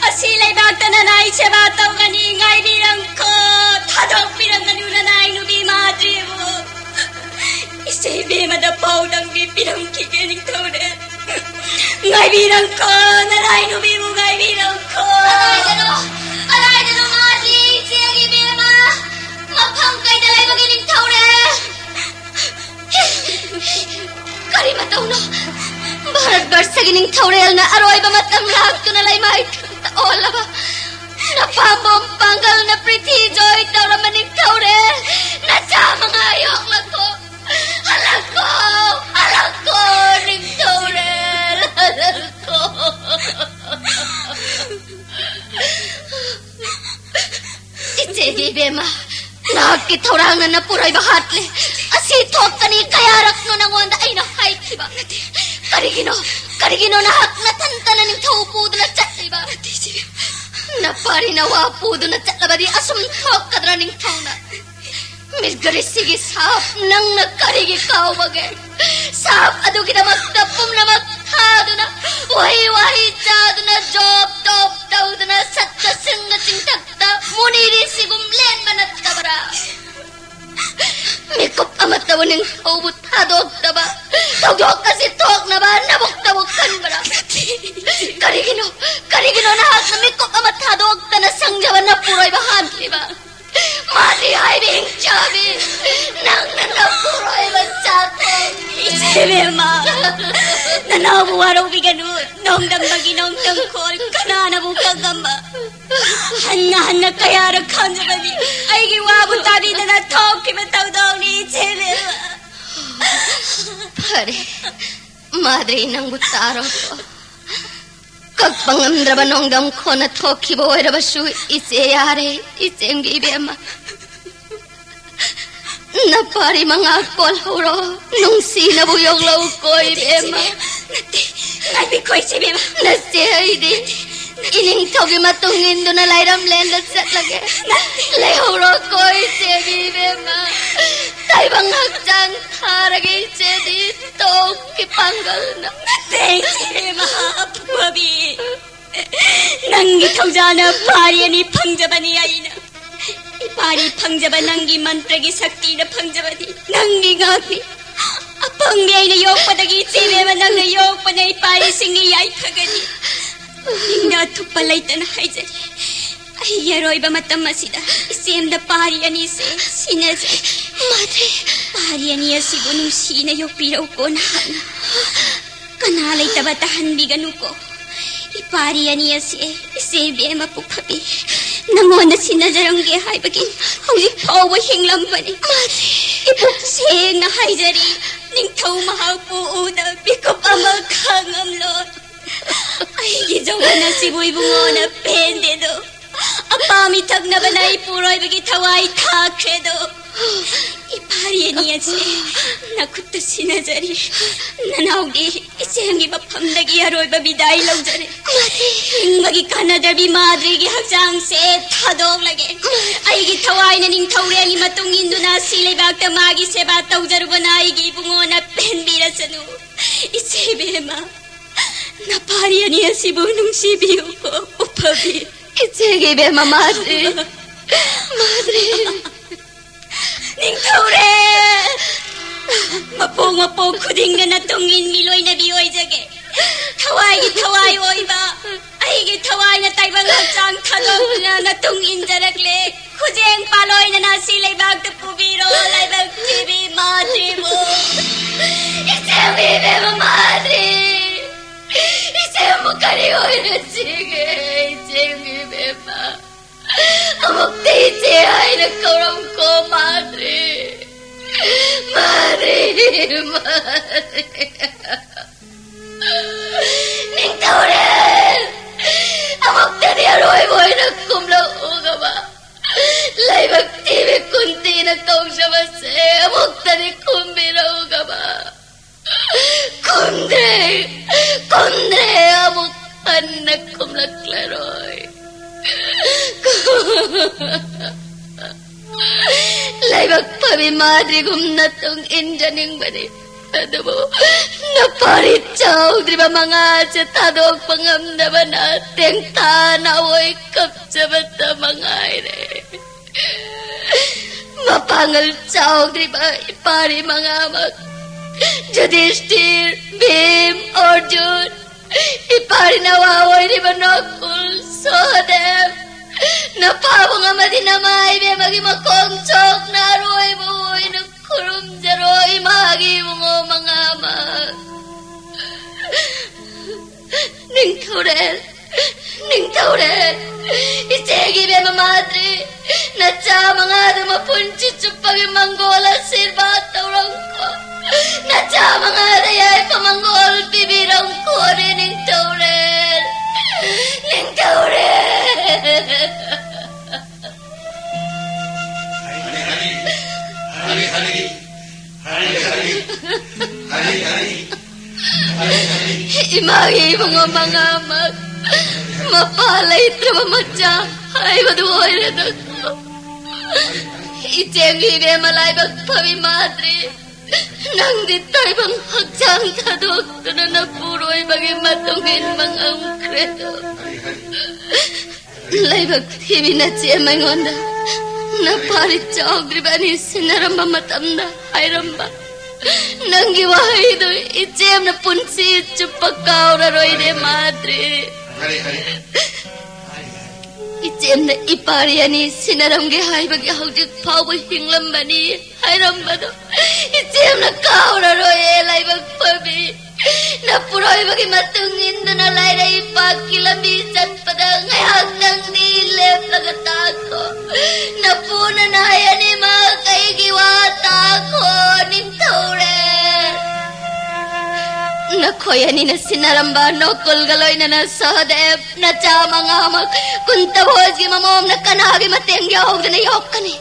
ꯑꯁꯤ ꯂꯩꯕꯥꯛꯇ ꯅꯅꯥꯏ ꯁꯦꯕꯥ ꯇꯧꯒꯅꯤ, ꯉꯥꯏꯕꯤꯔꯝꯈꯣ꯫ ꯊꯥꯗꯣꯛꯄꯤꯔꯝꯒꯅꯨ ꯅꯅꯥꯏ ꯅꯨꯄꯤ ꯃꯥꯗ꯭ꯔꯤꯕꯨ꯫ ꯏꯆꯦ ꯏꯕꯦꯝꯃꯗ ꯄꯥꯎꯗꯪꯗꯤ ꯄꯤꯔꯝꯈꯤꯒꯦ, ꯅꯤꯡꯊꯧꯔꯦꯜ꯫ ꯉꯥꯏꯕꯤꯔꯝꯈꯣ, ꯅꯅꯥꯏ ꯅꯨꯄꯤꯕꯨ ꯉꯥꯏꯕꯤꯔꯝꯈꯣ꯫ ꯑꯂꯥꯏꯗꯅꯣ, ꯑꯂꯥꯏꯗꯅꯣ ꯃꯥꯗ꯭ꯔꯤ, ꯏꯆꯦꯒꯤ ꯏꯕꯦꯝꯃ꯫ ꯃꯐꯝ ꯀꯩꯗ ꯂꯩꯕꯒꯦ, ꯅꯤꯡꯊꯧꯔꯦꯜ? ꯀꯔꯤ ꯃꯇꯧꯅꯣ? ꯚꯥꯔꯠ ꯕꯔꯁꯒꯤ ꯅꯤꯡꯊꯧꯔꯦꯜꯅ ꯑꯔꯣꯏꯕ ꯃꯇꯝ ꯂꯥꯛꯇꯨꯅ ꯂꯩꯃꯥꯏ ꯊꯛꯇ ꯑꯣꯜꯂꯕ ꯅꯄꯥꯝꯕꯣꯝ ꯄꯥꯡꯒꯜꯅ ꯄ꯭ꯔꯤꯊꯤ ꯖꯣꯏ ꯇꯧꯔꯝꯕ ꯅꯤꯡꯊꯧꯔꯦꯜ ꯅꯆꯥ ꯃꯉꯥ ꯌꯣꯛꯂꯛꯈꯣ꯫ ꯍꯜꯂꯛꯈꯣ, ꯍꯜꯂꯛꯈꯣ, ꯅꯤꯡꯊꯧꯔꯦꯜ, ꯍꯜꯂꯛꯈꯣ꯫ ꯏꯆꯦꯒꯤ ꯏꯕꯦꯝꯃ, ꯅꯍꯥꯛꯀꯤ ꯊꯧꯔꯥꯡꯅ ꯅꯄꯨꯔꯣꯏꯕ ꯍꯥꯠꯂꯦ꯫ ꯑꯁꯤ ꯊꯣꯛꯀꯅꯤ ꯀꯌꯥꯔꯛꯅꯣ ꯅꯉꯣꯟꯗ ꯑꯩꯅ ꯍꯥꯏꯈꯤꯕ? ꯀꯔꯤꯒꯤꯅꯣ, ꯀꯔꯤꯒꯤꯅꯣ ꯅꯍꯥꯛ ꯅꯊꯟꯇꯅ ꯅꯤꯡꯊꯧ ꯄꯨꯗꯨꯅ ꯆꯠꯂꯤꯕ? ꯅꯄꯥꯔꯤ ꯅꯋꯥ ꯄꯨꯗꯨꯅ ꯆꯠꯂꯕꯗꯤ ꯑꯁꯨꯝ ꯊꯣꯛꯀꯗ꯭ꯔꯥ ꯅꯤꯡꯊꯧꯅ? ꯃꯤꯔꯒꯔꯤꯁꯤꯒꯤ ꯁꯥꯞ ꯅꯪꯅ ꯀꯔꯤꯒꯤ ꯀꯥꯎꯕꯒꯦ? ꯁꯥꯞ ꯑꯗꯨꯒꯤꯗꯃꯛꯇ ꯄꯨꯝꯅꯃꯛ ꯊꯥꯗꯨꯅ ꯎꯍꯩ ꯋꯥꯍꯩ ꯆꯥꯗꯨꯅ ꯖꯣꯕ ꯇꯣꯞ ꯇꯧꯗꯨꯅ ꯁꯠꯇ ꯁꯤꯡꯒ ꯆꯤꯡꯊꯛꯇ ꯃꯨꯅꯤꯔꯤꯁꯤꯒꯨꯝ ꯂꯦꯟꯕ ꯅꯠꯇꯕ꯭ꯔꯥ? ꯃꯤꯀꯨꯞ ꯑꯃꯠꯇꯕꯨ ꯅꯤꯡꯊꯧꯕꯨ ꯊꯥꯗꯣꯛꯇꯕ, ꯊꯧꯗꯣꯛ ꯑꯁꯤ ꯊꯣꯛꯅꯕ ꯅꯕꯨꯛꯇꯕꯨ ꯈꯟꯕ꯭ꯔꯥ? ꯀꯔꯤꯒꯤꯅꯣ, ꯀꯔꯤꯒꯤꯅꯣ ꯅꯍꯥꯛꯅ ꯃꯤꯀꯨꯞ ꯑꯃ ꯊꯥꯗꯣꯛꯇꯅ ꯁꯪꯖꯕ ꯅꯄꯨꯔꯣꯏꯕ ꯍꯥꯠꯂꯤꯕ? ꯃꯥꯗꯤ ꯍꯥꯏꯕ ꯍꯤꯡꯆꯥꯕꯤ, ꯅꯪꯅ ꯅꯄꯨꯔꯣꯏꯕ ꯆꯥꯊꯣꯛ꯫ ꯏꯆꯦꯕꯦꯝꯃ, ꯅꯅꯥꯎꯕꯨ ꯋꯥꯔꯧꯕꯤꯒꯅꯨ, ꯅꯣꯡꯗꯝꯕꯒꯤ ꯅꯣꯡꯗꯝꯈꯣꯜ ꯀꯅꯥꯅꯕꯨ ꯀꯛꯉꯝꯕ? ꯍꯟꯅ ꯍꯟꯅ ꯀꯌꯥꯔꯛ ꯈꯪꯖꯕꯅꯤ, ꯑꯩꯒꯤ ꯋꯥꯕꯨ ꯇꯥꯕꯤꯗꯅ ꯊꯣꯛꯈꯤꯕ ꯊꯧꯗꯣꯛꯅꯤ, ꯏꯆꯦꯕꯦꯝꯃ꯫ ꯐꯔꯦ, ꯃꯥꯗ꯭ꯔꯤ ꯅꯪꯕꯨ ꯇꯥꯔꯣꯀꯣ꯫ ꯀꯛꯄ ꯉꯝꯗ꯭ꯔꯕ ꯅꯣꯡꯗꯝ ꯈꯣꯟꯅ ꯊꯣꯛꯈꯤꯕ ꯑꯣꯏꯔꯕꯁꯨ ꯏꯆꯦ ꯌꯥꯔꯦ, ꯏꯆꯦꯝꯒꯤ ꯏꯕꯦꯝꯃ꯫ ꯅꯄꯥꯔꯤ ꯃꯉꯥ ꯀꯣꯜꯍꯧꯔꯣ, ꯅꯨꯡꯁꯤꯅꯕꯨ ꯌꯣꯛꯂꯧꯀꯣ ꯏꯕꯦꯝꯃ꯫ ꯅꯠꯇꯦ, ꯉꯥꯏꯕꯤꯈꯣ ꯏꯆꯦꯕꯦꯝꯃ꯫ ꯅꯆꯦ ꯑꯩꯗꯤ ꯏꯅꯤꯡꯊꯧꯒꯤ ꯃꯇꯨꯡ ꯏꯟꯗꯨꯅ ꯂꯥꯏꯔꯝꯂꯦꯟꯗ ꯆꯠꯂꯒꯦ꯫ ꯂꯩꯍꯧꯔꯣꯀꯣ ꯏꯆꯦꯒꯤ ꯏꯕꯦꯝꯃ꯫ ꯇꯥꯏꯕꯪ ꯍꯛꯆꯥꯡ ꯊꯥꯔꯒꯦ ꯏꯆꯦꯗꯤ ꯇꯣꯛꯀꯤ ꯄꯥꯡꯒꯜꯅ꯫ ꯅꯠꯇꯦ ꯏꯆꯦꯕꯦꯝꯃ, ꯐꯨꯕꯤ꯫ ꯅꯪꯒꯤ ꯊꯧꯖꯥꯅ ꯄꯥꯔꯤ ꯑꯅꯤ ꯐꯪꯖꯕꯅꯤ ꯑꯩꯅ꯫ ꯏꯄꯥꯔꯤ ꯐꯪꯖꯕ ꯅꯪꯒꯤ ꯃꯟꯇ꯭ꯔꯒꯤ ꯁꯛꯇꯤꯅ ꯐꯪꯖꯕꯅꯤ꯫ ꯅꯪꯒꯤ ꯉꯥꯛꯅꯤ꯫ ꯑꯄꯪꯕꯤ ꯑꯩꯅ ꯌꯣꯛꯄꯗꯒꯤ ꯏꯆꯦꯕꯦꯝꯃ ꯅꯪꯅ ꯌꯣꯛꯄꯅ ꯏꯄꯥꯔꯤꯁꯤꯡꯒꯤ ꯌꯥꯏꯐꯒꯅꯤ꯫ ꯅꯤꯡꯗ ꯑꯊꯨꯞꯄ ꯂꯩꯇꯅ ꯍꯥꯏꯖꯔꯤ꯫ ꯑꯩꯒꯤ ꯑꯔꯣꯏꯕ ꯃꯇꯝ ꯑꯁꯤꯗ ꯏꯆꯦꯝꯗ ꯄꯥꯔꯤ ꯑꯅꯤꯁꯦ ꯁꯤꯟꯅꯖꯩ꯫ ꯃꯥꯗ꯭ꯔꯤ꯫ ꯄꯥꯔꯤ ꯑꯅꯤ ꯑꯁꯤꯕꯨ ꯅꯨꯡꯁꯤꯅ ꯌꯣꯛꯄꯤꯔꯧꯀꯣ ꯅꯍꯥꯛꯅ꯫ ꯀꯅꯥ ꯂꯩꯇꯕ ꯇꯥꯍꯟꯕꯤꯒꯅꯨꯀꯣ꯫ ꯏꯄꯥꯔꯤ ꯑꯅꯤ ꯑꯁꯤ ꯏꯆꯦ ꯏꯕꯦꯝꯃ ꯄꯨꯛꯐꯕꯤ ꯅꯪꯉꯣꯟꯗ ꯁꯤꯟꯅꯖꯔꯝꯒꯦ ꯍꯥꯏꯕꯒꯤ ꯍꯧꯖꯤꯛ ꯐꯥꯎꯕ ꯍꯤꯡꯂꯝꯕꯅꯤ꯫ ꯏꯄꯨꯛ ꯁꯦꯡꯅ ꯍꯥꯏꯖꯔꯤ, ꯅꯤꯡꯊꯧ ꯃꯍꯥꯛꯄꯨ ꯎꯗ ꯃꯤꯀꯨꯞ ꯑꯃ ꯈꯥꯡꯉꯝꯂꯣꯏ꯫ ꯑꯩꯒꯤ ꯖꯧꯍꯟ ꯑꯁꯤꯕꯨ ꯏꯕꯨꯡꯉꯣꯅ ꯄꯦꯟꯗꯦꯗꯣ꯫ ꯑꯄꯥꯝꯃꯤ ꯊꯛꯅꯕꯅ ꯏꯄꯨꯔꯣꯏꯕꯒꯤ ꯊꯋꯥꯏ ꯊꯥꯈ꯭ꯔꯦꯗꯣ꯫ ꯏꯄꯥꯔꯤ ꯑꯅꯤ ꯑꯁꯤ ꯅꯈꯨꯠꯇ ꯁꯤꯟꯅꯖꯔꯤ꯫ ꯅꯅꯥꯎꯗꯤ ꯏꯆꯦꯝꯒꯤ ꯃꯐꯝꯗꯒꯤ ꯑꯔꯣꯏꯕ ꯕꯤꯗꯥꯏ ꯂꯧꯖꯔꯦ꯫ ꯍꯤꯡꯕꯒꯤ ꯀꯥꯟꯅꯗꯕꯤ ꯃꯥꯗ꯭ꯔꯤꯒꯤ ꯍꯛꯆꯥꯡꯁꯦ ꯊꯥꯗꯣꯛꯂꯒꯦ꯫ ꯑꯩꯒꯤ ꯊꯋꯥꯏꯅ ꯅꯤꯡꯊꯧꯔꯦꯜꯒꯤ ꯃꯇꯨꯡ ꯏꯟꯗꯨꯅ ꯁꯤ ꯂꯩꯕꯥꯛꯇ ꯃꯥꯒꯤ ꯁꯦꯕꯥ ꯇꯧꯖꯔꯨꯕꯅ ꯑꯩꯒꯤ ꯏꯕꯨꯡꯉꯣꯅ ꯄꯦꯟꯕꯤꯔꯁꯅꯨ꯫ ꯏꯆꯦ ꯏꯕꯦꯝꯃ, ꯅꯄꯥꯔꯤ ꯑꯅꯤ ꯑꯁꯤꯕꯨ ꯅꯨꯡꯁꯤꯕꯤꯌꯨꯀꯣ, ꯎꯐꯕꯤ꯫ ꯏꯆꯦꯒꯤ ꯏꯕꯦꯝꯃ ꯃꯥꯗ꯭ꯔꯤ, ꯃꯥꯗ꯭ꯔꯤ꯫ ꯅꯤꯡꯊꯧꯔꯦ! ꯃꯄꯣꯛ ꯃꯄꯣꯛ ꯈꯨꯗꯤꯡꯗ ꯅꯇꯨꯡ ꯏꯟ ꯃꯤꯂꯣꯏꯅꯕꯤ ꯑꯣꯏꯖꯒꯦ꯫ ꯊꯋꯥꯏꯒꯤ ꯊꯋꯥꯏ ꯑꯣꯏꯕ, ꯑꯩꯒꯤ ꯊꯋꯥꯏꯅ ꯇꯥꯏꯕꯪ ꯍꯛꯆꯥꯡ ꯊꯥꯗꯣꯛꯇꯨꯅ ꯅꯇꯨꯡ ꯏꯟꯖꯔꯛꯂꯦ꯫ ꯈꯨꯖꯦꯡ ꯄꯥꯂꯣꯏꯅꯅ ꯁꯤ ꯂꯩꯕꯥꯛꯇ ꯄꯨꯕꯤꯔꯣ, ꯂꯥꯏꯕꯛ ꯊꯤꯕꯤ ꯃꯥꯗ꯭ꯔꯤꯕꯨ꯫ ꯏꯆꯦꯒꯤ ꯏꯕꯦꯝꯃ ꯃꯥꯗ꯭ꯔꯤ! ꯏꯆꯦꯕꯨ ꯀꯔꯤ ꯑꯣꯏꯔꯁꯤꯒꯦ, ꯏꯆꯦꯒꯤ ꯏꯕꯦꯝꯃ? ꯑꯃꯨꯛꯇ ꯏꯆꯦ ꯍꯥꯏꯅ ꯀꯧꯔꯝꯀꯣ ꯃꯥꯗ꯭ꯔꯤ꯫ ꯃꯥꯗ꯭ꯔꯤ, ꯃꯥꯗ꯭ꯔꯤ꯫ ꯅꯤꯡꯊꯧꯔꯦꯜ! ꯑꯃꯨꯛꯇꯗꯤ ꯑꯔꯣꯏꯕ ꯑꯣꯏꯅ ꯀꯨꯝꯂꯛꯎꯒꯕ꯫ ꯂꯥꯏꯕꯛ ꯊꯤꯕꯤ ꯀꯨꯟꯇꯤꯅ ꯀꯧꯖꯕꯁꯦ ꯑꯃꯨꯛꯇꯗꯤ ꯈꯨꯝꯕꯤꯔꯛꯎꯒꯕ꯫ ꯈꯨꯝꯗ꯭ꯔꯦ, ꯈꯨꯝꯗ꯭ꯔꯦ, ꯑꯃꯨꯛ ꯍꯟꯅ ꯈꯨꯝꯂꯛꯂꯔꯣꯏ꯫ ꯂꯥꯏꯕꯛ ꯐꯕꯤ ꯃꯥꯗ꯭ꯔꯤꯒꯨꯝꯅ ꯇꯨꯡ ꯏꯟꯖꯅꯤꯡꯕꯅꯤ, ꯑꯗꯨꯕꯨ ꯅꯄꯥꯔꯤ ꯆꯥꯎꯗ꯭ꯔꯤꯕ ꯃꯉꯥꯁꯦ ꯊꯥꯗꯣꯛꯄ ꯉꯝꯗꯕꯅ ꯇꯦꯡꯊꯥ ꯅꯥꯑꯣꯏ ꯀꯞꯆꯕꯇ ꯃꯉꯥꯏꯔꯦ꯫ ꯃꯄꯥꯡꯒꯜ ꯆꯥꯎꯗ꯭ꯔꯤꯕ ꯏꯄꯥꯔꯤ ꯃꯉꯥꯃꯛ, ꯖꯨꯗꯤꯁꯇꯤꯔ, ꯚꯤꯝ, ꯑꯔꯖꯨꯟ, ꯏꯄꯥꯔꯤ ꯅꯋꯥ ꯑꯣꯏꯔꯤꯕ ꯅꯀꯨꯜ, ꯁꯍꯗꯦꯕ, ꯅꯄꯥꯕꯨꯡ ꯑꯃꯗꯤ ꯅꯃꯥ ꯏꯕꯦꯝꯃꯒꯤ ꯃꯈꯣꯡ ꯁꯣꯛꯅ ꯑꯔꯣꯏꯕ ꯑꯣꯏꯅ ꯈꯨꯔꯨꯝꯖꯔꯣ, ꯏꯃꯥꯒꯤ ꯏꯕꯨꯡꯉꯣ ꯃꯉꯥꯃꯛ꯫ ꯅꯤꯡꯊꯧꯔꯦꯜ, ꯅꯤꯡꯊꯧꯔꯦꯜ, ꯏꯆꯦꯒꯤ ꯏꯕꯦꯝꯃ ꯃꯥꯗ꯭ꯔꯤ, ꯅꯆꯥ ꯃꯉꯥꯗꯨ ꯃꯄꯨꯟꯁꯤ ꯆꯨꯞꯄꯒꯤ ꯃꯪꯒꯣꯜ ꯑꯁꯤꯔꯕꯥꯗ ꯇꯧꯔꯝꯀꯣ꯫ ꯅꯆꯥ ꯃꯉꯥꯗ ꯌꯥꯏꯐ ꯃꯪꯒꯣꯜ ꯄꯤꯕꯤꯔꯝꯈꯣꯅꯦ, ꯅꯤꯡꯊꯧꯔꯦꯜ, ꯅꯤꯡꯊꯧꯔꯦꯜ꯫ ꯍꯔꯤ ꯍꯔꯤ, ꯍꯔꯤ ꯍꯔꯤ, ꯍꯔꯤ ꯍꯔꯤ, ꯍꯔꯤ ꯍꯔꯤ, ꯍꯔꯤ ꯍꯔꯤ꯫ ꯏꯃꯥꯒꯤ ꯏꯕꯨꯡꯉꯣ ꯃꯉꯥꯃꯛ ꯃꯄꯥ ꯂꯩꯇ꯭ꯔꯕ ꯃꯆꯥ ꯍꯥꯏꯕꯗꯨ ꯑꯣꯏꯔꯦꯗꯀꯣ꯫ ꯏꯆꯦꯒꯤ ꯏꯕꯦꯝꯃ ꯂꯥꯏꯕꯛ ꯐꯕꯤ ꯃꯥꯗ꯭ꯔꯤ, ꯅꯪꯗꯤ ꯇꯥꯏꯕꯪ ꯍꯛꯆꯥꯡ ꯊꯥꯗꯣꯛꯇꯨꯅ ꯅꯄꯨꯔꯣꯏꯕꯒꯤ ꯃꯇꯨꯡ ꯏꯟꯕ ꯉꯝꯈ꯭ꯔꯦꯗꯣ꯫ ꯂꯥꯏꯕꯛ ꯊꯤꯕꯤ ꯅꯆꯦ ꯑꯩꯉꯣꯟꯗ ꯅꯄꯥꯔꯤ ꯆꯥꯎꯗ꯭ꯔꯤꯕ ꯑꯅꯤ ꯁꯤꯟꯅꯔꯝꯕ ꯃꯇꯝꯗ ꯍꯥꯏꯔꯝꯕ ꯅꯪꯒꯤ ꯋꯥꯍꯩꯗꯨ ꯏꯆꯦꯝꯅ ꯄꯨꯟꯁꯤ ꯆꯨꯞꯄ ꯀꯥꯎꯔꯔꯣꯏꯅꯦ ꯃꯥꯗ꯭ꯔꯤ꯫ ꯏꯆꯦꯝꯅ ꯏꯄꯥꯔꯤ ꯑꯅꯤ ꯁꯤꯟꯅꯔꯝꯒꯦ ꯍꯥꯏꯕꯒꯤ ꯍꯧꯖꯤꯛ ꯐꯥꯎꯕ ꯍꯤꯡꯂꯝꯕꯅꯤ ꯍꯥꯏꯔꯝꯕꯗꯣ ꯏꯆꯦꯝꯅ ꯀꯥꯎꯔꯔꯣꯏꯌꯦ ꯂꯥꯏꯕꯛ ꯐꯕꯤ꯫ ꯅꯄꯨꯔꯣꯏꯕꯒꯤ ꯃꯇꯨꯡ ꯏꯟꯗꯨꯅ ꯂꯥꯏꯔꯩ ꯄꯥꯛꯀꯤ ꯂꯝꯕꯤ ꯆꯠꯄꯗ ꯉꯥꯏꯍꯥꯛꯇꯪꯗꯤ ꯂꯦꯞꯂꯒ ꯇꯥꯈꯣ꯫ ꯅꯄꯨ ꯅꯅꯥꯏ ꯑꯅꯤꯃꯛ ꯑꯩꯒꯤ ꯋꯥ ꯇꯥꯈꯣ ꯅꯤꯡꯊꯧꯔꯦꯜ꯫ ꯅꯈꯣꯏ ꯑꯅꯤꯅ ꯁꯤꯟꯅꯔꯝꯕ ꯅꯣꯀꯨꯜꯒ ꯂꯣꯏꯅꯅ ꯁꯍꯗꯦꯕ ꯅꯆꯥ ꯃꯉꯥꯃꯛ ꯀꯨꯟꯇ ꯚꯣꯖꯒꯤ ꯃꯃꯣꯝꯅ ꯀꯅꯥꯒꯤ ꯃꯇꯦꯡ ꯌꯥꯎꯗꯅ ꯌꯣꯛꯀꯅꯤ?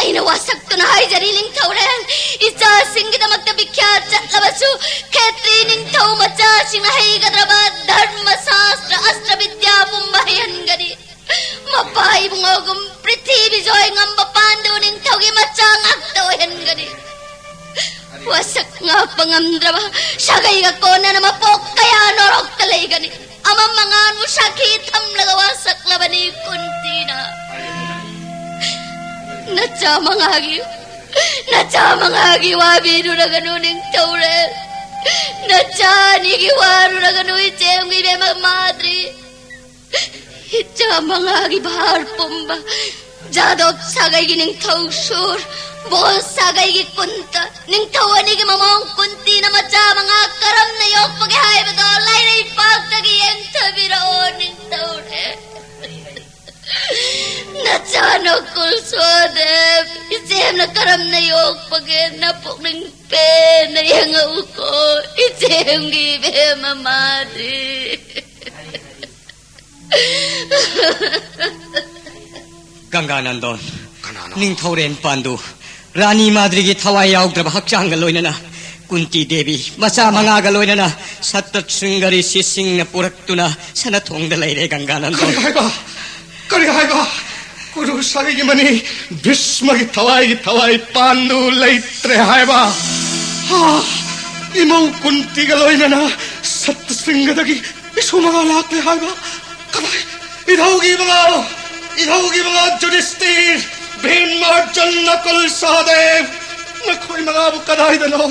ꯑꯩꯅ ꯋꯥꯁꯛꯇꯨꯅ ꯍꯥꯏꯖꯔꯤ ꯅꯤꯡꯊꯧꯔꯦꯜ, ꯏꯆꯥꯁꯤꯡꯒꯤꯗꯃꯛꯇ ꯕꯤꯈ꯭ꯌꯥ ꯆꯠꯂꯕꯁꯨ ꯈꯦꯇ꯭ꯔꯤ ꯅꯤꯡꯊꯧ ꯃꯆꯥꯁꯤꯡꯅ ꯍꯩꯒꯗ꯭ꯔꯕ ꯙꯔꯃ ꯁꯥꯁꯇ꯭ꯔ ꯑꯁꯇ꯭ꯔ ꯕꯤꯗ꯭ꯌꯥ ꯄꯨꯝꯕ ꯍꯩꯍꯟꯒꯅꯤ꯫ ꯃꯄꯥ ꯏꯕꯨꯡꯉꯣꯒꯨꯝ ꯄ꯭ꯔꯤꯊꯤꯕꯤ ꯖꯣꯏ ꯉꯝꯕ ꯄꯥꯟꯗꯨ ꯅꯤꯡꯊꯧꯒꯤ ꯃꯆꯥ ꯉꯥꯛꯇ ꯑꯣꯏꯍꯟꯒꯅꯤ꯫ ꯋꯥꯁꯛ ꯉꯥꯛꯄ ꯉꯝꯗ꯭ꯔꯕ ꯁꯥꯒꯩꯒ ꯀꯣꯟꯅꯅ ꯃꯄꯣꯛ ꯀꯌꯥ ꯅꯣꯔꯣꯛꯇ ꯂꯩꯒꯅꯤ꯫ ꯑꯃꯝ ꯑꯉꯥꯟꯕꯨ ꯁꯥꯈꯤ ꯊꯝꯂꯒ ꯋꯥꯁꯛꯂꯕꯅꯤ ꯀꯨꯟꯇꯤꯅ꯫ ꯅꯆꯥ ꯃꯉꯥꯒꯤ, ꯅꯆꯥ ꯃꯉꯥꯒꯤ ꯋꯥꯕꯤꯔꯨꯔꯒꯅꯨ ꯅꯤꯡꯊꯧꯔꯦꯜ꯫ ꯅꯆꯥ ꯑꯅꯤꯒꯤ ꯋꯥꯔꯨꯔꯒꯅꯨ ꯏꯆꯦꯝꯒꯤ ꯏꯕꯦꯝꯃ ꯃꯥꯗ꯭ꯔꯤ꯫ ꯏꯆꯥ ꯃꯉꯥꯒꯤ ꯚꯥꯔ ꯄꯨꯝꯕ ꯖꯥꯗꯣꯕ ꯁꯥꯒꯩꯒꯤ ꯅꯤꯡꯊꯧ ꯁꯨꯔ, ꯕꯣꯜ ꯁꯥꯒꯩꯒꯤ ꯀꯨꯟꯇ, ꯅꯤꯡꯊꯧ ꯑꯅꯤꯒꯤ ꯃꯃꯧ ꯀꯨꯟꯇꯤꯅ ꯃꯆꯥ ꯃꯉꯥ ꯀꯔꯝꯅ ꯌꯣꯛꯄꯒꯦ ꯍꯥꯏꯕꯗꯣ ꯂꯥꯏꯔꯩ ꯄꯥꯛꯇꯒꯤ ꯌꯦꯡꯊꯕꯤꯔꯛꯑꯣ ꯅꯤꯡꯊꯧꯔꯦ꯫ ꯅꯆꯥ ꯅꯀꯨꯜ ꯁꯣꯗꯦꯕ ꯏꯆꯦꯝꯅ ꯀꯔꯝꯅ ꯌꯣꯛꯄꯒꯦ ꯅꯄꯨꯛꯅꯤꯡ ꯄꯦꯟꯅ ꯌꯦꯡꯉꯛꯎꯀꯣ ꯏꯆꯦꯝꯒꯤ ꯏꯕꯦꯝꯃ ꯃꯥꯗꯤ꯫ ꯒꯪꯒꯥꯅꯟꯗꯣꯟ, ꯀꯅꯥꯅꯣ? ꯅꯤꯡꯊꯧꯔꯦꯟ ꯄꯥꯟꯗꯨ, ꯔꯥꯅꯤ ꯃꯥꯗ꯭ꯔꯤꯒꯤ ꯊꯋꯥꯏ ꯌꯥꯎꯗ꯭ꯔꯕ ꯍꯛꯆꯥꯡꯒ ꯂꯣꯏꯅꯅ ꯀꯨꯟꯇꯤ ꯗꯦꯕꯤ ꯃꯆꯥ ꯃꯉꯥꯒ ꯂꯣꯏꯅꯅ ꯁꯠꯇꯠ ꯁ꯭ꯔꯤꯡꯒ ꯔꯤꯁꯤꯁꯤꯡꯅ ꯄꯨꯔꯛꯇꯨꯅ ꯁꯅꯊꯣꯡꯗ ꯂꯩꯔꯦ ꯒꯪꯒꯥꯅꯟꯗꯣꯟ꯫ ꯀꯔꯤ ꯍꯥꯏꯕ? ꯀꯔꯤ ꯍꯥꯏꯕ? ꯀꯨꯔꯨ ꯁꯥꯒꯩꯒꯤ ꯃꯅꯤ ꯚꯤꯁꯃꯒꯤ ꯊꯋꯥꯏꯒꯤ ꯊꯋꯥꯏ ꯄꯥꯟꯗꯨ ꯂꯩꯇ꯭ꯔꯦ ꯍꯥꯏꯕ? ꯏꯃꯧ ꯀꯨꯟꯇꯤꯒ ꯂꯣꯏꯅꯅ ꯁꯠꯇ꯭ꯔꯁꯤꯡꯒꯗꯒꯤ ꯏꯁꯨ ꯃꯉꯥ ꯂꯥꯛꯂꯦ ꯍꯥꯏꯕ꯫ ꯀꯗꯥꯏ? ꯏꯙꯧꯒꯤ ꯃꯉꯥ, ꯏꯙꯧꯒꯤ ꯃꯉꯥ ꯖꯨꯗꯤꯁꯇꯤꯔ, ꯚꯤꯝ, ꯑꯔꯖꯨꯟ, ꯅꯀꯨꯜ, ꯁꯍꯗꯦꯕ, ꯅꯈꯣꯏ ꯃꯉꯥꯕꯨ ꯀꯗꯥꯏꯗꯅꯣ?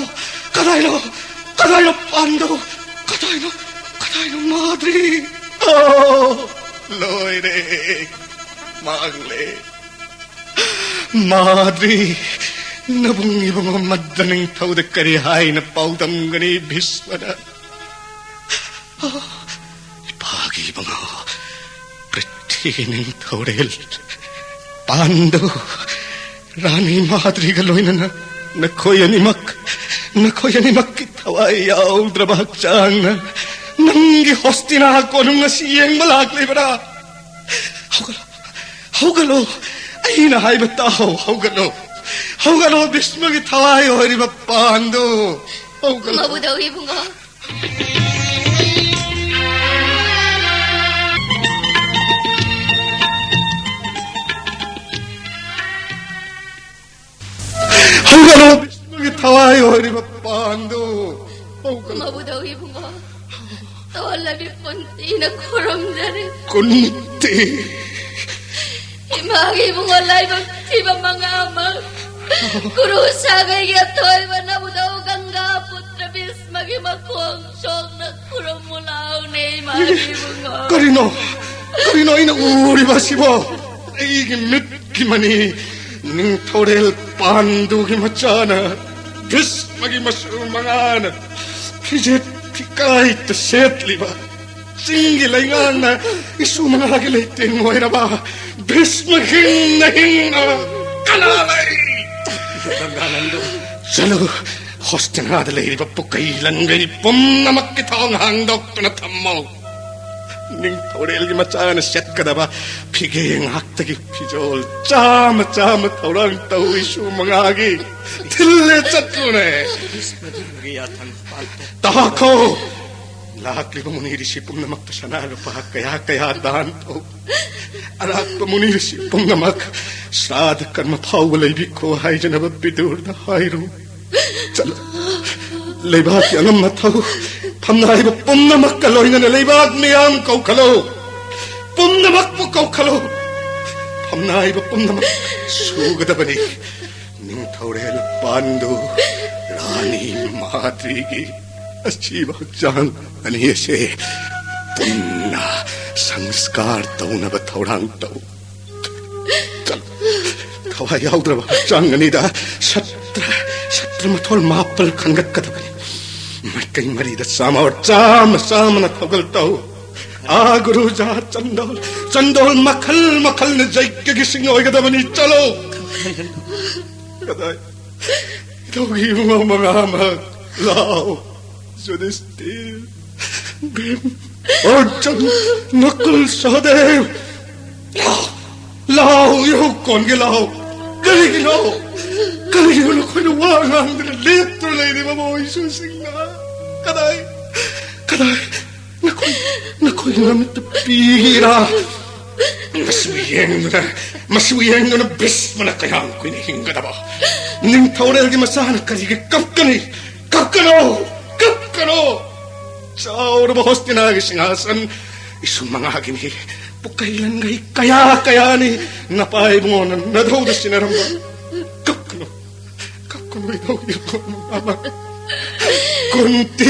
ꯀꯗꯥꯏꯅꯣ? ꯀꯗꯥꯏꯅꯣ ꯄꯥꯟꯗꯨ? ꯀꯗꯥꯏꯅꯣ? ꯀꯗꯥꯏꯅꯣ ꯃꯥꯗ꯭ꯔꯤ? ꯑꯣ, ꯂꯣꯏꯔꯦ, ꯃꯥꯡꯂꯦ꯫ ꯃꯥꯗ꯭ꯔꯤ, ꯅꯕꯨꯡ ꯏꯕꯨꯡꯉꯣ ꯃꯗ ꯅꯤꯡꯊꯧꯗ ꯀꯔꯤ ꯍꯥꯏꯅ ꯄꯥꯎꯗꯝꯒꯅꯤ ꯚꯤꯁꯃꯅ? ꯑꯣ, ꯏꯄꯥꯒꯤ ꯏꯕꯨꯡꯉꯣ ꯄ꯭ꯔꯤꯊꯤ ꯅꯤꯡꯊꯧꯔꯦꯜ ꯄꯥꯟꯗꯨ, ꯔꯥꯅꯤ ꯃꯥꯗ꯭ꯔꯤꯒ ꯂꯣꯏꯅꯅ ꯅꯈꯣꯏ ꯑꯅꯤꯃꯛ, ꯅꯈꯣꯏ ꯑꯅꯤꯃꯛꯀꯤ ꯊꯋꯥꯏ ꯌꯥꯎꯗ꯭ꯔꯕ ꯍꯛꯆꯥꯡꯅ ꯅꯪꯒꯤ ꯍꯣꯁꯇꯤꯅꯥ ꯀꯣꯅꯨꯡ ꯑꯁꯤ ꯌꯦꯡꯕ ꯂꯥꯛꯂꯤꯕ꯭ꯔꯥ? ꯍꯧꯒꯠꯂꯣ, ꯍꯧꯒꯠꯂꯣ, ꯑꯩꯅ ꯍꯥꯏꯕ ꯇꯥꯎ, ꯍꯧꯒꯠꯂꯣ, ꯍꯧꯒꯠꯂꯣ, ꯚꯤꯁꯃꯒꯤ ꯊꯋꯥꯏ ꯑꯣꯏꯔꯤꯕ ꯄꯥꯟꯗꯨ, ꯍꯧꯒꯠꯂꯣ꯫ ꯃꯕꯨꯗꯧ ꯏꯕꯨꯡꯉꯣ꯫ ꯍꯧꯒꯠꯂꯣ, ꯚꯤꯁꯃꯒꯤ ꯊꯋꯥꯏ ꯑꯣꯏꯔꯤꯕ ꯄꯥꯟꯗꯨ, ꯍꯧꯒꯠꯂꯣ꯫ ꯃꯕꯨꯗꯧ ꯏꯕꯨꯡꯉꯣ, ꯇꯣꯜꯂꯕꯤ ꯀꯨꯟꯇꯤꯅ ꯈꯨꯔꯨꯝꯖꯔꯤ꯫ ꯀꯨꯟꯇꯤ꯫ ꯏꯃꯥꯒꯤ ꯏꯕꯨꯡꯉꯣ ꯂꯥꯏꯕꯛ ꯊꯤꯕ ꯃꯉꯥꯃꯛ ꯀꯨꯔꯨ ꯁꯥꯒꯩꯒꯤ ꯑꯊꯣꯏꯕ ꯅꯕꯨꯗꯧ ꯒꯪꯒꯥ ꯄꯨꯇ꯭ꯔ ꯚꯤꯁꯃꯒꯤ ꯃꯈꯣꯡ ꯁꯣꯛꯅ ꯈꯨꯔꯨꯝꯃꯨ ꯂꯥꯎꯅꯦ, ꯏꯃꯥꯒꯤ ꯏꯕꯨꯡꯉꯣ꯫ ꯀꯔꯤꯅꯣ? ꯀꯔꯤꯅꯣ ꯑꯩꯅ ꯎꯔꯤꯕ ꯑꯁꯤꯕꯣ? ꯑꯩꯒꯤ ꯃꯤꯠꯀꯤ ꯃꯅꯤ, ꯅꯤꯡꯊꯧꯔꯦꯜ ꯄꯥꯟꯗꯨꯒꯤ ꯃꯆꯥꯅ, ꯚꯤꯁꯃꯒꯤ ꯃꯁꯨ ꯃꯉꯥꯅ ꯐꯤꯖꯦꯠ ꯐꯤꯀꯥꯏꯇ ꯁꯦꯠꯂꯤꯕ, ꯆꯤꯡꯒꯤ ꯂꯩꯉꯥꯛꯅ ꯏꯁꯨ ꯃꯉꯥꯒꯤ ꯂꯩꯇꯦꯡ ꯑꯣꯏꯔꯕ ꯚꯤꯁꯃ ꯍꯤꯡꯅ ꯍꯤꯡꯅ ꯀꯅꯥ ꯂꯩ? ꯒꯪꯒꯥꯅꯟꯗ꯫ ꯆꯠꯂꯨ, ꯍꯣꯁꯇꯤꯅꯥꯗ ꯂꯩꯔꯤꯕ ꯄꯨꯀꯩ ꯂꯪꯒꯩ ꯄꯨꯝꯅꯃꯛꯀꯤ ꯊꯣꯡ ꯍꯥꯡꯗꯣꯛꯇꯨꯅ ꯊꯝꯃꯨ꯫ ꯅꯤꯡꯊꯧꯔꯦꯜꯒꯤ ꯃꯆꯥꯅ ꯁꯦꯠꯀꯗꯕ ꯐꯤꯒꯦ ꯉꯥꯛꯇꯒꯤ ꯐꯤꯖꯣꯜ ꯆꯥꯃ ꯆꯥꯃ ꯊꯧꯔꯥꯡ ꯇꯧ, ꯏꯁꯨ ꯃꯉꯥꯒꯤ ꯊꯤꯜꯂꯦ ꯆꯠꯂꯨꯅꯦ꯫ ꯃꯗꯨꯒꯤ ꯌꯥꯊꯪ ꯄꯥꯜꯂꯦ꯫ ꯇꯥꯈꯣ! ꯂꯥꯛꯂꯤꯕ ꯃꯨꯅꯤ ꯔꯤꯁꯤ ꯄꯨꯝꯅꯃꯛꯇ ꯁꯅꯥ ꯂꯨꯄꯥ ꯀꯌꯥ ꯀꯌꯥ ꯗꯥꯟ ꯇꯧ꯫ ꯑꯔꯥꯛꯄ ꯃꯨꯅꯤ ꯔꯤꯁꯤ ꯄꯨꯝꯅꯃꯛ ꯁ꯭ꯔꯥꯗ ꯀꯔꯃ ꯐꯥꯎꯕ ꯂꯩꯕꯤꯈꯣ ꯍꯥꯏꯖꯅꯕ ꯕꯤꯗꯨꯔꯗ ꯍꯥꯏꯔꯨ꯫ ꯆꯠꯂꯨ꯫ ꯂꯩꯕꯥꯛꯀꯤ ꯑꯉꯝ ꯑꯊꯧ ꯐꯝꯅꯥꯏꯕ ꯄꯨꯝꯅꯃꯛꯀ ꯂꯣꯏꯅꯅ ꯂꯩꯕꯥꯛ ꯃꯤꯌꯥꯝ ꯀꯧꯈꯠꯂꯨ꯫ ꯄꯨꯝꯅꯃꯛꯄꯨ ꯀꯧꯈꯠꯂꯨ꯫ ꯐꯝꯅꯥꯏꯕ ꯄꯨꯝꯅꯃꯛ ꯁꯨꯒꯗꯕꯅꯤ꯫ ꯅꯤꯡꯊꯧꯔꯦꯜ ꯄꯥꯟꯗꯨ, ꯔꯥꯅꯤ ꯃꯥꯗ꯭ꯔꯤꯒꯤ ꯑꯁꯤꯕ ꯍꯛꯆꯥꯡ ꯑꯅꯤ ꯑꯁꯦ ꯄꯨꯟꯅ ꯁꯪꯁꯀꯥꯔ ꯇꯧꯅꯕ ꯊꯧꯔꯥꯡ ꯇꯧ꯫ ꯊꯋꯥꯏ ꯌꯥꯎꯗ꯭ꯔꯕ ꯍꯛꯆꯥꯡ ꯑꯅꯤꯗ ꯁꯇ꯭ꯔ, ꯁꯇ꯭ꯔ ꯃꯊꯣꯜ ꯃꯥꯄꯜ ꯈꯟꯒꯠꯀꯗꯕꯅꯤ꯫ ꯃꯥꯏꯀꯩ ꯃꯔꯤꯗ ꯆꯥꯝꯃ, ꯆꯥꯝꯃ, ꯆꯥꯝꯃꯅ ꯊꯧꯒꯜ ꯇꯧ꯫ ꯑꯥ, ꯒꯨꯔꯨꯖꯥ, ꯆꯟꯗꯣꯜ, ꯆꯟꯗꯣꯜ ꯃꯈꯜ ꯃꯈꯜꯅ ꯌꯩꯒꯒꯤꯁꯤꯡ ꯑꯣꯏꯒꯗꯕꯅꯤ꯫ ꯆꯠꯂꯣ꯫ ꯀꯗꯥꯏ? ꯏꯙꯧꯒꯤ ꯏꯕꯨꯡꯉꯣ ꯃꯉꯥꯃꯛ, ꯂꯥꯎ꯫ ꯌꯨꯙꯤꯁꯇꯤꯔ, ꯚꯤꯝ, ꯑꯔꯖꯨꯟ, ꯅꯀꯨꯜ, ꯁꯍꯗꯦꯕ꯫ ꯂꯥꯎ, ꯂꯥꯎ, ꯏꯍꯧ ꯀꯣꯟꯒꯦ ꯂꯥꯎ꯫ ꯀꯔꯤꯒꯤꯅꯣ? ꯀꯔꯤꯒꯤꯅꯣ ꯅꯈꯣꯏꯅ ꯋꯥ ꯉꯥꯡꯗꯅ ꯂꯦꯞꯇꯨꯅ ꯂꯩꯔꯤꯕ ꯃꯧ ꯏꯁꯨꯁꯤꯡꯅ? ꯀꯗꯥꯏ? ꯀꯗꯥꯏ? ꯅꯈꯣꯏ, ꯅꯈꯣꯏꯒꯤ ꯅꯃꯤꯠꯇ ꯄꯤꯒꯦꯔꯥ? ꯃꯁꯤꯕꯨ ꯌꯦꯡꯗꯨꯅ, ꯃꯁꯤꯕꯨ ꯌꯦꯡꯗꯨꯅ ꯚꯤꯁꯃꯅ ꯀꯌꯥꯝ ꯀꯨꯏꯅ ꯍꯤꯡꯒꯗꯕ? ꯅꯤꯡꯊꯧꯔꯦꯜꯒꯤ ꯃꯆꯥꯅ ꯀꯔꯤꯒꯤ ꯀꯞꯀꯅꯤ? ꯀꯞꯀꯅꯣ! ꯀꯞꯀꯅꯣ! ꯆꯥꯎꯔꯕ ꯍꯣꯁꯇꯤꯅꯥꯒꯤ ꯁꯤꯡꯍꯥꯁꯟ ꯏꯁꯨ ꯃꯉꯥꯒꯤꯅꯤ꯫ ꯄꯨꯀꯩ ꯂꯟꯒꯩ ꯀꯌꯥ ꯀꯌꯥꯅꯤ ꯅꯄꯥ ꯏꯕꯨꯡꯉꯣꯅ ꯅꯙꯧꯗ ꯁꯤꯟꯅꯔꯝꯕ꯫ ꯀꯞꯀꯅꯨ, ꯀꯞꯀꯅꯨ ꯏꯙꯧ ꯏꯕꯨꯡꯉꯣ ꯃꯉꯥꯃꯛ꯫ ꯀꯨꯟꯇꯤ,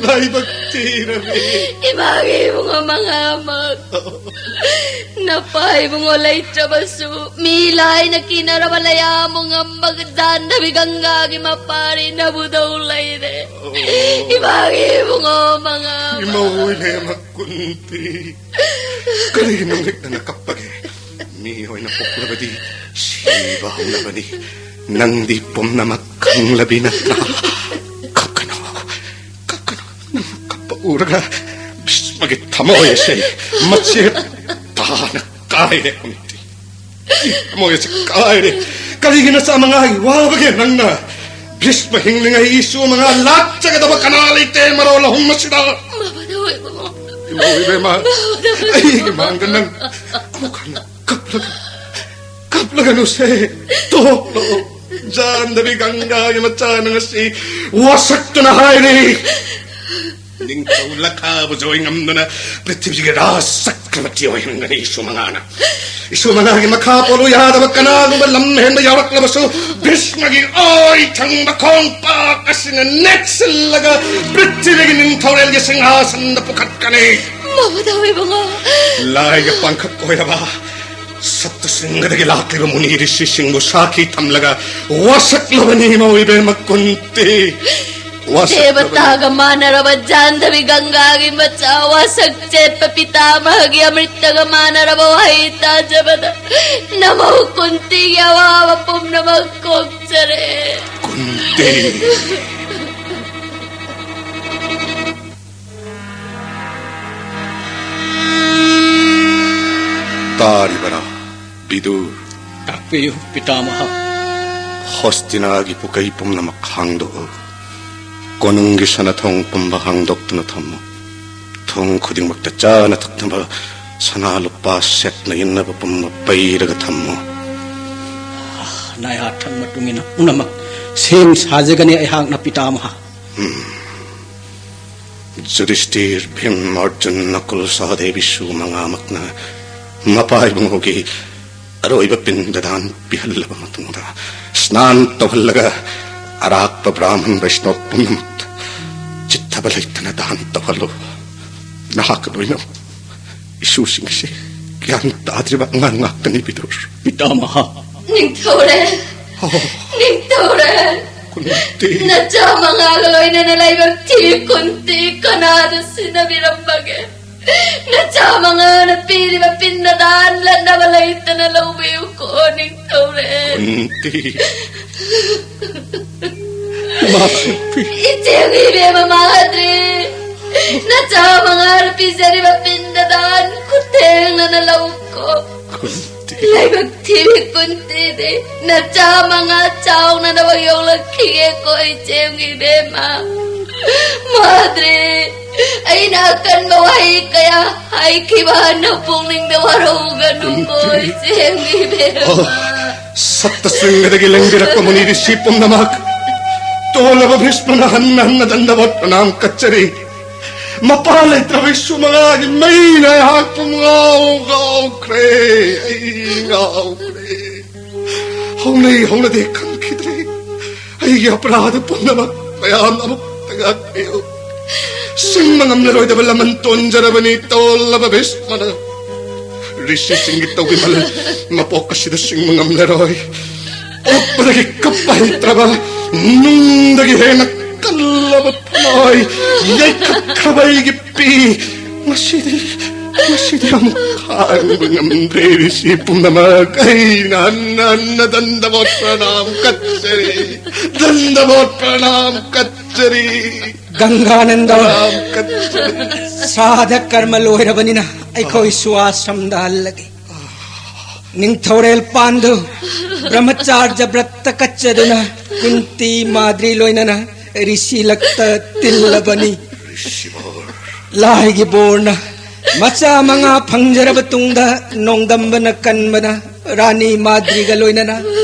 ꯂꯥꯏꯕꯛ ꯊꯤꯔꯕꯤ꯫ ꯏꯃꯥꯒꯤ ꯏꯕꯨꯡꯉꯣ ꯃꯉꯥꯃꯛ꯫ ꯅꯄꯥ ꯏꯕꯨꯡꯉꯣ ꯂꯩꯇ꯭ꯔꯕꯁꯨ ꯃꯤ ꯂꯥꯏꯅ ꯀꯤꯅꯔꯕ ꯂꯩꯌꯥꯝꯕꯨ ꯉꯝꯕ ꯖꯥꯍ꯭ꯅꯕꯤ ꯒꯪꯒꯥꯒꯤ ꯃꯄꯥꯔꯤ ꯅꯕꯨꯗꯧ ꯂꯩꯔꯦ꯫ ꯏꯃꯥꯒꯤ ꯏꯕꯨꯡꯉꯣ ꯃꯉꯥꯃꯛ꯫ ꯏꯃꯧ ꯏꯕꯦꯝꯃ ꯀꯨꯟꯇꯤ꯫ ꯀꯔꯤꯒꯤꯅꯣ ꯅꯪꯅ ꯀꯞꯄꯒꯦ? ꯃꯤ ꯑꯣꯏꯅ ꯄꯣꯛꯂꯕꯗꯤ ꯁꯤꯕ ꯍꯧꯅꯕꯅꯤ꯫ ꯅꯪꯗꯤ ꯄꯨꯝꯅꯃꯛ ꯈꯪꯂꯕꯤ ꯅꯠꯇ꯭ꯔꯥ? ꯀꯞꯀꯅꯨ, ꯀꯞꯀꯅꯨ꯫ ꯅꯪ ꯀꯞꯄ ꯎꯔꯒ ꯚꯤꯁꯃꯒꯤ ꯊꯃꯣꯏ ꯑꯁꯦ ꯃꯆꯦꯠ ꯇꯥꯅ ꯀꯥꯏꯔꯦ ꯀꯨꯟꯇꯤ꯫ ꯊꯃꯣꯏ ꯑꯁꯤ ꯀꯥꯏꯔꯦ꯫ ꯀꯔꯤꯒꯤ ꯅꯆꯥ ꯃꯉꯥꯒꯤ ꯋꯥꯕꯒꯦ ꯅꯪꯅ? ꯚꯤꯁꯃ ꯍꯤꯡꯂꯤꯉꯩ ꯏꯁꯨ ꯃꯉꯥ ꯂꯥꯠꯆꯒꯗꯕ ꯀꯅꯥ ꯂꯩꯇꯦ ꯃꯔꯣꯜ ꯑꯍꯨꯝ ꯑꯁꯤꯗ? ꯃꯕꯨꯗꯧ ꯏꯕꯨꯡꯉꯣ꯫ ꯏꯃꯧ ꯏꯕꯦꯝꯃ, ꯃꯕꯨꯗꯧ ꯏꯕꯨꯡꯉꯣ꯫ ꯑꯩꯒꯤ ꯃꯥꯡꯗ ꯅꯪ ꯑꯃꯨꯛ ꯍꯟꯅ ꯀꯞꯂꯒ, ꯀꯞꯂꯒꯅꯨꯁꯦ꯫ ꯇꯣꯛꯂꯣ꯫ ꯖꯥꯟꯗꯕꯤ ꯒꯪꯒꯥꯒꯤ ꯃꯆꯥꯅ ꯉꯁꯤ ꯋꯥꯁꯛꯇꯨꯅ ꯍꯥꯏꯔꯤ, ꯅꯤꯡꯊꯧ ꯂꯈꯥꯕꯨꯁꯨ ꯑꯣꯏ ꯉꯝꯗꯅ ꯄ꯭ꯔꯤꯊꯤꯕꯤꯒꯤ ꯔꯥꯖ ꯆꯀ꯭ꯔꯕꯔꯇꯤ ꯑꯣꯏꯍꯟꯒꯅꯤ꯫ ꯏꯁꯨ ꯃꯉꯥꯅ, ꯏꯁꯨ ꯃꯉꯥꯒꯤ ꯃꯈꯥ ꯄꯣꯜꯂꯨ ꯌꯥꯗꯕ ꯀꯅꯥꯒꯨꯝꯕ ꯂꯝ ꯍꯦꯟꯕ ꯌꯥꯎꯔꯛꯂꯕꯁꯨ, ꯚꯤꯁꯃꯒꯤ ꯑꯣꯏ ꯊꯪꯕ ꯈꯣꯡꯄꯥꯛ ꯑꯁꯤꯅ ꯅꯦꯠꯁꯤꯜꯂꯒ ꯄ꯭ꯔꯤꯊꯤꯕꯤꯒꯤ ꯅꯤꯡꯊꯧꯔꯦꯜꯒꯤ ꯁꯤꯡꯍꯥꯁꯟꯗ ꯄꯨꯈꯠꯀꯅꯤ꯫ ꯃꯃ ꯊꯥꯎ ꯏꯕꯨꯡꯉꯣ꯫ ꯂꯥꯏꯒ ꯄꯥꯡꯈꯛ ꯑꯣꯏꯔꯕ ꯁꯠꯇꯁꯤꯡꯒꯗꯒꯤ ꯂꯥꯛꯂꯤꯕ ꯃꯨꯅꯤ ꯔꯤꯁꯤꯁꯤꯡꯕꯨ ꯁꯥꯈꯤ ꯊꯝꯂꯒ ꯋꯥꯁꯛꯂꯕꯅꯤ ꯏꯃꯧ ꯏꯕꯦꯝꯃ ꯀꯨꯟꯇꯤ꯫ ꯋꯥꯁꯛꯂꯕꯅꯤ꯫ ꯗꯦꯕꯇꯥꯒ ꯃꯥꯟꯅꯔꯕ ꯖꯥꯟꯗꯕꯤ ꯒꯪꯒꯥꯒꯤ ꯃꯆꯥ, ꯋꯥꯁꯛ ꯆꯦꯠꯄ ꯄꯤꯇꯥꯃꯍꯒꯤ ꯑꯃ꯭ꯔꯤꯠꯇꯒ ꯃꯥꯟꯅꯔꯕ ꯋꯥꯍꯩ ꯇꯥꯖꯕꯗ ꯅꯃꯧ ꯀꯨꯟꯇꯤꯒꯤ ꯑꯋꯥꯕ ꯄꯨꯝꯅꯃꯛ ꯀꯣꯛꯆꯔꯦ꯫ ꯀꯨꯟꯇꯤ꯫ ꯇꯥꯔꯤꯕꯔꯥ, ꯕꯤꯗꯨꯔ? ꯇꯥꯛꯄꯤꯌꯨ, ꯄꯤꯇꯥꯃꯍ꯫ ꯍꯣꯁꯇꯤꯅꯥꯒꯤ ꯄꯨꯀꯩ ꯄꯨꯝꯅꯃꯛ ꯍꯥꯡꯗꯣꯛꯎ꯫ ꯀꯣꯅꯨꯡꯒꯤ ꯁꯅꯥꯊꯣꯡ ꯄꯨꯝꯕ ꯍꯥꯡꯗꯣꯛꯇꯨꯅ ꯊꯝꯃꯨ꯫ ꯊꯣꯡ ꯈꯨꯗꯤꯡꯃꯛꯇ ꯆꯥꯅ ꯊꯛꯅꯕ ꯁꯅꯥ ꯂꯨꯄꯥ ꯁꯦꯠꯅ ꯏꯟꯅꯕ ꯄꯨꯝꯕ ꯄꯩꯔꯒ ꯊꯝꯃꯨ꯫ ꯅꯥꯌꯥꯊꯪ ꯃꯇꯨꯡ ꯏꯟꯅ ꯄꯨꯝꯅꯃꯛ ꯁꯦꯝ ꯁꯥꯖꯒꯅꯤ ꯑꯩꯍꯥꯛꯅ, ꯄꯤꯇꯥꯃꯍ꯫ ꯖꯨꯗꯤꯁꯇꯤꯔ, ꯚꯤꯝ, ꯑꯔꯖꯨꯟ, ꯅꯀꯨꯜ, ꯁꯍꯗꯦꯕ ꯏꯁꯨ ꯃꯉꯥꯃꯛꯅ ꯃꯄꯥ ꯏꯕꯨꯡꯉꯣꯒꯤ ꯑꯔꯣꯏꯕ ꯄꯤꯟꯗꯗꯥꯟ ꯄꯤꯍꯜꯂꯕ ꯃꯇꯨꯡꯗ, ꯁ꯭ꯅꯥꯟ ꯇꯧꯍꯜꯂꯒ, ꯑꯔꯥꯛꯄ ꯕ꯭ꯔꯥꯍꯃꯟ ꯕꯩꯁꯅꯣꯕ ꯄꯨꯝꯅꯃꯛꯇ ꯆꯤꯠꯊꯕ ꯂꯩꯇꯅ ꯗꯥꯟ ꯇꯧꯍꯜꯂꯨ꯫ ꯅꯍꯥꯛꯀ ꯂꯣꯏꯅ ꯏꯁꯨꯁꯤꯡ ꯑꯁꯤ ꯒ꯭ꯌꯥꯟ ꯇꯥꯗ꯭ꯔꯤꯕ ꯑꯉꯥꯡ ꯉꯥꯛꯇꯅꯤ, ꯕꯤꯗꯨꯔ꯫ ꯄꯤꯇꯥꯃꯍ꯫ ꯅꯤꯡꯊꯧꯔꯦꯜ! ꯑꯣ꯫ ꯅꯤꯡꯊꯧꯔꯦꯜ! ꯀꯨꯟꯇꯤ꯫ ꯅꯆꯥ ꯃꯉꯥꯒ ꯂꯣꯏꯅꯅ ꯂꯥꯏꯕꯛ ꯊꯤꯕꯤ ꯀꯨꯟꯇꯤ ꯀꯅꯥꯗ ꯁꯤꯟꯅꯕꯤꯔꯝꯕꯒꯦ? ꯅꯆꯥ ꯃꯉꯥꯅ ꯄꯤꯔꯤꯕ ꯄꯤꯟꯗꯗꯥꯟ ꯂꯠꯅꯕ ꯂꯩꯇꯅ ꯂꯧꯕꯤꯌꯨꯀꯣ, ꯅꯤꯡꯊꯧꯔꯦꯜ꯫ ꯀꯨꯟꯇꯤ꯫ ꯏꯃꯥ ꯀꯨꯟꯇꯤ꯫ ꯏꯆꯦ ꯏꯕꯦꯝꯃ ꯃꯥꯗ꯭ꯔꯤ, ꯅꯆꯥ ꯃꯉꯥꯅ ꯄꯤꯖꯔꯤꯕ ꯄꯤꯟꯗꯗꯥꯟ ꯈꯨꯊꯦꯡꯅꯅ ꯂꯧꯀꯣ꯫ ꯀꯨꯟꯇꯤ꯫ ꯂꯥꯏꯕꯛ ꯊꯤꯕꯤ ꯀꯨꯟꯇꯤꯗꯤ ꯅꯆꯥ ꯃꯉꯥ ꯆꯥꯎꯅꯅꯕ ꯌꯣꯛꯂꯛꯈꯤꯒꯦꯀꯣ, ꯏꯆꯦꯝꯒꯤ ꯏꯕꯦꯝꯃ꯫ ꯃꯥꯗ꯭ꯔꯤ, ꯑꯩꯅ ꯑꯀꯟꯕ ꯋꯥꯍꯩ ꯀꯌꯥ ꯍꯥꯏꯈꯤꯕ ꯅꯄꯨꯛꯅꯤꯡꯗ ꯋꯥꯔꯧꯒꯅꯨꯀꯣ, ꯀꯨꯟꯇꯤ꯫ ꯏꯆꯦꯝꯒꯤ ꯏꯕꯦꯝꯃ꯫ ꯑꯣ꯫ ꯁꯠꯇ ꯆꯤꯡꯒꯗꯒꯤ ꯂꯦꯡꯕꯤꯔꯛꯄ ꯃꯨꯅꯤ ꯔꯤꯁꯤ ꯄꯨꯝꯅꯃꯛ, ꯇꯣꯜꯂꯕ ꯚꯤꯁꯃꯅ ꯍꯟꯅ ꯍꯟꯅ ꯗꯟꯗꯕꯣꯠ ꯄ꯭ꯔꯅꯥꯝ ꯀꯠꯆꯔꯤ꯫ ꯃꯄꯥ ꯂꯩꯇ꯭ꯔꯕ ꯏꯁꯨ ꯃꯉꯥꯒꯤ ꯃꯩꯅ ꯑꯩꯍꯥꯛꯄꯨ ꯉꯥꯎ ꯉꯥꯎꯈ꯭ꯔꯦ꯫ ꯑꯩ ꯉꯥꯎꯈ꯭ꯔꯦ꯫ ꯍꯧꯅꯩ ꯍꯧꯅꯗꯦ ꯈꯪꯈꯤꯗ꯭ꯔꯦ꯫ ꯑꯩꯒꯤ ꯑꯄꯔꯥꯙ ꯄꯨꯝꯅꯃꯛ ꯃꯌꯥꯝ ꯑꯃꯨꯛꯇ ꯉꯥꯛꯄꯤꯌꯨ꯫ ꯁꯤꯡꯕ ꯉꯝꯂꯔꯣꯏꯗꯕ ꯂꯃꯟ ꯇꯣꯟꯖꯔꯕꯅꯤ ꯇꯣꯜꯂꯕ ꯚꯤꯁꯃꯅ꯫ ꯔꯤꯁꯤꯁꯤꯡꯒꯤ ꯇꯧꯕꯤꯃꯜ ꯃꯄꯣꯛ ꯑꯁꯤꯗ ꯁꯤꯡꯕ ꯉꯝꯂꯔꯣꯏ꯫ ꯄꯣꯛꯄꯗꯒꯤ ꯀꯞꯄ ꯍꯩꯇ꯭ꯔꯕ, ꯅꯨꯡꯗꯒꯤ ꯍꯦꯟꯅ ꯀꯜꯂꯕ ꯊꯃꯣꯏ ꯌꯩꯈꯠꯈ꯭ꯔꯕ ꯑꯩꯒꯤ ꯄꯤ, ꯉꯁꯤꯗꯤ, ꯉꯁꯤꯗꯤ ꯑꯃꯨꯛ ꯈꯥꯡꯕ ꯉꯝꯗ꯭ꯔꯦ꯫ ꯔꯤꯁꯤ ꯄꯨꯝꯅꯃꯛ ꯑꯩꯅ ꯍꯟꯅ ꯍꯟꯅ ꯗꯟꯗꯕꯣꯠ ꯄ꯭ꯔꯅꯥꯝ ꯀꯠꯆꯔꯤ, ꯗꯟꯗꯕꯣꯠ ꯄ꯭ꯔꯅꯥꯝ ꯀꯠꯆꯔꯤ꯫ ꯒꯪꯒꯥꯅꯟꯗ, ꯄ꯭ꯔꯅꯥꯝ ꯀꯠꯆꯔꯤ꯫ ꯁ꯭ꯔꯥꯗ ꯀꯔꯃ ꯂꯣꯏꯔꯕꯅꯤꯅ ꯑꯩꯈꯣꯏꯁꯨ ꯑꯥꯁ꯭ꯔꯝꯗ ꯍꯜꯂꯒꯦ꯫ ꯅꯤꯡꯊꯧꯔꯦꯜ ꯄꯥꯟꯗꯨ ꯕ꯭ꯔꯍ꯭ꯃꯆꯥꯔꯖ ꯕ꯭ꯔꯠꯇ ꯀꯠꯆꯗꯨꯅ ꯀꯨꯟꯇꯤ ꯃꯥꯗ꯭ꯔꯤ ꯂꯣꯏꯅꯅ ꯔꯤꯁꯤ ꯂꯛꯇ ꯇꯤꯜꯂꯕꯅꯤ꯫ ꯂꯥꯏꯒꯤ ꯕꯣꯔꯅ ꯃꯆꯥ ꯃꯉꯥ ꯐꯪꯖꯔꯕ ꯇꯨꯡꯗ ꯅꯣꯡꯗꯝꯕꯅ ꯀꯟꯕꯅ ꯔꯥꯅꯤ ꯃꯥꯗ꯭ꯔꯤꯒ ꯂꯣꯏꯅꯅ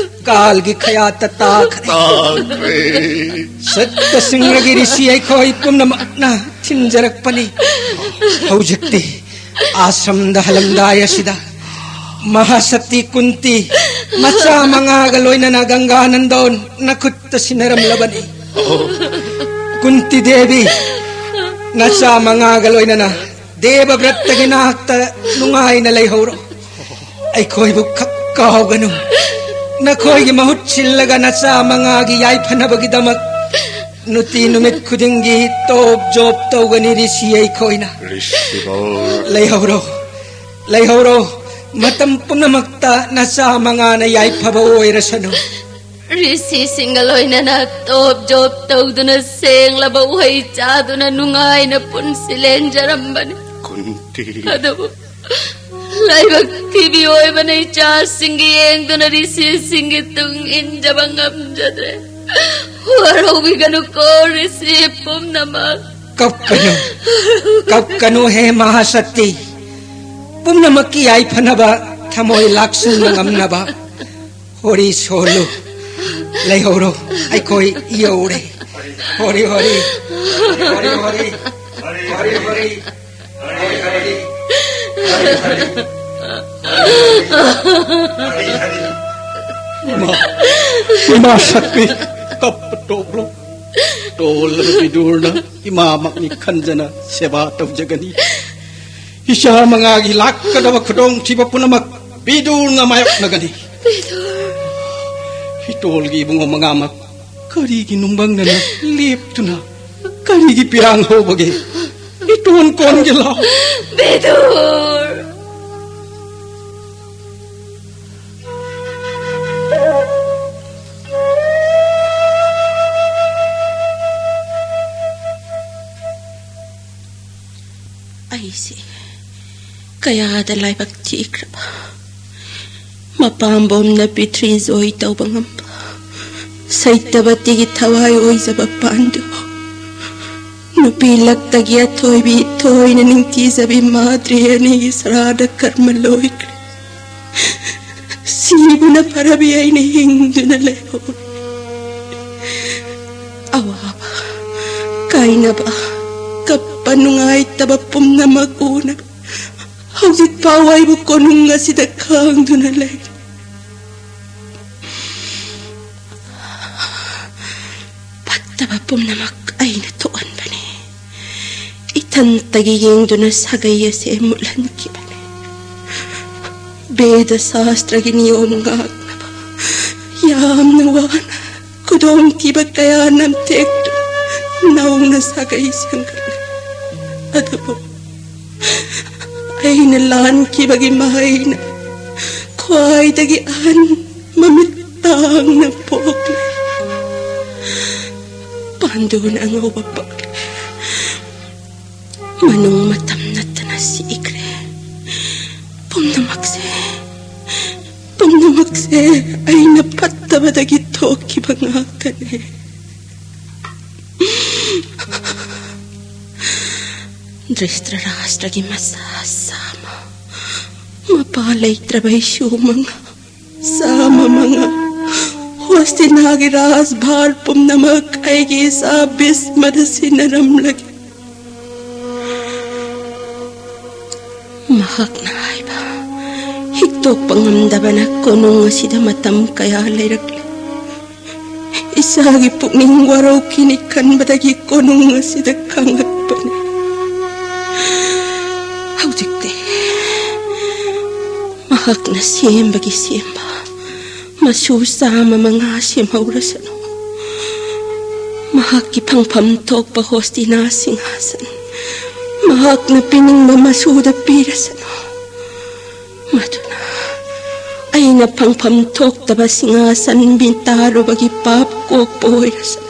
ꯀꯥꯜꯒꯤ ꯈꯌꯥꯠꯇ ꯇꯥꯈ꯭ꯔꯦ꯫ ꯇꯥꯈ꯭ꯔꯦ꯫ ꯁꯠꯇ ꯁꯤꯡꯂꯒꯤ ꯔꯤꯁꯤ ꯑꯩꯈꯣꯏ ꯄꯨꯝꯅꯃꯛꯅ ꯊꯤꯟꯖꯔꯛꯄꯅꯤ꯫ ꯍꯧꯖꯤꯛꯇꯤ ꯑꯥꯁ꯭ꯔꯝꯗ ꯍꯜꯂꯝꯗꯥꯏ ꯑꯁꯤꯗ ꯃꯍꯥꯁꯇꯤ ꯀꯨꯟꯇꯤ ꯃꯆꯥ ꯃꯉꯥꯒ ꯂꯣꯏꯅꯅ ꯒꯪꯒꯥꯅꯟꯗꯣꯟ ꯅꯈꯨꯠꯇ ꯁꯤꯟꯅꯔꯝꯂꯕꯅꯤ꯫ ꯀꯨꯟꯇꯤ ꯗꯦꯕꯤ, ꯅꯆꯥ ꯃꯉꯥꯒ ꯂꯣꯏꯅꯅ ꯗꯦꯕ ꯕ꯭ꯔꯠꯇꯒꯤ ꯅꯥꯛꯇ ꯅꯨꯡꯉꯥꯏꯅ ꯂꯩꯍꯧꯔꯣ꯫ ꯑꯩꯈꯣꯏꯕꯨ ꯈꯛ ꯀꯥꯎꯒꯅꯨ꯫ ꯅꯈꯣꯏꯒꯤ ꯃꯍꯨꯠ ꯁꯤꯜꯂꯒ ꯅꯆꯥ ꯃꯉꯥꯒꯤ ꯌꯥꯏꯐꯅꯕꯒꯤꯗꯃꯛ ꯅꯨꯡꯇꯤ ꯅꯨꯃꯤꯠ ꯈꯨꯗꯤꯡꯒꯤ ꯇꯣꯞ ꯖꯣꯞ ꯇꯧꯒꯅꯤ ꯔꯤꯁꯤ ꯑꯩꯈꯣꯏꯅ꯫ ꯔꯤꯁꯤꯕꯣ꯫ ꯂꯩꯍꯧꯔꯣ, ꯂꯩꯍꯧꯔꯣ꯫ ꯃꯇꯝ ꯄꯨꯝꯅꯃꯛꯇ ꯅꯆꯥ ꯃꯉꯥꯅ ꯌꯥꯏꯐꯕ ꯑꯣꯏꯔꯁꯅꯨ꯫ ꯔꯤꯁꯤꯁꯤꯡꯒ ꯂꯣꯏꯅꯅ ꯇꯣꯞ ꯖꯣꯞ ꯇꯧꯗꯨꯅ ꯁꯦꯡꯂꯕ ꯎꯍꯩ ꯆꯥꯗꯨꯅ ꯅꯨꯡꯉꯥꯏꯅ ꯄꯨꯟꯁꯤ ꯂꯦꯟꯖꯔꯝꯕꯅꯤ꯫ ꯀꯨꯟꯇꯤ꯫ ꯑꯗꯨꯕꯨ ꯂꯥꯏꯕꯛ ꯊꯤꯕꯤ ꯑꯣꯏꯕꯅ ꯏꯆꯥꯁꯤꯡꯒꯤ ꯌꯦꯡꯗꯨꯅ ꯔꯤꯁꯤꯁꯤꯡꯒꯤ ꯇꯨꯡ ꯏꯟꯖꯕ ꯉꯝꯖꯗ꯭ꯔꯦ꯫ ꯋꯥꯔꯧꯕꯤꯒꯅꯨꯀꯣ ꯔꯤꯁꯤ ꯄꯨꯝꯅꯃꯛ꯫ ꯀꯞꯀꯅꯨ, ꯀꯞꯀꯅꯨ ꯍꯦ ꯃꯍꯥꯁꯛꯇꯤ꯫ ꯄꯨꯝꯅꯃꯛꯀꯤ ꯌꯥꯏꯐꯅꯕ, ꯊꯃꯣꯏ ꯂꯥꯛꯁꯤꯟꯕ ꯉꯝꯅꯕ ꯍꯣꯔꯤ ꯁꯣꯜꯂꯨ, ꯂꯩꯍꯧꯔꯣ, ꯑꯩꯈꯣꯏ ꯌꯧꯔꯦ꯫ ꯍꯣꯔꯤ ꯍꯣꯔꯤ, ꯍꯣꯔꯤ ꯍꯣꯔꯤ, ꯍꯣꯔꯤ ꯍꯣꯔꯤ, ꯍꯣꯔꯤ ꯍꯣꯔꯤ, ꯍꯣꯔꯤ ꯍꯣꯔꯤ, ꯍꯣꯔꯤ ꯍꯣꯔꯤ꯫ ꯏꯃꯥ, ꯏꯃꯥ ꯁꯛꯄꯤ, ꯀꯞꯄ ꯇꯣꯛꯂꯣ꯫ ꯇꯣꯜꯂꯕ ꯕꯤꯗꯨꯔꯅ ꯏꯃꯥꯃꯛꯅꯤ ꯈꯟꯖꯅ ꯁꯦꯕꯥ ꯇꯧꯖꯒꯅꯤ꯫ ꯏꯆꯥ ꯃꯉꯥꯒꯤ ꯂꯥꯛꯀꯗꯕ ꯈꯨꯗꯣꯡꯊꯤꯕ ꯄꯨꯝꯅꯃꯛ ꯕꯤꯗꯨꯔꯅ ꯃꯥꯌꯣꯛꯅꯒꯅꯤ꯫ ꯕꯤꯗꯨꯔ! ꯏꯇꯣꯜꯒꯤ ꯏꯕꯨꯡꯉꯣ ꯃꯉꯥꯃꯛ ꯀꯔꯤꯒꯤ ꯅꯨꯡꯕꯪꯅꯅ ꯂꯦꯞꯇꯨꯅ ꯀꯔꯤꯒꯤ ꯄꯤꯔꯥꯡ ꯍꯧꯕꯒꯦ? ꯏꯇꯣꯟ ꯀꯣꯟꯒꯦ ꯂꯥꯎ꯫ ꯕꯤꯗꯨꯔ! ꯑꯩꯁꯦ ꯀꯌꯥꯗ ꯂꯥꯏꯕꯛ ꯊꯤꯈ꯭ꯔꯕ꯫ ꯃꯄꯥꯝꯕꯣꯝꯅ ꯄꯤꯊ꯭ꯔꯤ ꯖꯣꯏ ꯇꯧꯕ ꯉꯝꯕ, ꯁꯩꯇꯕꯇꯤꯒꯤ ꯊꯋꯥꯏ ꯑꯣꯏꯖꯕ ꯄꯥꯟꯗꯨ, ꯅꯨꯄꯤ ꯂꯛꯇꯒꯤ ꯑꯊꯣꯏꯕꯤ ꯊꯣꯏꯅ ꯅꯤꯡꯊꯤꯖꯕꯤ ꯃꯥꯗ꯭ꯔꯤ ꯑꯅꯤꯒꯤ ꯁꯔꯥꯗ ꯀꯔꯃ ꯂꯣꯏꯈ꯭ꯔꯦ꯫ ꯁꯤꯕꯅ ꯐꯔꯕꯤ ꯑꯩꯅ ꯍꯤꯡꯗꯨꯅ ꯂꯩꯍꯧꯔꯦ꯫ ꯑꯋꯥꯕ, ꯀꯥꯏꯅꯕ, ꯀꯞꯄ, ꯅꯨꯡꯉꯥꯏꯇꯕ ꯄꯨꯝꯅꯃꯛ ꯎꯅꯕ ꯍꯧꯖꯤꯛ ꯐꯥꯎ ꯑꯩꯕꯨ ꯀꯣꯅꯨꯡ ꯑꯁꯤꯗ ꯈꯥꯡꯗꯨꯅ ꯂꯩ꯫ ꯐꯠꯇꯕ ꯄꯨꯝꯅꯃꯛ ꯑꯩꯅ ꯊꯣꯛꯍꯟꯕꯅꯤ꯫ ꯏꯊꯟꯇꯒꯤ ꯌꯦꯡꯗꯨꯅ ꯁꯥꯒꯩ ꯑꯁꯦ ꯃꯨꯠꯍꯟꯈꯤꯕꯅꯤ꯫ ꯕꯦꯗ ꯁꯥꯁꯇ꯭ꯔꯒꯤ ꯅꯤꯌꯣꯝ ꯉꯥꯛꯅꯕ ꯌꯥꯝꯅ ꯋꯥꯅ ꯈꯨꯗꯣꯡꯊꯤꯕ ꯀꯌꯥ ꯅꯝꯊꯦꯛꯇꯨꯅ ꯅꯧꯅ ꯁꯥꯒꯩ ꯁꯦꯝꯒꯠꯂꯦ꯫ ꯑꯗꯨꯕꯨ ꯑꯩꯅ ꯂꯥꯟꯈꯤꯕꯒꯤ ꯃꯍꯩꯅ ꯈ꯭ꯋꯥꯏꯗꯒꯤ ꯑꯍꯟ ꯃꯃꯤꯠ ꯇꯥꯡꯅ ꯄꯣꯛꯂꯦ꯫ ꯄꯥꯟꯗꯨꯅ ꯑꯉꯧꯕ ꯄꯛꯂꯦ꯫ ꯃꯅꯨꯡ ꯃꯇꯝ ꯅꯠꯇꯅ ꯁꯤꯈ꯭ꯔꯦ꯫ ꯄꯨꯝꯅꯃꯛꯁꯦ, ꯄꯨꯝꯅꯃꯛꯁꯦ ꯑꯩꯅ ꯐꯠꯇꯕꯗꯒꯤ ꯊꯣꯛꯈꯤꯕ ꯉꯥꯛꯇꯅꯦ꯫ ꯙ꯭ꯔꯤꯁꯇ꯭ꯔꯥꯁꯇ꯭ꯔꯒꯤ ꯃꯆꯥ ꯆꯥꯝꯃ, ꯃꯄꯥ ꯂꯩꯇ꯭ꯔꯕ ꯏꯁꯨ ꯃꯉꯥ, ꯆꯥ ꯃꯃꯉꯥ ꯍꯣꯁꯇꯤꯅꯥꯒꯤ ꯔꯥꯖꯚꯥꯔ ꯄꯨꯝꯅꯃꯛ ꯑꯩꯒꯤ ꯏꯆꯥ ꯕꯤꯁꯃꯗ ꯁꯤꯟꯅꯔꯝꯂꯒꯦ꯫ ꯃꯍꯥꯛꯅ ꯍꯥꯏꯕ ꯍꯤꯛꯇꯣꯛꯄ ꯉꯝꯗꯕꯅ ꯀꯣꯅꯨꯡ ꯑꯁꯤꯗ ꯃꯇꯝ ꯀꯌꯥ ꯂꯩꯔꯛꯂꯦ꯫ ꯏꯆꯥꯒꯤ ꯄꯨꯛꯅꯤꯡ ꯋꯥꯔꯧꯈꯤꯅꯤ ꯈꯟꯕꯗꯒꯤ ꯀꯣꯅꯨꯡ ꯑꯁꯤꯗ ꯈꯪꯉꯛꯄꯅꯤ꯫ ꯍꯧꯖꯤꯛꯇꯤ ꯃꯍꯥꯛꯅ ꯁꯦꯝꯕꯒꯤ ꯁꯦꯝꯕ ꯃꯆꯨ ꯆꯥꯝꯃ ꯃꯉꯥ ꯁꯦꯝꯍꯧꯔꯁꯅꯨ꯫ ꯃꯍꯥꯛꯀꯤ ꯐꯪꯐꯝ ꯊꯣꯛꯄ ꯍꯣꯁꯇꯤꯅꯥ ꯁꯤꯡꯍꯥꯁꯟ ꯃꯍꯥꯛꯅ ꯄꯤꯅꯤꯡꯕ ꯃꯆꯨꯗ ꯄꯤꯔꯁꯅꯨ꯫ ꯃꯗꯨꯅ ꯑꯩꯅ ꯐꯪꯐꯝ ꯊꯣꯛꯇꯕ ꯁꯤꯡꯍꯥꯁꯟ ꯃꯤꯇꯥꯔꯨꯕꯒꯤ ꯄꯥꯞ ꯀꯣꯛꯄ ꯑꯣꯏꯔꯁꯅꯨ꯫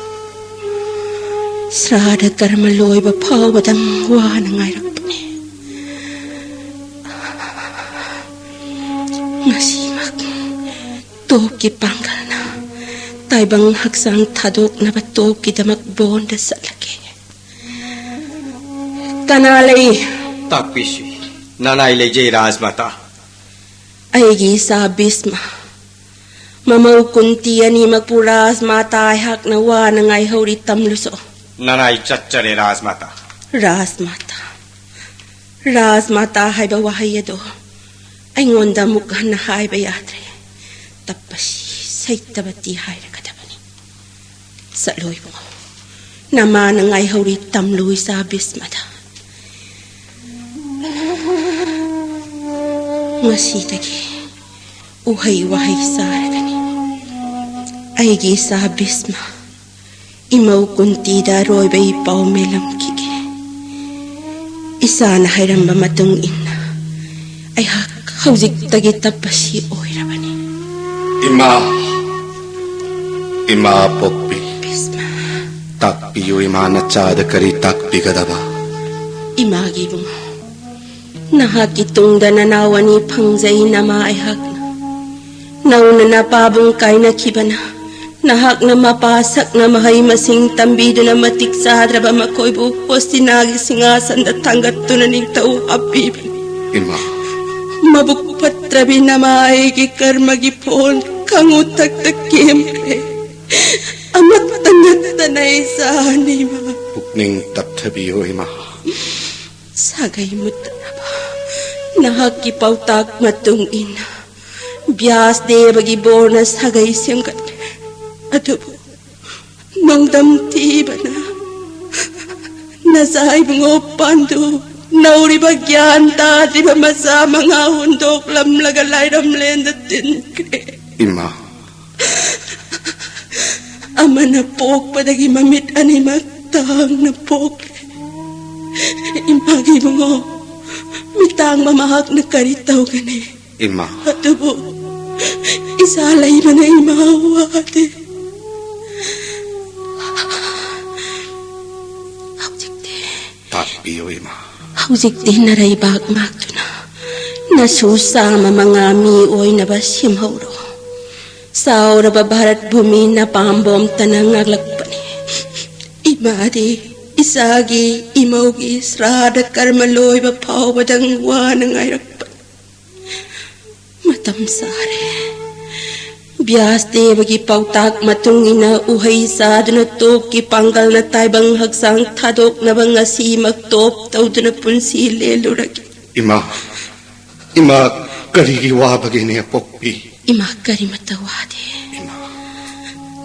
ꯁ꯭ꯔꯥꯗ ꯀꯔꯃ ꯂꯣꯏꯕ ꯐꯥꯎꯕꯗꯪ ꯋꯥꯅ ꯉꯥꯏꯔꯛꯄꯅꯤ꯫ ꯉꯁꯤꯃꯛ ꯇꯣꯞꯀꯤ ꯄꯥꯡꯒꯜꯅ ꯇꯥꯏꯕꯪ ꯍꯛꯆꯥꯡ ꯊꯥꯗꯣꯛꯅꯕ ꯇꯣꯞꯀꯤꯗꯃꯛ ꯕꯣꯟꯗ ꯆꯠꯂꯒꯦ꯫ ꯀꯅꯥ ꯂꯩ? ꯇꯥꯛꯄꯤꯁꯤ꯫ ꯅꯅꯥꯏ ꯂꯩꯖꯩ, ꯔꯥꯖꯃꯥꯇꯥ꯫ ꯑꯩꯒꯤ ꯏꯆꯥ ꯚꯤꯁꯃ, ꯃꯃꯧ ꯀꯨꯟꯇꯤ ꯑꯅꯤꯃꯛꯄꯨ ꯔꯥꯖꯃꯥꯇꯥ ꯑꯩꯍꯥꯛꯅ ꯋꯥꯅ ꯉꯥꯏꯍꯧꯔꯤ, ꯇꯝꯂꯨꯁꯣ꯫ ꯅꯅꯥꯏ ꯆꯠꯆꯔꯦ, ꯔꯥꯖꯃꯥꯇꯥ꯫ ꯔꯥꯖꯃꯥꯇꯥ, ꯔꯥꯖꯃꯥꯇꯥ ꯍꯥꯏꯕ ꯋꯥꯍꯩ ꯑꯗꯣ ꯑꯩꯉꯣꯟꯗ ꯑꯃꯨꯛ ꯍꯟꯅ ꯍꯥꯏꯕ ꯌꯥꯗ꯭ꯔꯦ꯫ ꯇꯞꯄꯁꯤ ꯁꯩꯇꯕꯇꯤ ꯍꯥꯏꯔꯒꯗꯕꯅꯤ꯫ ꯆꯠꯂꯣ ꯏꯕꯨꯡꯉꯣ, ꯅꯃꯥꯅ ꯉꯥꯏꯍꯧꯔꯤ, ꯇꯝꯂꯨ ꯏꯆꯥ ꯚꯤꯁꯃꯗ꯫ ꯉꯁꯤꯗꯒꯤ ꯎꯍꯩ ꯋꯥꯍꯩ ꯆꯥꯔꯒꯅꯤ꯫ ꯑꯩꯒꯤ ꯏꯆꯥ ꯚꯤꯁꯃ, ꯏꯃꯧ ꯀꯨꯟꯇꯤꯗ ꯑꯔꯣꯏꯕ ꯏ ꯄꯥꯎ ꯃꯦꯜꯂꯝꯈꯤꯒꯦ꯫ ꯏꯆꯥꯅ ꯍꯥꯏꯔꯝꯕ ꯃꯇꯨꯡ ꯏꯟꯅ ꯑꯩꯍꯥꯛ ꯍꯧꯖꯤꯛꯇꯒꯤ ꯇꯞꯄꯁꯤ ꯑꯣꯏꯔꯕꯅꯤ꯫ ꯏꯃꯥ, ꯏꯃꯥ ꯄꯣꯛꯄꯤ, ꯚꯤꯁꯃ꯫ ꯇꯥꯛꯄꯤꯌꯨ ꯏꯃꯥ, ꯅꯆꯥꯗ ꯀꯔꯤ ꯇꯥꯛꯄꯤꯒꯗꯕ? ꯏꯃꯥꯒꯤ ꯏꯕꯨꯡꯉꯣ, ꯅꯍꯥꯛꯀꯤ ꯇꯨꯡꯗ ꯅꯅꯥꯎ ꯑꯅꯤ ꯐꯪꯖꯩ, ꯅꯃꯥ ꯑꯩꯍꯥꯛꯅ꯫ ꯅꯧꯅ ꯅꯄꯥꯕꯨꯡ ꯀꯥꯏꯅꯈꯤꯕꯅ ꯅꯍꯥꯛꯅ ꯃꯄꯥ ꯁꯛꯅ ꯃꯍꯩ ꯃꯁꯤꯡ ꯇꯝꯕꯤꯗꯨꯅ ꯃꯇꯤꯛ ꯆꯥꯗ꯭ꯔꯕ ꯃꯈꯣꯏꯕꯨ ꯍꯣꯁꯇꯤꯅꯥꯒꯤ ꯁꯤꯡꯍꯥꯁꯟꯗ ꯊꯥꯡꯒꯠꯇꯨꯅ ꯅꯤꯡꯊꯧ ꯍꯥꯞꯄꯤꯕꯅꯤ꯫ ꯏꯃꯥ꯫ ꯃꯕꯨꯛ ꯐꯠ- ꯅꯠꯇ꯭ꯔꯕꯤ ꯅꯃꯥꯏꯒꯤ ꯀꯔꯃꯒꯤ ꯐꯣꯟ ꯈꯪꯉꯨ ꯊꯛꯇ ꯀꯦꯝꯈ꯭ꯔꯦ꯫ ꯑꯃꯠꯇ ꯅꯠꯇꯅ ꯏꯆꯥꯅꯤ ꯏꯃꯥ꯫ ꯄꯨꯛꯅꯤꯡ ꯇꯞꯊꯕꯤꯌꯨ ꯏꯃꯥ꯫ ꯁꯥꯒꯩ ꯃꯨꯠꯇꯅꯕ ꯅꯍꯥꯛꯀꯤ ꯄꯥꯎꯇꯥꯛ ꯃꯇꯨꯡ ꯏꯟꯅ ꯕ꯭ꯌꯥꯁ ꯗꯦꯕꯒꯤ ꯕꯣꯔꯅ ꯁꯥꯒꯩ ꯁꯦꯝꯒꯠꯂꯦ꯫ ꯑꯗꯨꯕꯨ ꯅꯣꯡꯗꯝ ꯊꯤꯕꯅ ꯅꯆꯥ ꯏꯕꯨꯡꯉꯣ ꯄꯥꯟꯗꯨ ꯅꯧꯔꯤꯕ ꯒ꯭ꯌꯥꯟ ꯇꯥꯗ꯭ꯔꯤꯕ ꯃꯆꯥ ꯃꯉꯥ ꯍꯨꯟꯗꯣꯛꯂꯝꯂꯒ ꯂꯥꯏꯔꯝꯂꯦꯟꯗ ꯇꯤꯟꯈ꯭ꯔꯦ꯫ ꯏꯃꯥ꯫ ꯑꯃꯅ ꯄꯣꯛꯄꯗꯒꯤ ꯃꯃꯤꯠ ꯑꯅꯤꯃꯛ ꯇꯥꯡꯅ ꯄꯣꯛꯂꯦ꯫ ꯏꯃꯥꯒꯤ ꯏꯕꯨꯡꯉꯣ, ꯃꯤꯇꯥꯡꯕ ꯃꯍꯥꯛꯅ ꯀꯔꯤ ꯇꯧꯒꯅꯤ? ꯏꯃꯥ꯫ ꯑꯗꯨꯕꯨ ꯏꯆꯥ ꯂꯩꯕꯅ ꯏꯃꯥ ꯋꯥꯗꯦ꯫ ꯍꯧꯖꯤꯛꯇꯤ ꯇꯥꯛꯄꯤꯌꯨ ꯏꯃꯥ꯫ ꯍꯧꯖꯤꯛꯇꯤ ꯅꯔꯩꯕꯥꯛ ꯉꯥꯛꯇꯨꯅ ꯅꯁꯨ ꯆꯥꯝꯃ ꯃꯉꯥ ꯃꯤ ꯑꯣꯏꯅꯕ ꯁꯦꯝꯍꯧꯔꯣ꯫ ꯆꯥꯎꯔꯕ ꯚꯥꯔꯠ ꯚꯨꯃꯤ ꯅꯄꯥꯝꯕꯣꯝꯇꯅ ꯉꯥꯛꯂꯛꯄꯅꯤ꯫ ꯏꯃꯥꯗꯤ ꯏꯆꯥꯒꯤ, ꯏꯃꯧꯒꯤ ꯁ꯭ꯔꯥꯗ ꯀꯔꯃ ꯂꯣꯏꯕ ꯐꯥꯎꯕꯗꯪ ꯋꯥꯅ ꯉꯥꯏꯔꯛꯄꯅꯤ꯫ ꯃꯇꯝ ꯆꯥꯔꯦ꯫ ꯕ꯭ꯌꯥꯁ ꯗꯦꯕꯒꯤ ꯄꯥꯎꯇꯥꯛ ꯃꯇꯨꯡ ꯏꯟꯅ ꯎꯍꯩ ꯆꯥꯗꯨꯅ ꯇꯣꯞꯀꯤ ꯄꯥꯡꯒꯜꯅ ꯇꯥꯏꯕꯪ ꯍꯛꯆꯥꯡ ꯊꯥꯗꯣꯛꯅꯕ ꯉꯁꯤꯃꯛ ꯇꯣꯞ ꯇꯧꯗꯨꯅ ꯄꯨꯟꯁꯤ ꯂꯦꯜꯂꯨꯔꯒꯦ꯫ ꯏꯃꯥ, ꯏꯃꯥ, ꯀꯔꯤꯒꯤ ꯋꯥꯕꯒꯦꯅꯦ ꯄꯣꯛꯄꯤ? ꯏꯃꯥ ꯀꯔꯤꯃꯠꯇ ꯋꯥꯗꯦ꯫ ꯏꯃꯥ꯫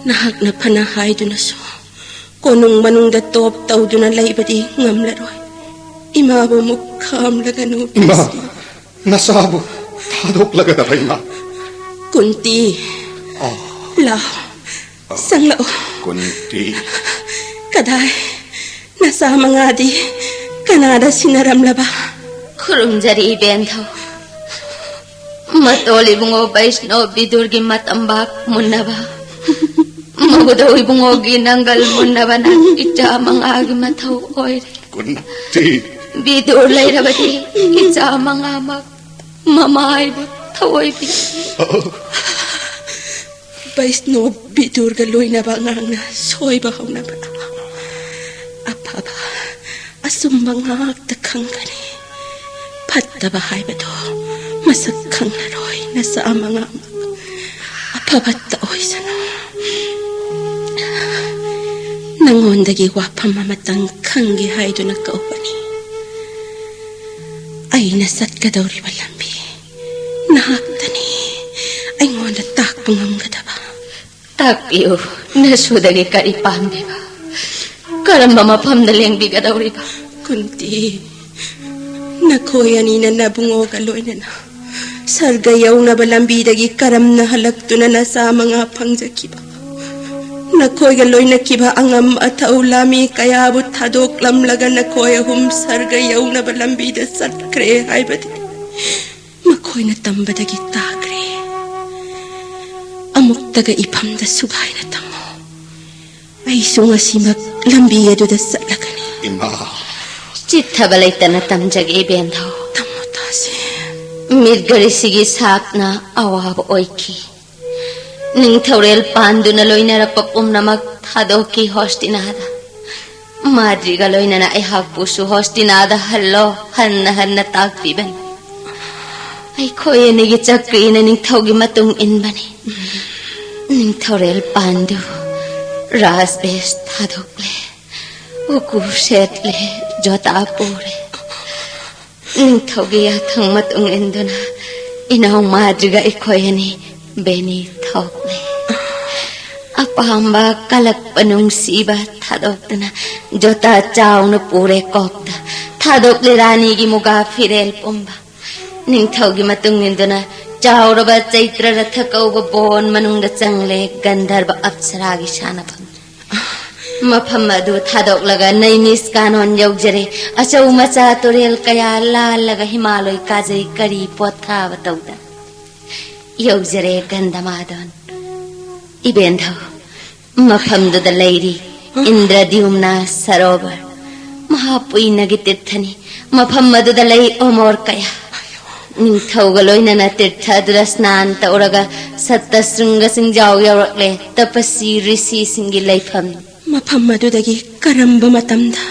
ꯅꯍꯥꯛꯅ ꯐꯅ ꯍꯥꯏꯗꯨꯅꯁꯨ ꯀꯣꯅꯨꯡ ꯃꯅꯨꯡꯗ ꯇꯣꯞ ꯇꯧꯗꯨꯅ ꯂꯩꯕꯗꯤ ꯉꯝꯂꯔꯣꯏ꯫ ꯏꯃꯥꯕꯨ ꯑꯃꯨꯛ ꯈꯥꯝꯂꯒꯅꯨ, ꯏꯃꯥ, ꯄ꯭ꯂꯤꯁ꯫ ꯅꯆꯥꯕꯨ ꯊꯥꯗꯣꯛꯂꯒꯗꯕ ꯏꯃꯥ꯫ ꯀꯨꯟꯇꯤ꯫ ꯑꯣ꯫ ꯂꯥꯎ꯫ ꯑꯣ꯫ ꯆꯪꯂꯛꯑꯣ꯫ ꯀꯨꯟꯇꯤ꯫ ꯀꯗꯥꯏ? ꯅꯆꯥ ꯃꯉꯥꯗꯤ ꯀꯅꯥꯗ ꯁꯤꯟꯅꯔꯝꯂꯕ? ꯈꯨꯔꯨꯝꯖꯔꯤ ꯏꯕꯦꯟꯊꯧ꯫ ꯃꯇꯣꯜ ꯏꯕꯨꯡꯉꯣ ꯕꯩꯁꯅꯣ ꯕꯤꯗꯨꯔꯒꯤ ꯃꯇꯝꯕꯥꯛ ꯃꯨꯟꯅꯕ, ꯃꯧꯗꯧ ꯏꯕꯨꯡꯉꯣꯒꯤ ꯅꯪꯒꯜ ꯃꯨꯟꯅꯕꯅ ꯏꯆꯥ ꯃꯉꯥꯒꯤ ꯃꯊꯧ ꯑꯣꯏꯔꯦ꯫ ꯀꯨꯟꯇꯤ꯫ ꯕꯤꯗꯨꯔ ꯂꯩꯔꯕꯗꯤ ꯏꯆꯥ ꯃꯉꯥꯃꯛ ꯃꯃꯥ ꯑꯩꯕꯨ ꯊꯑꯣꯏꯕꯤ꯫ ꯕꯩꯁꯅꯣ ꯕꯤꯗꯨꯔꯒ ꯂꯣꯏꯅꯕ ꯑꯉꯥꯡꯅ ꯁꯣꯏꯕ ꯍꯧꯅꯕ꯫ ꯑꯐꯕ ꯑꯆꯨꯝꯕ ꯉꯥꯛꯇ ꯈꯪꯒꯅꯤ꯫ ꯐꯠꯇꯕ ꯍꯥꯏꯕꯗꯣ ꯃꯁꯛ ꯈꯪꯂꯔꯣꯏ ꯅꯆꯥ ꯃꯉꯥꯃꯛ꯫ ꯑꯐꯕꯇ ꯑꯣꯏꯁꯅꯨ꯫ ꯅꯉꯣꯟꯗꯒꯤ ꯋꯥꯐꯝ ꯑꯃꯇꯪ ꯈꯪꯒꯦ ꯍꯥꯏꯗꯨꯅ ꯀꯧꯕꯅꯤ꯫ ꯑꯩꯅ ꯆꯠꯀꯗꯧꯔꯤꯕ ꯂꯝꯕꯤ ꯅꯍꯥꯛꯇꯅꯤ ꯑꯩꯉꯣꯟꯗ ꯇꯥꯛꯄ ꯉꯝꯒꯗꯕ꯫ ꯇꯥꯛꯄꯤꯌꯨ, ꯅꯁꯨꯗꯒꯤ ꯀꯔꯤ ꯄꯥꯝꯂꯤꯕ? ꯀꯔꯝꯕ ꯃꯐꯝꯗ ꯂꯦꯡꯕꯤꯒꯗꯧꯔꯤꯕ? ꯀꯨꯟꯇꯤ, ꯅꯈꯣꯏ ꯑꯅꯤꯅ ꯅꯕꯨꯡꯉꯣꯒ ꯂꯣꯏꯅꯅ ꯁꯔꯒ ꯌꯧꯅꯕ ꯂꯝꯕꯤꯗꯒꯤ ꯀꯔꯝꯅ ꯍꯜꯂꯛꯇꯨꯅ ꯅꯆꯥ ꯃꯉꯥ ꯐꯪꯖꯈꯤꯕ, ꯅꯈꯣꯏꯒ ꯂꯣꯏꯅꯈꯤꯕ ꯑꯉꯝ ꯑꯊꯧ ꯂꯥꯃꯤ ꯀꯌꯥꯕꯨ ꯊꯥꯗꯣꯛꯂꯝꯂꯒ ꯅꯈꯣꯏ ꯑꯍꯨꯝ ꯁꯔꯒ ꯌꯧꯅꯕ ꯂꯝꯕꯤꯗ ꯆꯠꯈ꯭ꯔꯦ ꯍꯥꯏꯕꯗꯤ ꯃꯈꯣꯏꯅ ꯇꯝꯕꯗꯒꯤ ꯇꯥꯈ꯭ꯔꯦ꯫ ꯑꯃꯨꯛꯇꯒ ꯏꯐꯝꯗ ꯁꯨꯒꯥꯏꯅ ꯇꯝꯃꯨ꯫ ꯑꯩꯁꯨ ꯉꯁꯤꯃꯛ ꯂꯝꯕꯤ ꯑꯗꯨꯗ ꯆꯠꯂꯒꯅꯤ꯫ ꯏꯃꯥ꯫ ꯆꯤꯠꯊꯕ ꯂꯩꯇꯅ ꯇꯝꯖꯒꯦ, ꯏꯕꯦꯟꯊꯧ꯫ ꯇꯝꯃꯨ ꯇꯥꯁꯦ꯫ ꯃꯤꯔꯒꯔꯤꯁꯤꯒꯤ ꯁꯥꯞꯅ ꯑꯋꯥꯕ ꯑꯣꯏꯈꯤ꯫ ꯅꯤꯡꯊꯧꯔꯦꯜ ꯄꯥꯟꯗꯨꯅ ꯂꯣꯏꯅꯔꯛꯄ ꯄꯨꯝꯅꯃꯛ ꯊꯥꯗꯣꯛꯈꯤ ꯍꯣꯁꯇꯤꯅꯥꯗ꯫ ꯃꯥꯗ꯭ꯔꯤꯒ ꯂꯣꯏꯅꯅ ꯑꯩꯍꯥꯛꯄꯨꯁꯨ ꯍꯣꯁꯇꯤꯅꯥꯗ ꯍꯜꯂꯣ ꯍꯟꯅ ꯍꯟꯅ ꯇꯥꯛꯄꯤꯕꯅꯤ꯫ ꯑꯩꯈꯣꯏ ꯑꯅꯤꯒꯤ ꯆꯀ꯭ꯔꯤꯅ ꯅꯤꯡꯊꯧꯒꯤ ꯃꯇꯨꯡ ꯏꯟꯕꯅꯤ꯫ ꯅꯤꯡꯊꯧꯔꯦꯜ ꯄꯥꯟꯗꯨ ꯔꯥꯖ ꯚꯦꯁ ꯊꯥꯗꯣꯛꯂꯦ, ꯎꯀꯨ ꯁꯦꯠꯂꯦ, ꯖꯣꯇꯥ ꯄꯨꯔꯦ꯫ ꯅꯤꯡꯊꯧꯒꯤ ꯌꯥꯊꯪ ꯃꯇꯨꯡ ꯏꯟꯗꯨꯅ ꯏꯅꯥꯎ ꯃꯥꯗ꯭ꯔꯤꯒ ꯑꯩꯈꯣꯏ ꯑꯅꯤ ꯕꯦꯅꯤ ꯊꯣꯛꯂꯦ꯫ ꯑꯄꯥꯝꯕ ꯀꯂꯛꯄ ꯅꯨꯡꯁꯤꯕ ꯊꯥꯗꯣꯛꯇꯨꯅ ꯖꯣꯇꯥ ꯆꯥꯎꯅ ꯄꯨꯔꯦ ꯀꯣꯛꯇ, ꯊꯥꯗꯣꯛꯂꯦ ꯔꯥꯅꯤꯒꯤ ꯃꯨꯒꯥ ꯐꯤꯔꯦꯜ ꯄꯨꯝꯕ꯫ ꯅꯤꯡꯊꯧꯒꯤ ꯃꯇꯨꯡ ꯏꯟꯗꯨꯅ ꯆꯥꯎꯔꯕ ꯆꯩꯇ꯭ꯔ ꯔꯊ ꯀꯧꯕ ꯕꯣꯟ ꯃꯅꯨꯡꯗ ꯆꯪꯂꯦ ꯒꯟꯙꯔꯕ ꯑꯞꯁꯔꯥꯒꯤ ꯁꯥꯟꯅꯐꯝ꯫ ꯃꯐꯝ ꯑꯗꯨ ꯊꯥꯗꯣꯛꯂꯒ ꯅꯩꯅꯤꯁ ꯀꯥꯅꯣꯟ ꯌꯧꯖꯔꯦ꯫ ꯑꯆꯧ ꯃꯆꯥ ꯇꯨꯔꯦꯜ ꯀꯌꯥ ꯂꯥꯜꯂꯒ ꯍꯤꯃꯥꯂꯣꯏ ꯀꯥꯖꯩ ꯀꯔꯤ ꯄꯣꯠꯊꯥꯕ ꯇꯧꯗꯅ ꯌꯧꯖꯔꯦ ꯒꯟꯙꯃꯥꯗꯣꯟ꯫ ꯏꯕꯦꯟꯊꯧ, ꯃꯐꯝꯗꯨꯗ ꯂꯩꯔꯤ ꯏꯟꯗ꯭ꯔꯗ꯭ꯌꯨꯝꯅ ꯁꯔꯣꯚꯔ, ꯃꯍꯥꯄꯨꯏꯅꯒꯤ ꯇꯤꯔꯊꯅꯤ꯫ ꯃꯐꯝ ꯑꯗꯨꯗ ꯂꯩ ꯑꯣꯃꯣꯔ ꯀꯌꯥ꯫ ꯅꯤꯡꯊꯧꯒ ꯂꯣꯏꯅꯅ ꯇꯤꯔꯊ ꯑꯗꯨꯗ ꯁ꯭ꯅꯥꯟ ꯇꯧꯔꯒ ꯁꯠꯇꯁ꯭ꯔꯤꯡꯒ ꯆꯤꯡꯖꯥꯎ ꯌꯧꯔꯛꯂꯦ꯫ ꯇꯄꯁꯤ ꯔꯤꯁꯤꯁꯤꯡꯒꯤ ꯂꯩꯐꯝ꯫ ꯃꯐꯝ ꯑꯗꯨꯗꯒꯤ ꯀꯔꯝꯕ ꯃꯇꯝꯗ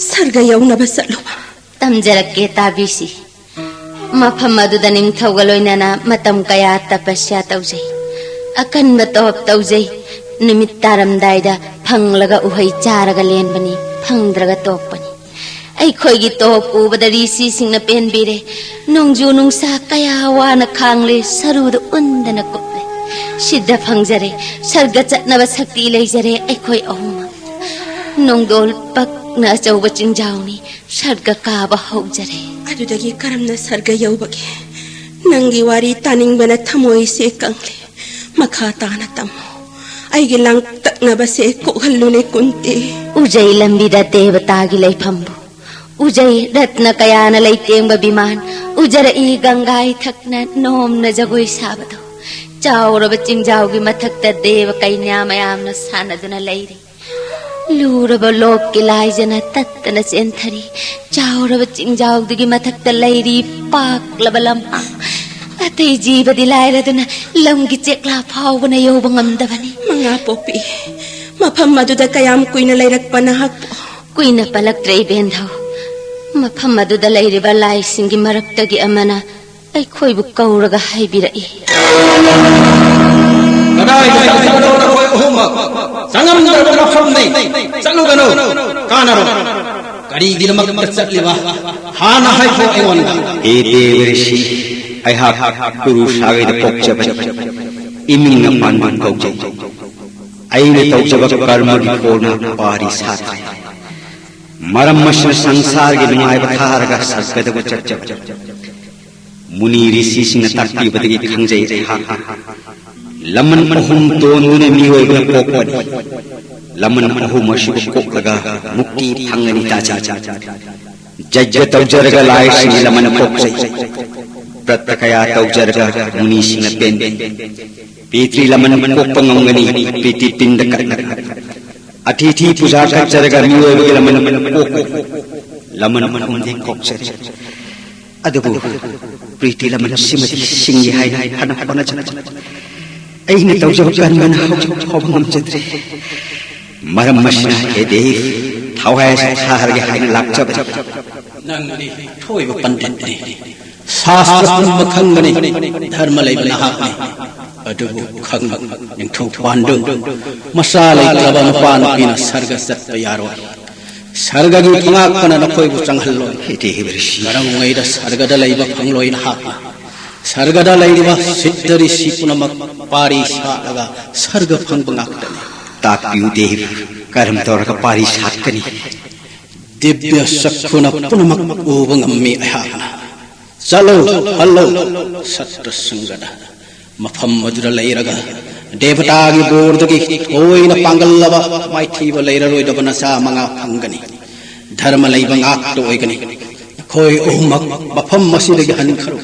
ꯁꯔꯒ ꯌꯧꯅꯕ ꯆꯠꯂꯨꯕ? ꯇꯝꯖꯔꯛꯀꯦ, ꯇꯥꯕꯤꯁꯤ꯫ ꯃꯐꯝ ꯑꯗꯨꯗ ꯅꯤꯡꯊꯧꯒ ꯂꯣꯏꯅꯅ ꯃꯇꯝ ꯀꯌꯥ ꯇꯄꯁ꯭ꯌꯥ ꯇꯧꯖꯩ꯫ ꯑꯀꯟꯕ ꯇꯣꯞ ꯇꯧꯖꯩ꯫ ꯅꯨꯃꯤꯠ ꯇꯥꯔꯝꯗꯥꯏꯗ ꯐꯪꯂꯒ ꯎꯍꯩ ꯆꯥꯔꯒ ꯂꯦꯟꯕꯅꯤ, ꯐꯪꯗ꯭ꯔꯒ ꯇꯣꯛꯄꯅꯤ꯫ ꯑꯩꯈꯣꯏꯒꯤ ꯇꯣꯞ ꯎꯕꯗ ꯔꯤꯁꯤꯁꯤꯡꯅ ꯄꯦꯟꯕꯤꯔꯦ꯫ ꯅꯣꯡꯖꯨ ꯅꯨꯡꯁꯥ ꯀꯌꯥ ꯋꯥꯅ ꯈꯥꯡꯂꯦ, ꯁꯔꯨꯗ ꯎꯟꯗꯅ ꯀꯨꯞꯂꯦ꯫ ꯁꯤꯗ ꯐꯪꯖꯔꯦ, ꯁꯔꯒ ꯆꯠꯅꯕ ꯁꯛꯇꯤ ꯂꯩꯖꯔꯦ ꯑꯩꯈꯣꯏ ꯑꯍꯨꯝꯃꯛ꯫ ꯅꯣꯡꯗꯣꯜ ꯄꯛꯅ ꯑꯆꯧꯕ ꯆꯤꯡꯖꯥꯎꯅꯤ, ꯁꯔꯒ ꯀꯥꯕ ꯍꯧꯖꯔꯦ꯫ ꯑꯗꯨꯗꯒꯤ ꯀꯔꯝꯅ ꯁꯔꯒ ꯌꯧꯕꯒꯦ? ꯅꯪꯒꯤ ꯋꯥꯔꯤ ꯇꯥꯅꯤꯡꯕꯅ ꯊꯃꯣꯏꯁꯦ ꯀꯪꯂꯦ꯫ ꯃꯈꯥ ꯇꯥꯅ ꯇꯝꯃꯨ꯫ ꯑꯩꯒꯤ ꯂꯥꯡꯇꯛꯅꯕꯁꯦ ꯀꯣꯛꯍꯜꯂꯨꯅꯦ ꯀꯨꯟꯇꯤ꯫ ꯎꯖꯩ ꯂꯝꯕꯤꯗ ꯗꯦꯕꯇꯥꯒꯤ ꯂꯩꯐꯝꯕꯨ꯫ ꯎꯖꯩ ꯔꯠꯅ ꯀꯌꯥꯅ ꯂꯩꯇꯦꯡꯕ ꯕꯤꯃꯥꯟ꯫ ꯎꯖꯔꯛꯏ ꯒꯪꯒꯥ ꯏꯊꯛꯅ ꯅꯣꯝꯅ ꯖꯒꯣꯏ ꯁꯥꯕꯗꯣ꯫ ꯆꯥꯎꯔꯕ ꯆꯤꯡꯖꯥꯎꯒꯤ ꯃꯊꯛꯇ ꯗꯦꯕ ꯀꯩꯅ꯭ꯌꯥ ꯃꯌꯥꯝꯅ ꯁꯥꯟꯅꯗꯨꯅ ꯂꯩꯔꯤ꯫ ꯂꯨꯔꯕ ꯂꯣꯛꯀꯤ ꯂꯥꯏꯖꯅ ꯇꯠꯇꯅ ꯆꯦꯟꯊꯔꯤ꯫ ꯆꯥꯎꯔꯕ ꯆꯤꯡꯖꯥꯎꯗꯨꯒꯤ ꯃꯊꯛꯇ ꯂꯩꯔꯤ ꯄꯥꯛꯂꯕ ꯂꯝꯍꯥꯡ꯫ ꯑꯇꯩ ꯖꯤꯕꯗꯤ ꯂꯥꯏꯔꯗꯨꯅ ꯂꯝꯒꯤ ꯆꯦꯛꯂꯥ ꯐꯥꯎꯕꯅ ꯌꯧꯕ ꯉꯝꯗꯕꯅꯤ꯫ ꯃꯉꯥ ꯄꯣꯛꯄꯤ, ꯃꯐꯝ ꯑꯗꯨꯗ ꯀꯌꯥꯝ ꯀꯨꯏꯅ ꯂꯩꯔꯛꯄ ꯅꯍꯥꯛꯄꯨ? ꯀꯨꯏꯅ ꯄꯜꯂꯛꯇ꯭ꯔꯦ ꯏꯕꯦꯟꯙꯧ꯫ ꯃꯐꯝ ꯑꯗꯨꯗ ꯂꯩꯔꯤꯕ ꯂꯥꯏꯁꯤꯡꯒꯤ ꯃꯔꯛꯇꯒꯤ ꯑꯃꯅ ꯑꯩꯈꯣꯏꯕꯨ ꯀꯧꯔꯒ ꯍꯥꯏꯕꯤꯔꯛꯏ꯫ ꯀꯗꯥꯏꯗ ꯆꯠꯈ꯭ꯔꯕꯅꯣ ꯅꯈꯣꯏ ꯑꯍꯨꯝꯃꯛ? ꯆꯪꯉꯝꯗ꯭ꯔꯕ ꯃꯐꯝꯅꯤ꯫ ꯆꯠꯂꯨꯒꯅꯨ꯫ ꯀꯥꯟꯅꯔꯣꯏ꯫ ꯀꯔꯤꯒꯤꯗꯃꯛꯇ ꯆꯠꯂꯤꯕ? ꯍꯥꯟꯅ ꯍꯥꯏꯈꯣ ꯑꯩꯉꯣꯟꯗ꯫ ꯍꯦ ꯗꯦꯕ ꯔꯤꯁꯤ, ꯑꯩꯍꯥꯛ ꯄꯨꯔꯨꯁꯥꯒꯩꯗ ꯄꯣꯛꯆꯕꯅꯤ꯫ ꯏꯃꯤꯡꯅ ꯄꯥꯟꯕ ꯀꯧꯖꯩ꯫ ꯑꯩꯅ ꯇꯧꯖꯕ ꯀꯔꯃꯒꯤ ꯐꯣꯜꯅ ꯄꯥꯔꯤ ꯁꯥꯠꯈ꯭ꯔꯦ꯫ ꯃꯔꯝ ꯑꯁꯤꯅ ꯁꯪꯁꯥꯔꯒꯤ ꯅꯨꯡꯉꯥꯏꯕ ꯊꯥꯔꯒ ꯁꯔꯒꯗꯕꯨ ꯆꯠꯆꯕꯅꯤ꯫ ꯃꯨꯅꯤ ꯔꯤꯁꯤꯁꯤꯡꯅ ꯇꯥꯛꯄꯤꯕꯗꯒꯤ ꯈꯪꯖꯩ ꯑꯩꯍꯥꯛ꯫ ꯂꯃꯟ ꯑꯍꯨꯝ ꯇꯣꯟꯗꯨꯅ ꯃꯤꯑꯣꯏꯕꯅ ꯄꯣꯛꯄꯅꯤ꯫ ꯂꯃꯟ ꯑꯍꯨꯝ ꯑꯁꯤꯕꯨ ꯀꯣꯛꯂꯒ ꯃꯨꯛꯇꯤ ꯐꯪꯒꯅꯤ ꯇꯥꯖꯩ꯫ ꯖꯩꯒ ꯇꯧꯖꯔꯒ ꯂꯥꯏꯁꯤꯡꯒꯤ ꯂꯃꯟ ꯄꯣꯛꯆꯩ꯫ ꯕ꯭ꯔꯠꯇ ꯀꯌꯥ ꯇꯧꯖꯔꯒ ꯃꯨꯅꯤꯁꯤꯡꯅ ꯄꯦꯟꯗꯦ꯫ ꯄꯤꯇ꯭ꯔꯤ ꯂꯃꯟ ꯀꯣꯛꯄ ꯉꯝꯒꯅꯤ, ꯄ꯭ꯔꯤꯇꯤ ꯄꯤꯟꯗ ꯀꯠꯂꯒ꯫ ꯑꯇꯤꯊꯤ ꯄꯨꯖꯥ ꯀꯠꯆꯔꯒ ꯃꯤꯑꯣꯏꯕꯒꯤ ꯂꯃꯟ ꯀꯣꯛꯄ꯫ ꯂꯃꯟ ꯑꯍꯨꯝꯗꯤ ꯀꯣꯛꯆꯔꯤ꯫ ꯑꯗꯨꯕꯨ ꯄ꯭ꯔꯤꯇꯤ ꯂꯃꯟ ꯁꯤꯃꯗꯤ ꯁꯤꯡꯏ ꯍꯥꯏꯅ ꯐꯅ ꯍꯣꯠꯅꯖꯕꯅꯤ꯫ ꯑꯩꯅ ꯇꯧꯖꯕ ꯀꯔꯃꯅ ꯍꯧꯖꯤꯛ ꯐꯥꯎꯕ ꯉꯝꯖꯗ꯭ꯔꯤ꯫ ꯃꯔꯝ ꯑꯁꯤꯅ ꯍꯦ ꯗꯦꯕ, ꯊꯋꯥꯏ ꯑꯁꯤ ꯊꯥꯔꯒꯦ ꯍꯥꯏꯅ ꯂꯥꯛꯆꯕꯅꯤ꯫ ꯅꯪꯗꯤ ꯊꯣꯏꯕ ꯄꯟꯗꯤꯠꯅꯤ꯫ ꯁꯥꯁꯇ꯭ꯔ ꯄꯨꯝꯕ ꯈꯪꯕꯅꯤ꯫ ꯙꯔꯃ ꯂꯩꯕ ꯅꯍꯥꯛꯅꯤ꯫ ꯑꯗꯨꯕꯨ ꯈꯪꯕ ꯅꯤꯡꯊꯧ ꯄꯥꯟꯗꯨ ꯃꯆꯥ ꯂꯩꯇ꯭ꯔꯕ ꯃꯄꯥ ꯅꯨꯄꯤꯅ ꯁꯔꯒ ꯆꯠꯄ ꯌꯥꯔꯣꯏ꯫ ꯁꯔꯒꯒꯤ ꯊꯣꯉꯥꯛꯄꯅ ꯅꯈꯣꯏꯕꯨ ꯆꯪꯍꯜꯂꯣꯏ꯫ ꯏꯇꯦ ꯍꯤꯕꯔꯤꯁꯤ꯫ ꯀꯔꯝꯉꯩꯗ ꯁꯔꯒꯗ ꯂꯩꯕ ꯐꯪꯂꯣꯏ ꯅꯍꯥꯛꯅ꯫ ꯁꯔꯒꯗ ꯂꯩꯔꯤꯕ ꯁꯤꯠꯇ ꯔꯤꯁꯤ ꯄꯨꯝꯅꯃꯛ ꯄꯥꯔꯤ ꯁꯥꯠꯂꯒ ꯁꯔꯒ ꯐꯪꯕ ꯉꯥꯛꯇꯅꯤ꯫ ꯇꯥꯛꯄꯤꯌꯨ ꯗꯦꯕ, ꯀꯔꯝ ꯇꯧꯔꯒ ꯄꯥꯔꯤ ꯁꯥꯠꯀꯅꯤ? ꯗꯤꯕ꯭ꯌ ꯆꯛꯈꯨꯅ ꯄꯨꯝꯅꯃꯛ ꯎꯕ ꯉꯝꯃꯤ ꯑꯩꯍꯥꯛꯅ꯫ ꯆꯠꯂꯣ, ꯍꯜꯂꯣ, ꯁꯠꯇ꯭ꯔ ꯁꯪꯒꯗ꯫ ꯃꯐꯝ ꯑꯗꯨꯗ ꯂꯩꯔꯒ ꯗꯦꯕꯇꯥꯒꯤ ꯕꯣꯔꯗꯒꯤ ꯊꯣꯏꯅ ꯄꯥꯡꯒꯜꯂꯕ ꯃꯥꯏꯊꯤꯕ ꯂꯩꯔꯔꯣꯏꯗꯕ ꯅꯆꯥ ꯃꯉꯥ ꯐꯪꯒꯅꯤ꯫ ꯙꯔꯃ ꯂꯩꯕ ꯉꯥꯛꯇ ꯑꯣꯏꯒꯅꯤ꯫ ꯑꯩꯈꯣꯏ ꯑꯍꯨꯝꯃꯛ ꯃꯐꯝ ꯑꯁꯤꯗꯒꯤ ꯍꯟꯈ꯭ꯔꯣ꯫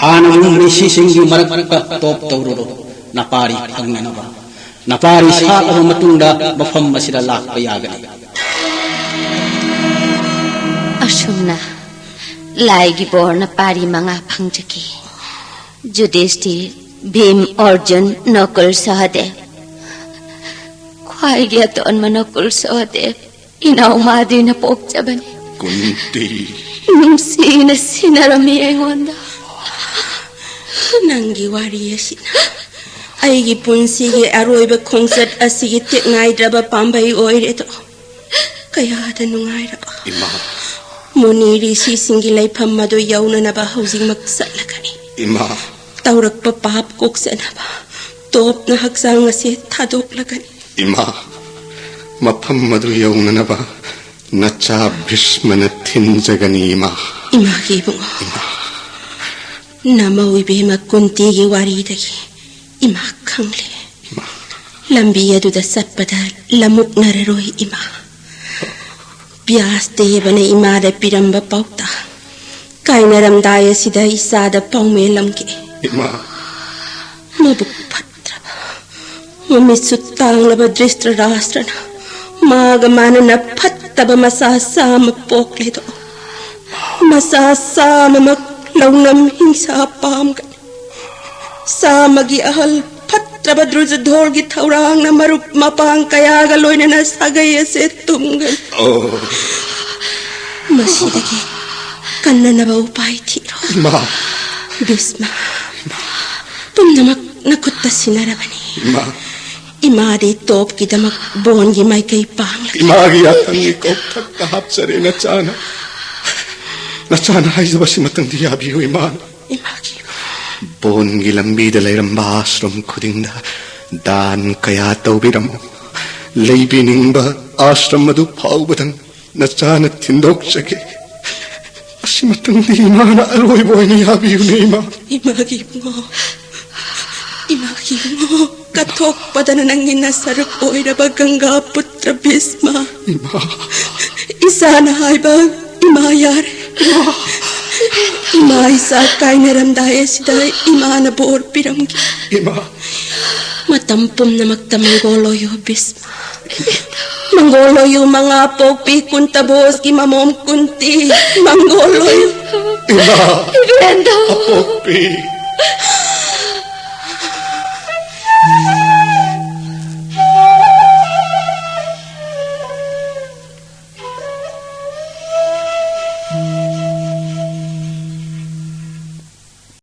ꯍꯥꯟꯅ ꯌꯨꯝ ꯃꯤꯁꯤꯁꯤꯡꯒꯤ ꯃꯔꯛꯇ ꯇꯣꯞ ꯇꯧꯔꯨꯔꯣ꯫ ꯅꯄꯥꯔꯤ ꯐꯪꯅꯅꯕ꯫ ꯅꯄꯥꯔꯤ ꯁꯥꯠꯂꯕ ꯃꯇꯨꯡꯗ ꯃꯐꯝ ꯑꯁꯤꯗ ꯂꯥꯛꯄ ꯌꯥꯒꯅꯤ꯫ ꯑꯁꯨꯝꯅ ꯂꯥꯏꯒꯤ ꯕꯣꯔꯅ ꯄꯥꯔꯤ ꯃꯉꯥ ꯐꯪꯖꯈꯤ꯫ ꯖꯨꯗꯤꯁꯇꯤꯔ, ꯚꯤꯝ, ꯑꯔꯖꯨꯟ, ꯅꯀꯨꯜ, ꯁꯍꯗꯦꯕ꯫ ꯈ꯭ꯋꯥꯏꯒꯤ ꯑꯇꯣꯟꯕ ꯅꯀꯨꯜ ꯁꯍꯗꯦꯕ ꯏꯅꯥꯎ ꯃꯥꯗ꯭ꯔꯤꯅ ꯄꯣꯛꯆꯕꯅꯤ꯫ ꯀꯨꯟꯇꯤ꯫ ꯅꯨꯡꯁꯤꯅ ꯁꯤꯟꯅꯔꯝꯃꯤ ꯑꯩꯉꯣꯟꯗ꯫ ꯅꯪꯒꯤ ꯋꯥꯔꯤ ꯑꯁꯤꯅ ꯑꯩꯒꯤ ꯄꯨꯟꯁꯤꯒꯤ ꯑꯔꯣꯏꯕ ꯈꯣꯡꯆꯠ ꯑꯁꯤꯒꯤ ꯇꯦꯛ ꯅꯥꯏꯗ꯭ꯔꯕ ꯄꯥꯝꯕꯩ ꯑꯣꯏꯔꯦꯗꯣ꯫ ꯀꯌꯥꯗ ꯅꯨꯡꯉꯥꯏꯔꯕ꯫ ꯏꯃꯥ꯫ ꯃꯨꯅꯤ ꯔꯤꯁꯤꯁꯤꯡꯒꯤ ꯂꯩꯐꯝ ꯑꯗꯨ ꯌꯧꯅꯅꯕ ꯍꯧꯖꯤꯛꯃꯛ ꯆꯠꯂꯒꯅꯤ꯫ ꯏꯃꯥ꯫ ꯇꯧꯔꯛꯄ ꯄꯥꯞ ꯀꯣꯛꯆꯅꯕ ꯇꯣꯞꯅ ꯍꯛꯆꯥꯡ ꯑꯁꯤ ꯊꯥꯗꯣꯛꯂꯒꯅꯤ꯫ ꯏꯃꯥ, ꯃꯐꯝ ꯑꯗꯨ ꯌꯧꯅꯅꯕ ꯅꯆꯥ ꯚꯤꯁꯃꯅ ꯊꯤꯟꯖꯒꯅꯤ, ꯏꯃꯥ꯫ ꯏꯃꯥꯒꯤ ꯏꯕꯨꯡꯉꯣ꯫ ꯏꯃꯥ꯫ ꯅꯃꯧ ꯏꯕꯦꯝꯃ ꯀꯨꯟꯇꯤꯒꯤ ꯋꯥꯔꯤꯗꯒꯤ ꯏꯃꯥ ꯈꯪꯂꯦ꯫ ꯏꯃꯥ꯫ ꯂꯝꯕꯤ ꯑꯗꯨꯗ ꯆꯠꯄꯗ ꯂꯝꯃꯨꯛꯅꯔꯔꯣꯏ, ꯏꯃꯥ꯫ ꯕ꯭ꯌꯥꯁ ꯗꯦꯕꯅ ꯏꯃꯥꯗ ꯄꯤꯔꯝꯕ ꯄꯥꯎꯇꯥꯛ꯫ ꯀꯥꯏꯅꯔꯝꯗꯥꯏ ꯑꯁꯤꯗ ꯏꯆꯥꯗ ꯄꯥꯎꯃꯦꯜꯂꯝꯒꯦ꯫ ꯏꯃꯥ꯫ ꯃꯕꯨꯛ ꯐꯠꯇ꯭ꯔꯕ, ꯃꯃꯤꯠꯁꯨ ꯇꯥꯡꯂꯕ ꯙ꯭ꯔꯤꯁꯇ꯭ꯔꯥꯁꯇ꯭ꯔꯅ ꯃꯥꯒ ꯃꯥꯟꯅꯅ ꯐꯠꯇꯕ ꯃꯆꯥ ꯆꯥꯝꯃ ꯄꯣꯛꯂꯦꯗꯣ꯫ ꯃꯆꯥ ꯆꯥꯝꯃꯃꯛ ꯂꯧꯅꯝ ꯍꯤꯡꯁꯥ ꯄꯥꯝꯒꯅꯤ꯫ ꯆꯥꯝꯃꯒꯤ ꯑꯍꯜ ꯐꯠꯇ꯭ꯔꯕ ꯗ꯭ꯔꯨꯖꯙꯣꯔꯒꯤ ꯊꯧꯔꯥꯡꯅ ꯃꯔꯨꯞ ꯃꯄꯥꯡ ꯀꯌꯥꯒ ꯂꯣꯏꯅꯅ ꯁꯥꯒꯩ ꯑꯁꯦ ꯇꯨꯝꯒꯅꯤ꯫ ꯑꯣ꯫ ꯃꯁꯤꯗꯒꯤ ꯀꯟꯅꯅꯕ ꯎꯄꯥꯏ ꯊꯤꯔꯣ꯫ ꯏꯃꯥ꯫ ꯕꯤꯁꯃ, ꯄꯨꯝꯅꯃꯛ ꯅꯈꯨꯠꯇ ꯁꯤꯟꯅꯔꯕꯅꯤ꯫ ꯏꯃꯥ꯫ ꯏꯃꯥꯗꯤ ꯇꯣꯞꯀꯤꯗꯃꯛ ꯕꯣꯟꯒꯤ ꯃꯥꯏꯀꯩ ꯄꯥꯡꯂꯒꯦ꯫ ꯏꯃꯥꯒꯤ ꯌꯥꯊꯪꯒꯤ ꯀꯧꯊꯛꯇ ꯍꯥꯞꯆꯔꯦ ꯅꯆꯥꯅ꯫ ꯅꯆꯥꯅ ꯍꯥꯏꯖꯕꯁꯤꯃꯇꯪꯗꯤ ꯌꯥꯕꯤꯌꯨ ꯏꯃꯥ꯫ ꯏꯃꯥꯒꯤ꯫ ꯕꯣꯟꯒꯤ ꯂꯝꯕꯤꯗ ꯂꯩꯔꯝꯕ ꯑꯥꯁ꯭ꯔꯝ ꯈꯨꯗꯤꯡꯗ ꯗꯥꯟ ꯀꯌꯥ ꯇꯧꯕꯤꯔꯝꯃꯨ꯫ ꯂꯩꯕꯤꯅꯤꯡꯕ ꯑꯥꯁ꯭ꯔꯝ ꯑꯗꯨ ꯐꯥꯎꯕꯗꯪ ꯅꯆꯥꯅ ꯊꯤꯟꯗꯣꯛꯆꯒꯦ꯫ ꯑꯁꯤꯃꯇꯪꯗꯤ ꯏꯃꯥꯅ ꯑꯔꯣꯏꯕ ꯑꯣꯏꯅ ꯌꯥꯕꯤꯌꯨꯅꯦ ꯏꯃꯥ꯫ ꯏꯃꯥꯒꯤ ꯏꯕꯨꯡꯉꯣ, ꯏꯃꯥꯒꯤ ꯏꯕꯨꯡꯉꯣ, ꯀꯠꯊꯣꯛꯄꯗꯅ ꯅꯪꯒꯤ ꯅꯁꯔꯨꯛ ꯑꯣꯏꯔꯕ ꯒꯪꯒꯥ ꯄꯨꯇ꯭ꯔ ꯚꯤꯁꯃ꯫ ꯏꯃꯥ꯫ ꯏꯆꯥꯅ ꯍꯥꯏꯕ ꯏꯃꯥ ꯌꯥꯔꯦ꯫ ꯏꯃꯥ ꯏꯆꯥ ꯀꯥꯏꯅꯔꯝꯗꯥꯏ ꯑꯁꯤꯗ ꯏꯃꯥꯅ ꯕꯣꯔ ꯄꯤꯔꯝꯒꯦ꯫ ꯏꯃꯥ꯫ ꯃꯇꯝ ꯄꯨꯝꯅꯃꯛꯇ ꯃꯪꯒꯣꯜ ꯑꯣꯏꯌꯨ ꯚꯤꯁꯃ꯫ ꯃꯪꯒꯣꯜ ꯑꯣꯏꯌꯨ ꯃꯉꯥ ꯄꯣꯛꯄꯤ ꯀꯨꯟꯇ ꯚꯣꯖꯒꯤ ꯃꯃꯣꯝ ꯀꯨꯟꯇꯤ꯫ ꯃꯪꯒꯣꯜ ꯑꯣꯏꯌꯨ꯫ ꯏꯃꯥ꯫ ꯏꯕꯦꯟꯗꯣ꯫ ꯑꯄꯣꯛꯄꯤ꯫